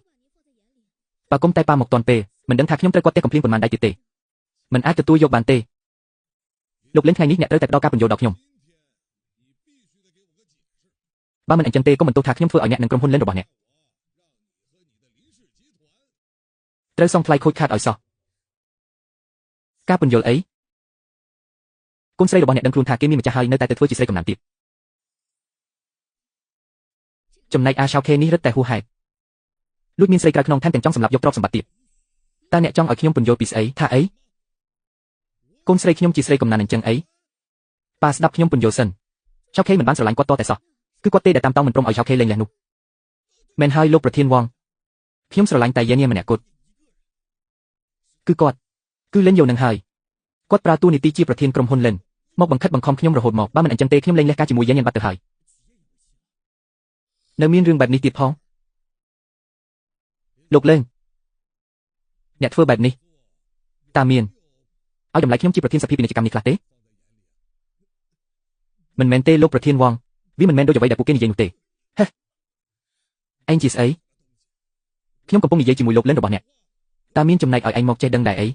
ប៉ាគុំតែប៉ាមកតន់ពេលមិនដឹងថាខ្ញុំត្រូវគាត់ទេកំភ្លៀងប៉ុន្មានដៃទៀតទេមិនអាចទទួលយកបានទេលោកលេងថ្ងៃនេះអ្នកត្រូវតែផ្ដល់ការពន្យល់ដល់ខ្ញុំបើមិនអញ្ចឹងទេក៏មិនទោសថាខ្ញុំធ្វើឲ្យអ្នកនិងក្រុមហ៊ុនលិនរបស់អ្នកត្រូវសងថ្លៃខូចខាតឲ្យសោះការពន្យល់អីកូនស្រីរបស់អ្នកដឹងខ្លួនថាគេមានម្ចាស់ហើយនៅតែទៅធ្វើជាស្រីកំណាំទៀតចំណែកអាឆៅខេនេះរឹតតែហួសហេតុលួចមានស្រីក្រៅខ្នងថែមទាំងចង់សម្លាប់យកទ្រព្យសម្បត្តិទៀតតើអ្នកចង់ឲ្យខ្ញុំពន្យល់ពីស្អីថាអីកូនស្រីខ្ញុំជាស្រីកំណានអញ្ចឹងអីប៉ាស្ដាប់ខ្ញុំពន្យល់សិនឆៅខេមិនបានស្រឡាញ់គាត់តតែសោះគឺគាត់ទេដែលតាមតោងមិនព្រមឲ្យឆៅខេលេងលះនោះមែនហើយលោកប្រធានវងខ្ញុំស្រឡាញ់តែយានម្នាក់គត់គឺគាត់គឺលេងយកនឹងហើយគាត់ប្រើតួនាទីជាប្រធានក្រុមហ៊ុនលិនមកបង្ខិតបង្ខំខ្ញុំរហូតមកបើមិនអញ្ចឹងទេខ្ញុំលេងលះការជាមួយយានបាត់ទៅហើយនៅមានរឿងបែបនេះទៀតផងលោកលេងអ្នកធ្វើបែបនេះតាមានឲ្យតម្លៃខ្ញុំជាប្រធានសភាពាណិជ្ជកម្មនេះខ្លះទេមិនមែនទេលោកប្រធានវងវាមិនមែនដូចអ្វីដែលពួកគេនិយាយនោះទេហេឯងជាស្អីខ្ញុំកំពុងនិយាយជាមួយលោកលិនរបស់អ្នកតាមានចំណែកឲ្យឯងមកចេះដឹងដែរអី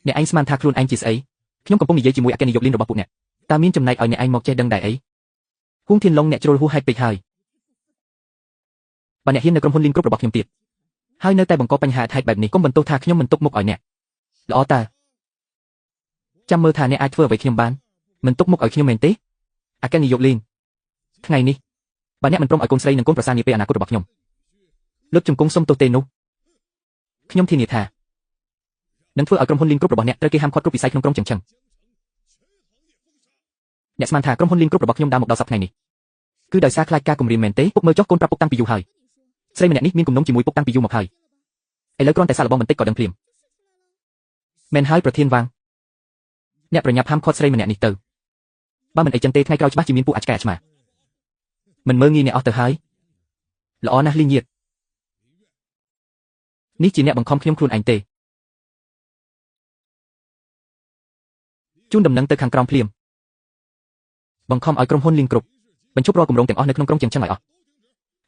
អ្នកឯងស្មានថាខ្លួនឯងជាស្អីខ្ញុំកំពុងនិយាយជាមួយអគ្គនាយកលិនរបស់ពួកអ្នកតាមានចំណែកឲ្យអ្នកឯងមកចេះដឹងដែរអីហួងធានឡុងអ្នកជ្រុលហួសហេតុពេកហើយបើអ្នកហ៊ាននៅក្រុមហ៊ុនលីនគ្រប់របស់ខ្ញុំទៀតហើយនៅតែបង្កបញ្ហាហេតុបែបនេះកុំបន្ទោសថាខ្ញុំមិនទុកមុខឲ្យអ្នកល្អតើចាំមើលថាអ្នកអាចធ្វើអ្វីខ្ញុំបានមិនទុកមុខឲ្យខ្ញុំមែនទេអគ្គនាយកលីនថ្ងៃនេះបើអ្នកមិនព្រមឲ្យកូនស្រីនិងកូនប្រសានាពេលអនាគតរបស់ខ្ញុំលុតជង្គង់សុំទោសទេនោះខ្ញុំធានាថានឹងធ្វើឲ្យក្រុមហ៊ុនលីនគ្រប់របស់អ្នកត្រូវគេហាមឃាត់គ្រប់វិស័យក្នុងក្រុងចឹងចឹងអ្នកស្មានថាក្រុមហ៊ុនលីនគ្រប់របស់ខ្ញុំដើរមកដល់សប្តាហ៍ថ្ងៃនេះគឺដោយសារខ្លាចការគំរាមមែនទេពុកមើលចុះកូនប្រាប់ពុកតាំងពីយូរហើយស្រីម្នាក់នេះមានគំនុំជាមួយពុកតាំងពីយូរមកហើយឥឡូវគ្រាន់តែសាកល្បងបន្តិចក៏ដឹងភ្លាមមែនហើយប្រធានវាងអ្នកប្រញាប់ហាមឃាត់ស្រីម្នាក់នេះទៅបើមិនអីចឹងទេថ្ងៃក្រោយច្បាស់ជាមានពួកអាចកែអាឆ្មាមិនមើលងាយអ្នកអស់ទៅហើយល្អណាស់លីញៀតនេះជាអ្នកបង្ខំខ្ញុំខ្លួនឯងទេជូនដំណឹងទៅខាងក្រោមភ្លាមបង្ខំឲ្យក្រុមហ៊ុនលីនគ្រប់បញ្ឈប់រាល់គម្រោងទាំងអស់នៅក្នុងក្រុងចឹងចឹងឲ្យអស់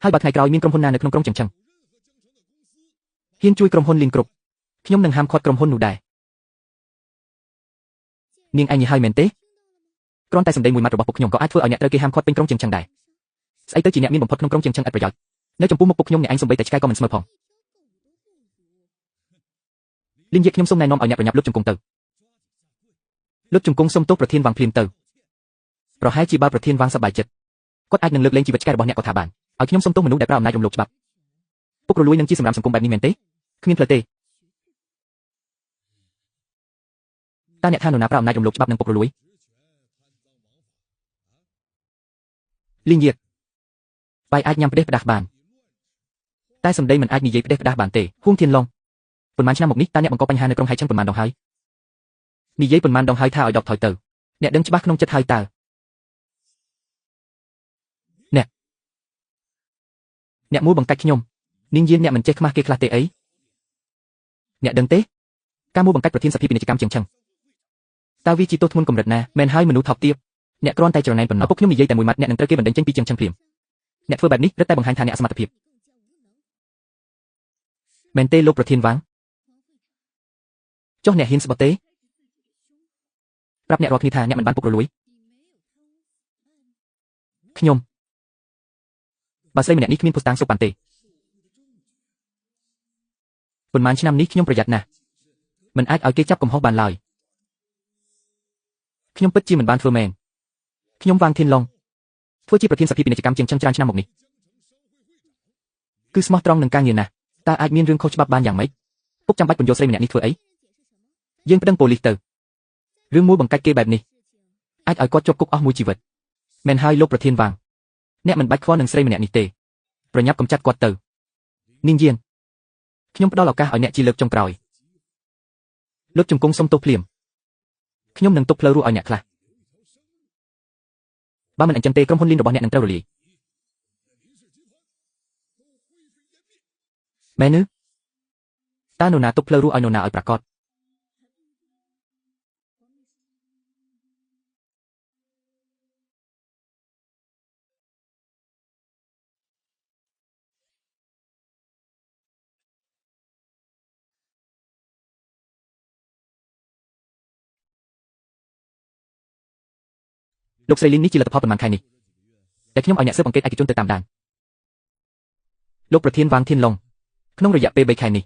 ហើយបើថ្ងៃក្រោយមានក្រុមហ៊ុនណានៅក្នុងក្រុងចឹងចឹងហ៊ានជួយក្រុមហ៊ុនលីនគ្រប់ខ្ញុំនឹងហាមឃាត់ក្រុមហ៊ុននោះដែរនាងឯងនេះហើយមែនទេគ្រាន់តែសម្ដីមួយម៉ាត់របស់ពុកខ្ញុំក៏អាចធ្វើឲ្យអ្នកត្រូវគេហាមឃាត់ពេញក្រុងចឹងចឹងដែរស្អីទៅជាអ្នកមានបំផុតក្នុងក្រុងចឹងចឹងឥតប្រយោជន៍នៅចំពោះមុខពុកខ្ញុំអ្នកឯងសំបីតែឆ្កែក៏មិនស្មើផងលីនយាខ្ញុំសូមណែនាំឲ្យអ្នកប្រញាប់លុបជង្គង់ទៅលុបជង្គង់សុំទោសប្រធានវាងភ្លាមទៅប្រហែលជាបើប្រធានវាងសប្បាយចិត្តគាត់អាចនឹងលើកលែងជីវិតឆ្កែរបស់អ្នកក៏ថាបានឲ្យខ្ញុំសុំទោសមនុស្សដែលប្រើអំណាចរំលោភច្បាប់ពុករលួយនឹងជាសម្រាប់សង្គមបែបនេះមែនទេគ្មានផ្លូវទេតើអ្នកថានរណាប្រើអំណាចរំលោភច្បាប់និងពុករលួយលីងយាបាយអាចញ៉ាំផ្ដេសផ្ដាស់បានតែសម្ដីមិនអាចនិយាយផ្ដេសផ្ដាស់បានទេហួងធានឡុងប៉ុន្មានឆ្នាំមកនេះតើអ្នកបង្កបញ្ហានៅក្រុងហៃឆឹងប៉ុន្មានដងហើយនិយាយប៉ុន្មានដងហើយថាឲ្យដកថយទៅអ្នកដឹងច្បាស់ក្នុងចិត្តហើយតើអ្នកមួយបង្កាច់ខ្ញុំនាងយានអ្នកមិនចេះខ្មាស់គេខ្លះទេអីអ្នកដឹងទេការមួយបង្កាច់ប្រធានសភាពាណិជ្ជកម្មជាងឆឹងតើវាជាទោសធ្ងន់កម្រិតណាមែនហើយមនុស្សថោកទាបអ្នកគ្រាន់តែច្រណែនប៉ុណ្ណោះពុកខ្ញុំនិយាយតែមួយម៉ាត់អ្នកនឹងត្រូវគេបណ្ដេញចេញពីជាងឆឹងភ្លាមអ្នកធ្វើបែបនេះរឹតតែបង្ហាញថាអ្នកអសមត្ថភាពមែនទេលោកប្រធានវាងចុះអ្នកហ៊ានស្បត់ទេប្រាប់អ្នករាល់គ្នាថាអ្នកមិនបានពុករលួយខ្ញុំបើស្រីម្នាក់នេះគ្មានភស្តុតាងសុខបានទេប៉ុន្មានឆ្នាំនេះខ្ញុំប្រយ័ត្នណាស់មិនអាចឲ្យគេចាប់កំហុសបានឡើយខ្ញុំពិតជាមិនបានធ្វើមែនខ្ញុំវាងធានឡុងធ្វើជាប្រធានសភាពាណិជ្ជកម្មជាងច្រើនឆ្នាំមកនេះគឺស្មោះត្រង់នឹងការងារណាស់តើអាចមានរឿងខុសច្បាប់បានយ៉ាងម៉េចពុកចាំបាច់ពន្យល់ស្រីម្នាក់នេះធ្វើអីយើងប្តឹងប៉ូលីសទៅរឿងមួយបង្កាច់គេបែបនេះអាចឲ្យគាត់ជាប់គុកអស់មួយជីវិតមែនហើយលោកប្រធានវាងអ្នកមិនបាច់ខ្វល់នឹងស្រីម្នាក់នេះទេប្រញាប់កំចាត់គាត់ទៅនាងយានខ្ញុំផ្ដល់ឱកាសឲ្យអ្នកជាលើកចុងក្រោយ លុតជង្គង់សុំទោសភ្លាមខ្ញុំនឹងទុកផ្លូវរស់ឲ្យអ្នកខ្លះបើមិនអញ្ចឹងទេក្រុមហ៊ុនលីនរបស់អ្នកនឹងត្រូវរលាយមែនឬតើនរណាទុកផ្លូវរស់ឲ្យនរណាឲ្យប្រាកដលោកស្រីលីននេះជាលទ្ធផលប៉ុន្មានខែនេះដែលខ្ញុំឲ្យអ្នកស៊ើបអង្កេតឯកជនទៅតាមដានលោកប្រធានវ៉ាងធានឡុងក្នុងរយៈពេល3ខែនេះ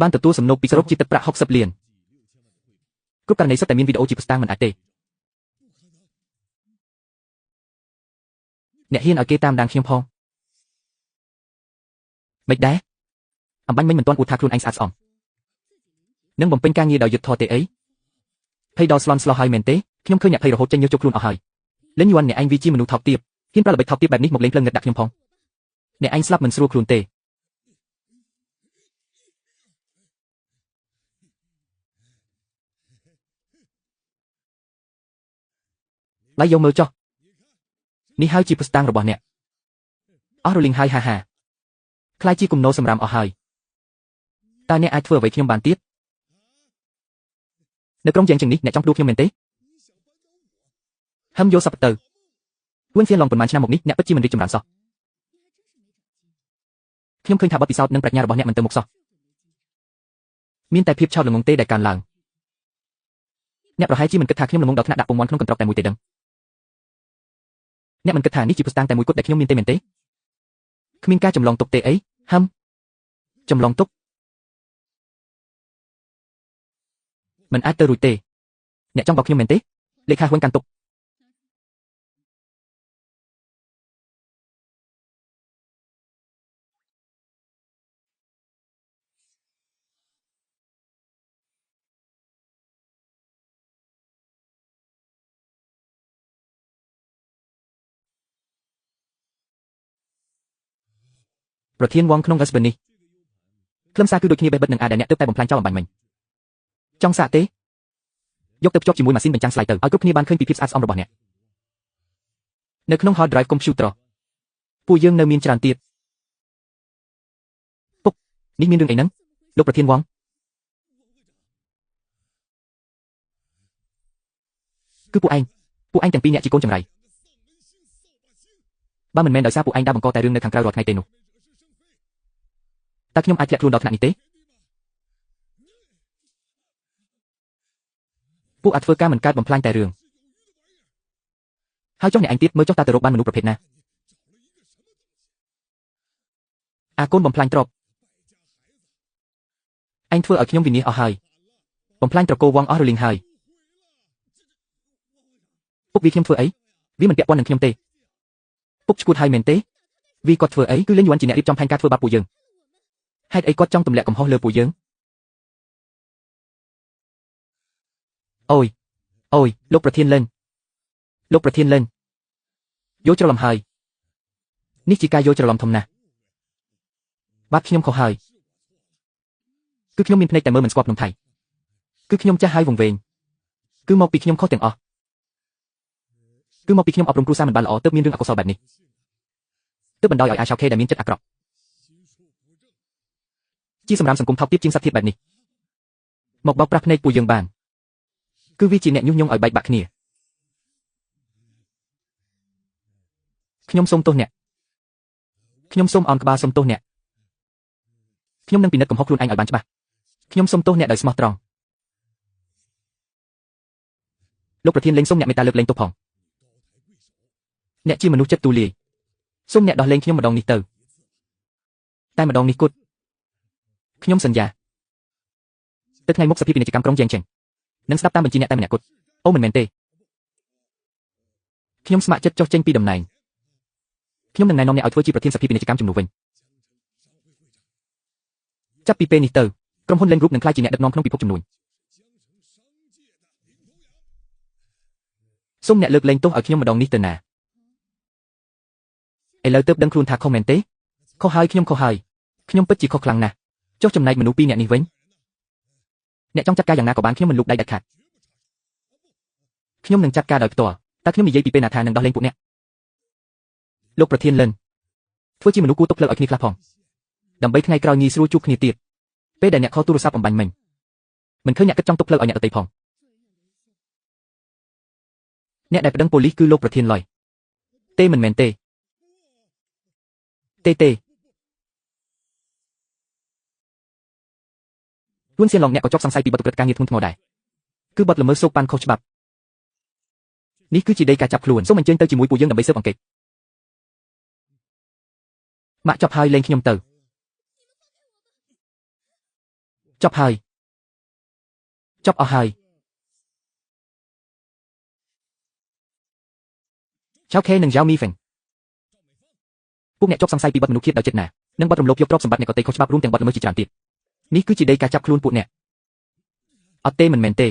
បានទទួលសំណូកពីសរុបជាទឹកប្រាក់60លានគ្រប់ករណីសុទ្ធតែមានវីដេអូជាភស្តុតាងមិនអាចទេអ្នកហ៊ានឲ្យគេតាមដានខ្ញុំផងមិនដែរអំបញ្ញមិញមិនទាន់អួតថាខ្លួនឯងស្អាតស្អំនឹងបំពេញការងារដោយយុត្តិធម៌ទេអីភ័យដល់ស្លន់ស្លោះហើយមែនទេខ្ញុំឃើញអ្នកភ័យរហូតចេញញើសជោគខ្លួនអស់ហើយលិនយួនអ្នកឯងវាជាមនុស្សថោកទាបហ៊ានប្រើល្បិចថោកទាបបែបនេះមកលេងភ្លើងងឹតដាក់ខ្ញុំផងអ្នកឯងស្លាប់មិនស្រួលខ្លួនទេឡៃយកមើលចុះនេះហើយជាភស្តុតាងរបស់អ្នកអស់រលីងហើយហាហាខ្លាយជាគំនរសម្រាមអស់ហើយតើអ្នកអាចធ្វើអ្វីខ្ញុំបានទៀតនៅក្រុងយ៉ាងជាងនេះអ្នកចង់ផ្ដួលខ្ញុំមែនទេហឹមយកសពទៅួនសៀនឡងប៉ុន្មានឆ្នាំមកនេះអ្នកពិតជាមិនរីកចម្រើនសោះខ្ញុំឃើញថាបទពិសោធន៍និងប្រាជ្ញារបស់អ្នកមិនទៅមុខសោះមានតែភាពឆោតល្ងង់ទេដែលកើនឡើងអ្នកប្រហែលជាមិនគិតថាខ្ញុំល្ងង់ដល់ថ្នាក់ដាក់ពងមាន់ក្នុងកន្ត្រកតែមួយទេដឹងអ្នកមិនគិតថានេះជាភស្តុតាងតែមួយគត់ដែលខ្ញុំមានទេមែនទេគ្មានការចម្លងទុកទេអីហឹមចម្លងទុកមិនអាចទៅរួចទេអ្នកចង់បោកខ្ញុំមែនទេលេខាហួនកាន់ទុកប្រធានវងក្នុង USB នេះខ្លឹមសារគឺដូចគ្នាបេះបិទនឹងអាដែលអ្នកទើបតែបំផ្លាញចោលអំបញ្ញមិញចង់សាកទេយកទៅភ្ជាប់ជាមួយម៉ាស៊ីនបញ្ចាំងស្លាយទៅឲ្យគ្រប់គ្នាបានឃើញពីភាពស្អាតស្អំរបស់អ្នកនៅក្នុង hard drive computer ពួកយើងនៅមានច្រើនទៀតពុកនេះមានរឿងអីហ្នឹងលោកប្រធានវងគឺពួកឯងទាំងពីរអ្នកជាកូនចង្រៃបើមិនមែនដោយសារពួកឯងដើរបង្កតែរឿងនៅខាងក្រៅរាល់ថ្ងៃទេនោះតើខ្ញុំអាចធ្លាក់ខ្លួនដល់ថ្នាក់នេះទេពួកអាចធ្វើការមិនកើតបំផ្លាញតែរឿងហើយចុះអ្នកឯងទៀតមើលចុះតើទៅរកបានមនុស្សប្រភេទណាអាកូនបំផ្លាញទ្រព្យឯងធ្វើឲ្យខ្ញុំវិនាសអស់ហើយបំផ្លាញត្រកូលវងអស់រលីងហើយពុកវាខ្ញុំធ្វើអីវាមិនពាក់ព័ន្ធនឹងខ្ញុំទេពុកឈួតហើយមែនទេវាគាត់ធ្វើអីគឺលេងយួនជាអ្នករៀបចំផែនការធ្វើបាបពួកយើងហេតុអីគាត់ចង់ទម្លាក់កំហុសលើពួកយើងអូយអូយលោកប្រធានលេនលោកប្រធានលេនយល់ច្រឡំហើយនេះជាការយល់ច្រឡំធំណាស់បាទខ្ញុំខុសហើយគឺខ្ញុំមានភ្នែកតែមើលមិនស្គាល់ភ្នំថៃគឺខ្ញុំចាស់ហើយវង្វេងគឺមកពីខ្ញុំខុសទាំងអស់គឺមកពីខ្ញុំអប់រំគ្រួសារមិនបានល្អទើបមានរឿងអកុសលបែបនេះទើបបណ្ដោយឲ្យអាឆៅខេដែលមានចិត្តអាក្រក់ជាសម្រាប់សង្គមថោកទាបជាងសត្វធាតុបែបនេះមកបោកប្រាស់ភ្នែកពួកយើងបានគឺវាជាអ្នកញុះញង់ឲ្យបែកបាក់គ្នាខ្ញុំសូមទោសអ្នកខ្ញុំសូមអោនក្បាលសូមទោសអ្នកខ្ញុំនឹងពិនិត្យកំហុសខ្លួនឯងឲ្យបានច្បាស់ខ្ញុំសូមទោសអ្នកដោយស្មោះត្រង់លោកប្រធានលេងសូមអ្នកមេត្តាលើកលែងទោសផងអ្នកជាមនុស្សចិត្តទូលាយសូមអ្នកដោះលែងខ្ញុំម្ដងនេះទៅតែម្ដងនេះគត់ខ្ញុំសន្យាទៅថ្ងៃមុខសភាពាណិជ្ជកម្មក្រុងយ៉ាងចេញនឹងស្ដាប់តាមបញ្ជាអ្នកតែម្នាក់គត់អូមិនមែនទេខ្ញុំស្ម័គ្រចិត្តចុះចេញពីតំណែងខ្ញុំនឹងណែនាំអ្នកឲ្យធ្វើជាប្រធានសភាពាណិជ្ជកម្មជំនួសវិញចាប់ពីពេលនេះទៅក្រុមហ៊ុន Len Group នឹងក្លាយជាអ្នកដឹកនាំក្នុងពិភពជំនួញសូមអ្នកលើកលែងទោសឲ្យខ្ញុំម្ដងនេះទៅណាឥឡូវទើបដឹងខ្លួនថាខុសមែនទេខុសហើយខ្ញុំខុសហើយខ្ញុំពិតជាខុសខ្លាំងណាស់ចុះចំណែកមនុស្សពីរអ្នកនេះវិញ អ្នកចង់ចាត់ការយ៉ាងណាក៏បានខ្ញុំមិនលូកដៃដាច់ខាតខ្ញុំនឹងចាត់ការដោយផ្ទាល់តើខ្ញុំនិយាយពីពេលណាថានឹងដោះលែងពួកអ្នកលោកប្រធានលិនធ្វើជាមនុស្សគួរទុកផ្លូវឲ្យគ្នាខ្លះផងដើម្បីថ្ងៃក្រោយងាយស្រួលជួបគ្នាទៀតពេលដែលអ្នកខលទូរស័ព្ទអំបញ្ញមិញមិនឃើញអ្នកគិតចង់ទុកផ្លូវឲ្យអ្នកដទៃផងអ្នកដែលប្តឹងប៉ូលីសគឺលោកប្រធានឡុយទេមិនមែនទេទេទេទួនសៀនឡងអ្នកក៏ជាប់សង្ស័យពីបទឧក្រិដ្ឋការងារធ្ងន់ធ្ងរដែរគឺបទល្មើសសូកប៉ាន់ខុសច្បាប់នេះគឺជាដីការចាប់ខ្លួនសូមអញ្ជើញទៅជាមួយពួកយើងដើម្បីស៊ើបអង្កេតម៉ាក់ចប់ហើយលែងខ្ញុំទៅចប់ហើយចប់អស់ហើយចៅខេនិងយ៉ាវមីហ្វេងពួកអ្នកជាប់សង្ស័យពីបទមនុស្សឃាតដោយចេតនានិងបទរំលោភយកទ្រព្យសម្បត្តិអ្នកដទៃខុសច្បាប់រួមទាំងបទល្មើសជាច្រើនទៀតនេះគឺជាដីការចាប់ខ្លួនពួកអ្នកអត់ទេមិនមែនទេ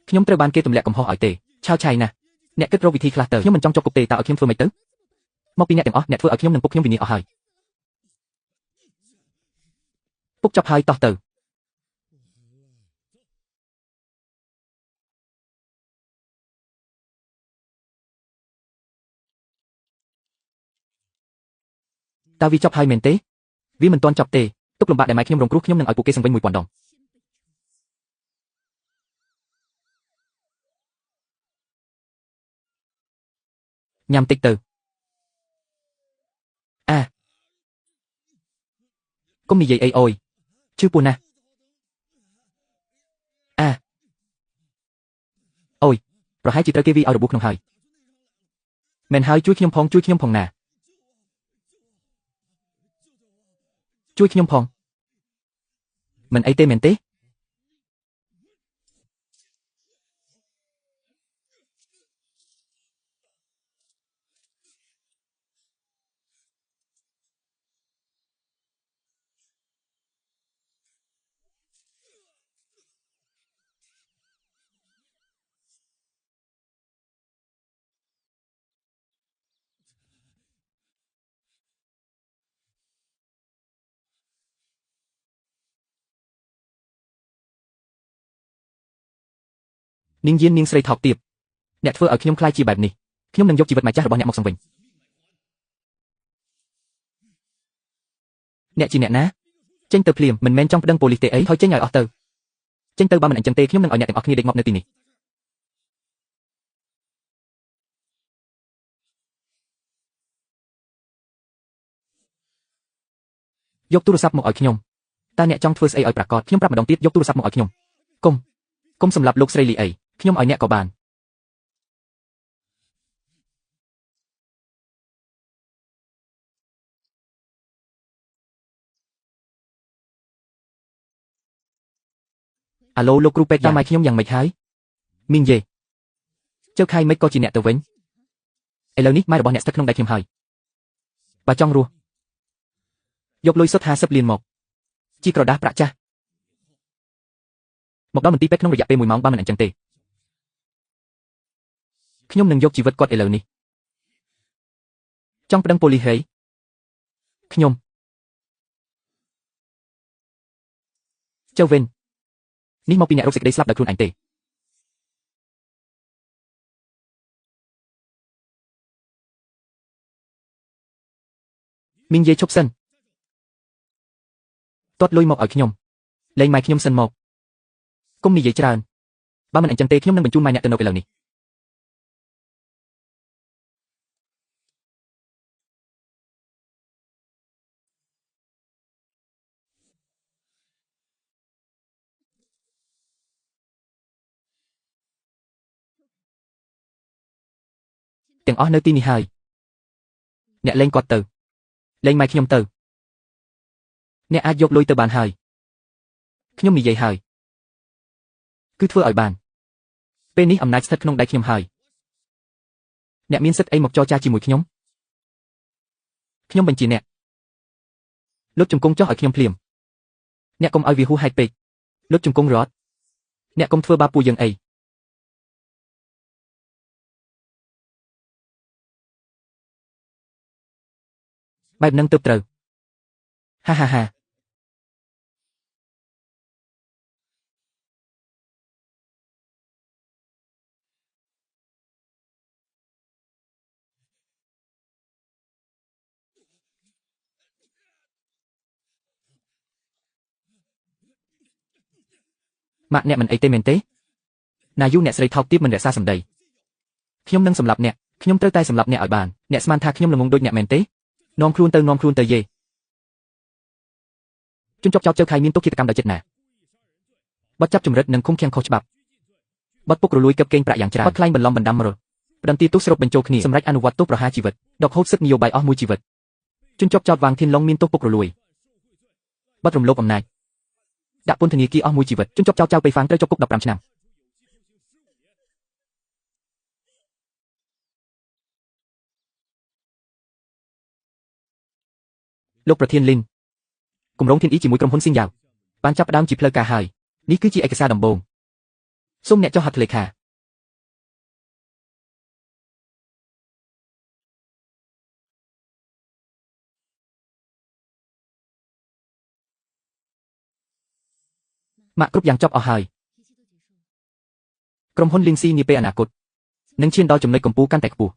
ខ្ញុំត្រូវបានគេទម្លាក់កំហុសឲ្យទេឆាវឆៃណាស់អ្នកគិតរកវិធីខ្លះទៅខ្ញុំមិនចង់ជាប់គុកទេតើឲ្យខ្ញុំធ្វើម៉េចទៅមកពីអ្នកទាំងអស់អ្នកធ្វើឲ្យខ្ញុំនិងពុកខ្ញុំវិនាសអស់ហើយពុកចប់ហើយតោះទៅតើវាចប់ហើយមែនទេវាមិនទាន់ចប់ទេទុកលំបាកដែលម៉ែខ្ញុំរងគ្រោះខ្ញុំនឹងឲ្យពួកគេសង្វិញ1000ដងញ៉ាំតិចទៅអាកុំនិយាយអីអូយឈឺពោះណាស់អាអូយប្រហែលជាត្រូវគេវាយឲ្យរបួសក្នុងហើយមែនហើយជួយខ្ញុំផងជួយខ្ញុំផងណាជួយខ្ញុំផងមិនអីទេមែនទេនាងយាននាងស្រីថោកទាបអ្នកធ្វើឲ្យខ្ញុំខ្លាចជាបែបនេះខ្ញុំនឹងយកជីវិតម៉ែចាស់របស់អ្នកមកសង្វិញអ្នកជាអ្នកណាចេញទៅភ្លាមមិនមែនចង់ប្តឹងប៉ូលីសទេអីថយចេញឲ្យអស់ទៅចេញទៅបើមិនអញ្ចឹងទេខ្ញុំនឹងឲ្យអ្នកទាំងអស់គ្នាដេកងាប់នៅទីនេះយកទូរស័ព្ទមកឲ្យខ្ញុំតើអ្នកចង់ធ្វើស្អីឲ្យប្រាកដខ្ញុំប្រាប់ម្ដងទៀតយកទូរស័ព្ទមកឲ្យខ្ញុំកុំសម្លាប់លោកស្រីលីអីខ្ញុំឲ្យអ្នកក៏បានអាឡូលោកគ្រូពេទ្យតាមឲ្យខ្ញុំយ៉ាងម៉េចហើយមីងយេចៅខៃមិនក៏ជាអ្នកទៅវិញឥឡូវនេះម៉ែរបស់អ្នកស្ថិតក្នុងដៃខ្ញុំហើយបើចង់រស់យកលុយសុទ្ធ50លានមកជាក្រដាសប្រាក់ចាស់មកដល់មន្ទីរពេទ្យក្នុងរយៈពេល1ម៉ោងបើមិនអញ្ចឹងទេខ្ញុំនឹងយកជីវិតគាត់ឥឡូវនេះចង់ប្តឹងប៉ូលីសហីខ្ញុំចៅវិញនេះមកពីអ្នករកសេចក្តីស្លាប់ដោយខ្លួនឯងទេមីងយាយឈប់សិនទាត់លុយមកឲ្យខ្ញុំលែងម៉ែខ្ញុំសិនមកកុំនិយាយច្រើនបើមិនអញ្ចឹងទេខ្ញុំនឹងបញ្ជូនម៉ែអ្នកទៅនៅឥឡូវនេះទាំងអស់នៅទីនេះហើយអ្នកលែងគាត់ទៅលែងម៉ែខ្ញុំទៅអ្នកអាចយកលុយទៅបានហើយខ្ញុំនិយាយហើយគឺធ្វើឲ្យបានពេលនេះអំណាចស្ថិតក្នុងដៃខ្ញុំហើយអ្នកមានសិទ្ធិអីមកចរចាជាមួយខ្ញុំខ្ញុំបញ្ជាអ្នកលុតជង្គង់ចុះឲ្យខ្ញុំភ្លាមអ្នកកុំឲ្យវាហួសហេតុពេកលុតជង្គង់រត់អ្នកកុំធ្វើបាបពួកយើងអីបែបនឹងទើបត្រូវហាហាហា ម៉ាក់អ្នកមិនអីទេមែនទេណាយូអ្នកស្រីថោកទាបមិនរក្សាសម្ដីខ្ញុំនឹងសម្លាប់អ្នកខ្ញុំត្រូវតែសម្លាប់អ្នកឲ្យបានអ្នកស្មានថាខ្ញុំល្ងងដូចអ្នកមែនទេនាំខ្លួនទៅនាំខ្លួនទៅយេជនជាប់ចោតជើខៃមានទោសឃាតកម្មដោយចេតនាបទចាប់ជំរិតនិងឃុំឃាំងខុសច្បាប់បទពុករលួយកឹបកេងប្រាក់យ៉ាងច្រើនបទក្លែងបន្លំបណ្ដាំមរលផ្ដន្ទាទោសសរុបបញ្ចូលគ្នាសម្រាប់អនុវត្តទោសប្រហារជីវិតដកហូតសិទ្ធិនយោបាយអស់មួយជីវិតជនជាប់ចោតវាងធានឡុងមានទោសពុករលួយបទរំលោភអំណាចដាក់ពន្ធនាគារអស់មួយជីវិតជនជាប់ចោតចៅប៉ៃហ្វាងត្រូវជាប់គុក15ឆ្នាំលោកប្រធានលីនគម្រោងធានអ៊ីជាមួយក្រុមហ៊ុនស៊ីងយ៉ាវបានចាប់ផ្ដើមជាផ្លូវការហើយនេះគឺជាឯកសារដំបូងសូមអ្នកចុះហត្ថលេខាម៉ាក់គ្រប់យ៉ាងចប់អស់ហើយក្រុមហ៊ុនលីនស៊ីនាពេលអនាគតនឹងឈានដល់ចំណុចកំពូលកាន់តែខ្ពស់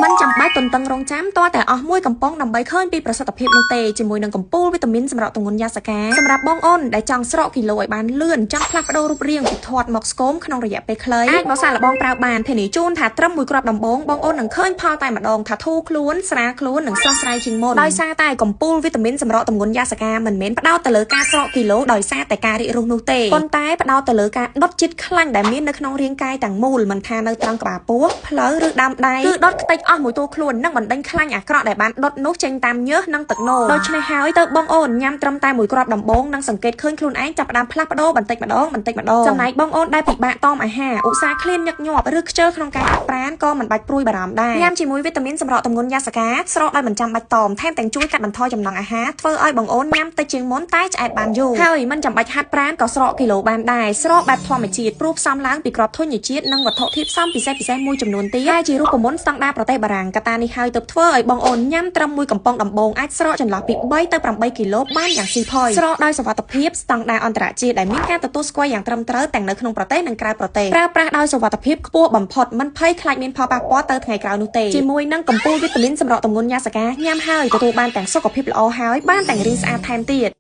មិនចាំបាច់ទន្ទឹងរង់ចាំទាល់តែអស់មួយកំប៉ុងដើម្បីឃើញពីប្រសិទ្ធភាពនោះទេជាមួយនឹងកំពូលវីតាមីនសម្រាប់ទម្ងន់យ៉ាសកាសម្រាប់បងអូនដែលចង់ស្រកគីឡូឲ្យបានលឿនចង់ផ្លាស់ប្ដូររូបរាងពីធាត់មកស្គមក្នុងរយៈពេលខ្លីអាចមកសាកល្បងប្រើបានធានាជូនថាត្រឹមមួយគ្រាប់ដំបូងបងអូននឹងឃើញផលតែម្ដងថាធូរខ្លួនស្រាលខ្លួននិងស្រស់ស្រាយជាងមុនដោយសារតែកំពូលវីតាមីនសម្រាប់ទម្ងន់យ៉ាសកាមិនមែនផ្ដោតទៅលើការស្រកគីឡូដោយសារតែការរីករុះនោះទេប៉ុន្តែផ្ដោតទៅលើការដុតជាតិខ្លាញ់ដែលមាននៅក្នុងរាងកាយទាំងមូលមិនថានៅត្រង់ក្បាលពោះភ្លៅឬដើមដៃគឺដុតខ្ទេចអស់មួយតួខ្លួននិងបណ្ដេញខ្លាញ់អាក្រក់ដែលបានដុតនោះចេញតាមញើសនិងទឹកនោមដូច្នេះហើយទៅបងអូនញ៉ាំត្រឹមតែមួយគ្រាប់ដំបូងនិងសង្កេតឃើញខ្លួនឯងចាប់ផ្ដើមផ្លាស់ប្ដូរបន្តិចម្ដងបន្តិចម្ដងចំណែកបងអូនដែលពិបាកតមអាហារឧស្សាហ៍ឃ្លានញឹកញាប់ឬខ្ជិលក្នុងការហាត់ប្រាណក៏មិនបាច់ព្រួយបារម្ភដែរញ៉ាំជាមួយវីតាមីនសម្រកទម្ងន់យ៉ាសកាស្រកដោយមិនចាំបាច់តមថែមទាំងជួយកាត់បន្ថយចំណង់អាហារធ្វើឲ្យបងអូនញ៉ាំតិចជាងមុនតែឆ្អែតបានយូរហើយមិនចាំបាច់ហាត់ប្រាណក៏ស្រកគីឡូបានដែរស្រកបែបធម្មជាតិព្រោះផ្សំឡើងពីគ្រាប់ធញ្ញជាតិនិងវត្ថុធាតុផ្សំពិសេសៗមួយចំនួនទៀតដែលជារូបមន្តស្តង់ដារប្រទេសបារាំងកត្តានេះហើយទើបធ្វើឲ្យបងអូនញ៉ាំត្រឹមមួយកំប៉ុងដំបូងអាចស្រកចន្លោះពី3ទៅ8គីឡូបានយ៉ាងស៊ីផុយស្រកដោយសុវត្ថិភាពស្តង់ដារអន្តរជាតិដែលមានការទទួលស្គាល់យ៉ាងត្រឹមត្រូវទាំងនៅក្នុងប្រទេសនិងក្រៅប្រទេសប្រើប្រាស់ដោយសុវត្ថិភាពខ្ពស់បំផុតមិនភ័យខ្លាចមានផលប៉ះពាល់ទៅថ្ងៃក្រោយនោះទេជាមួយនឹងកំពូលវីតាមីនសម្រកទម្ងន់យ៉ាសកាញ៉ាំហើយទទួលបានទាំងសុខភាពល្អហើយបានទាំងរាងស្អាតថែមទៀត។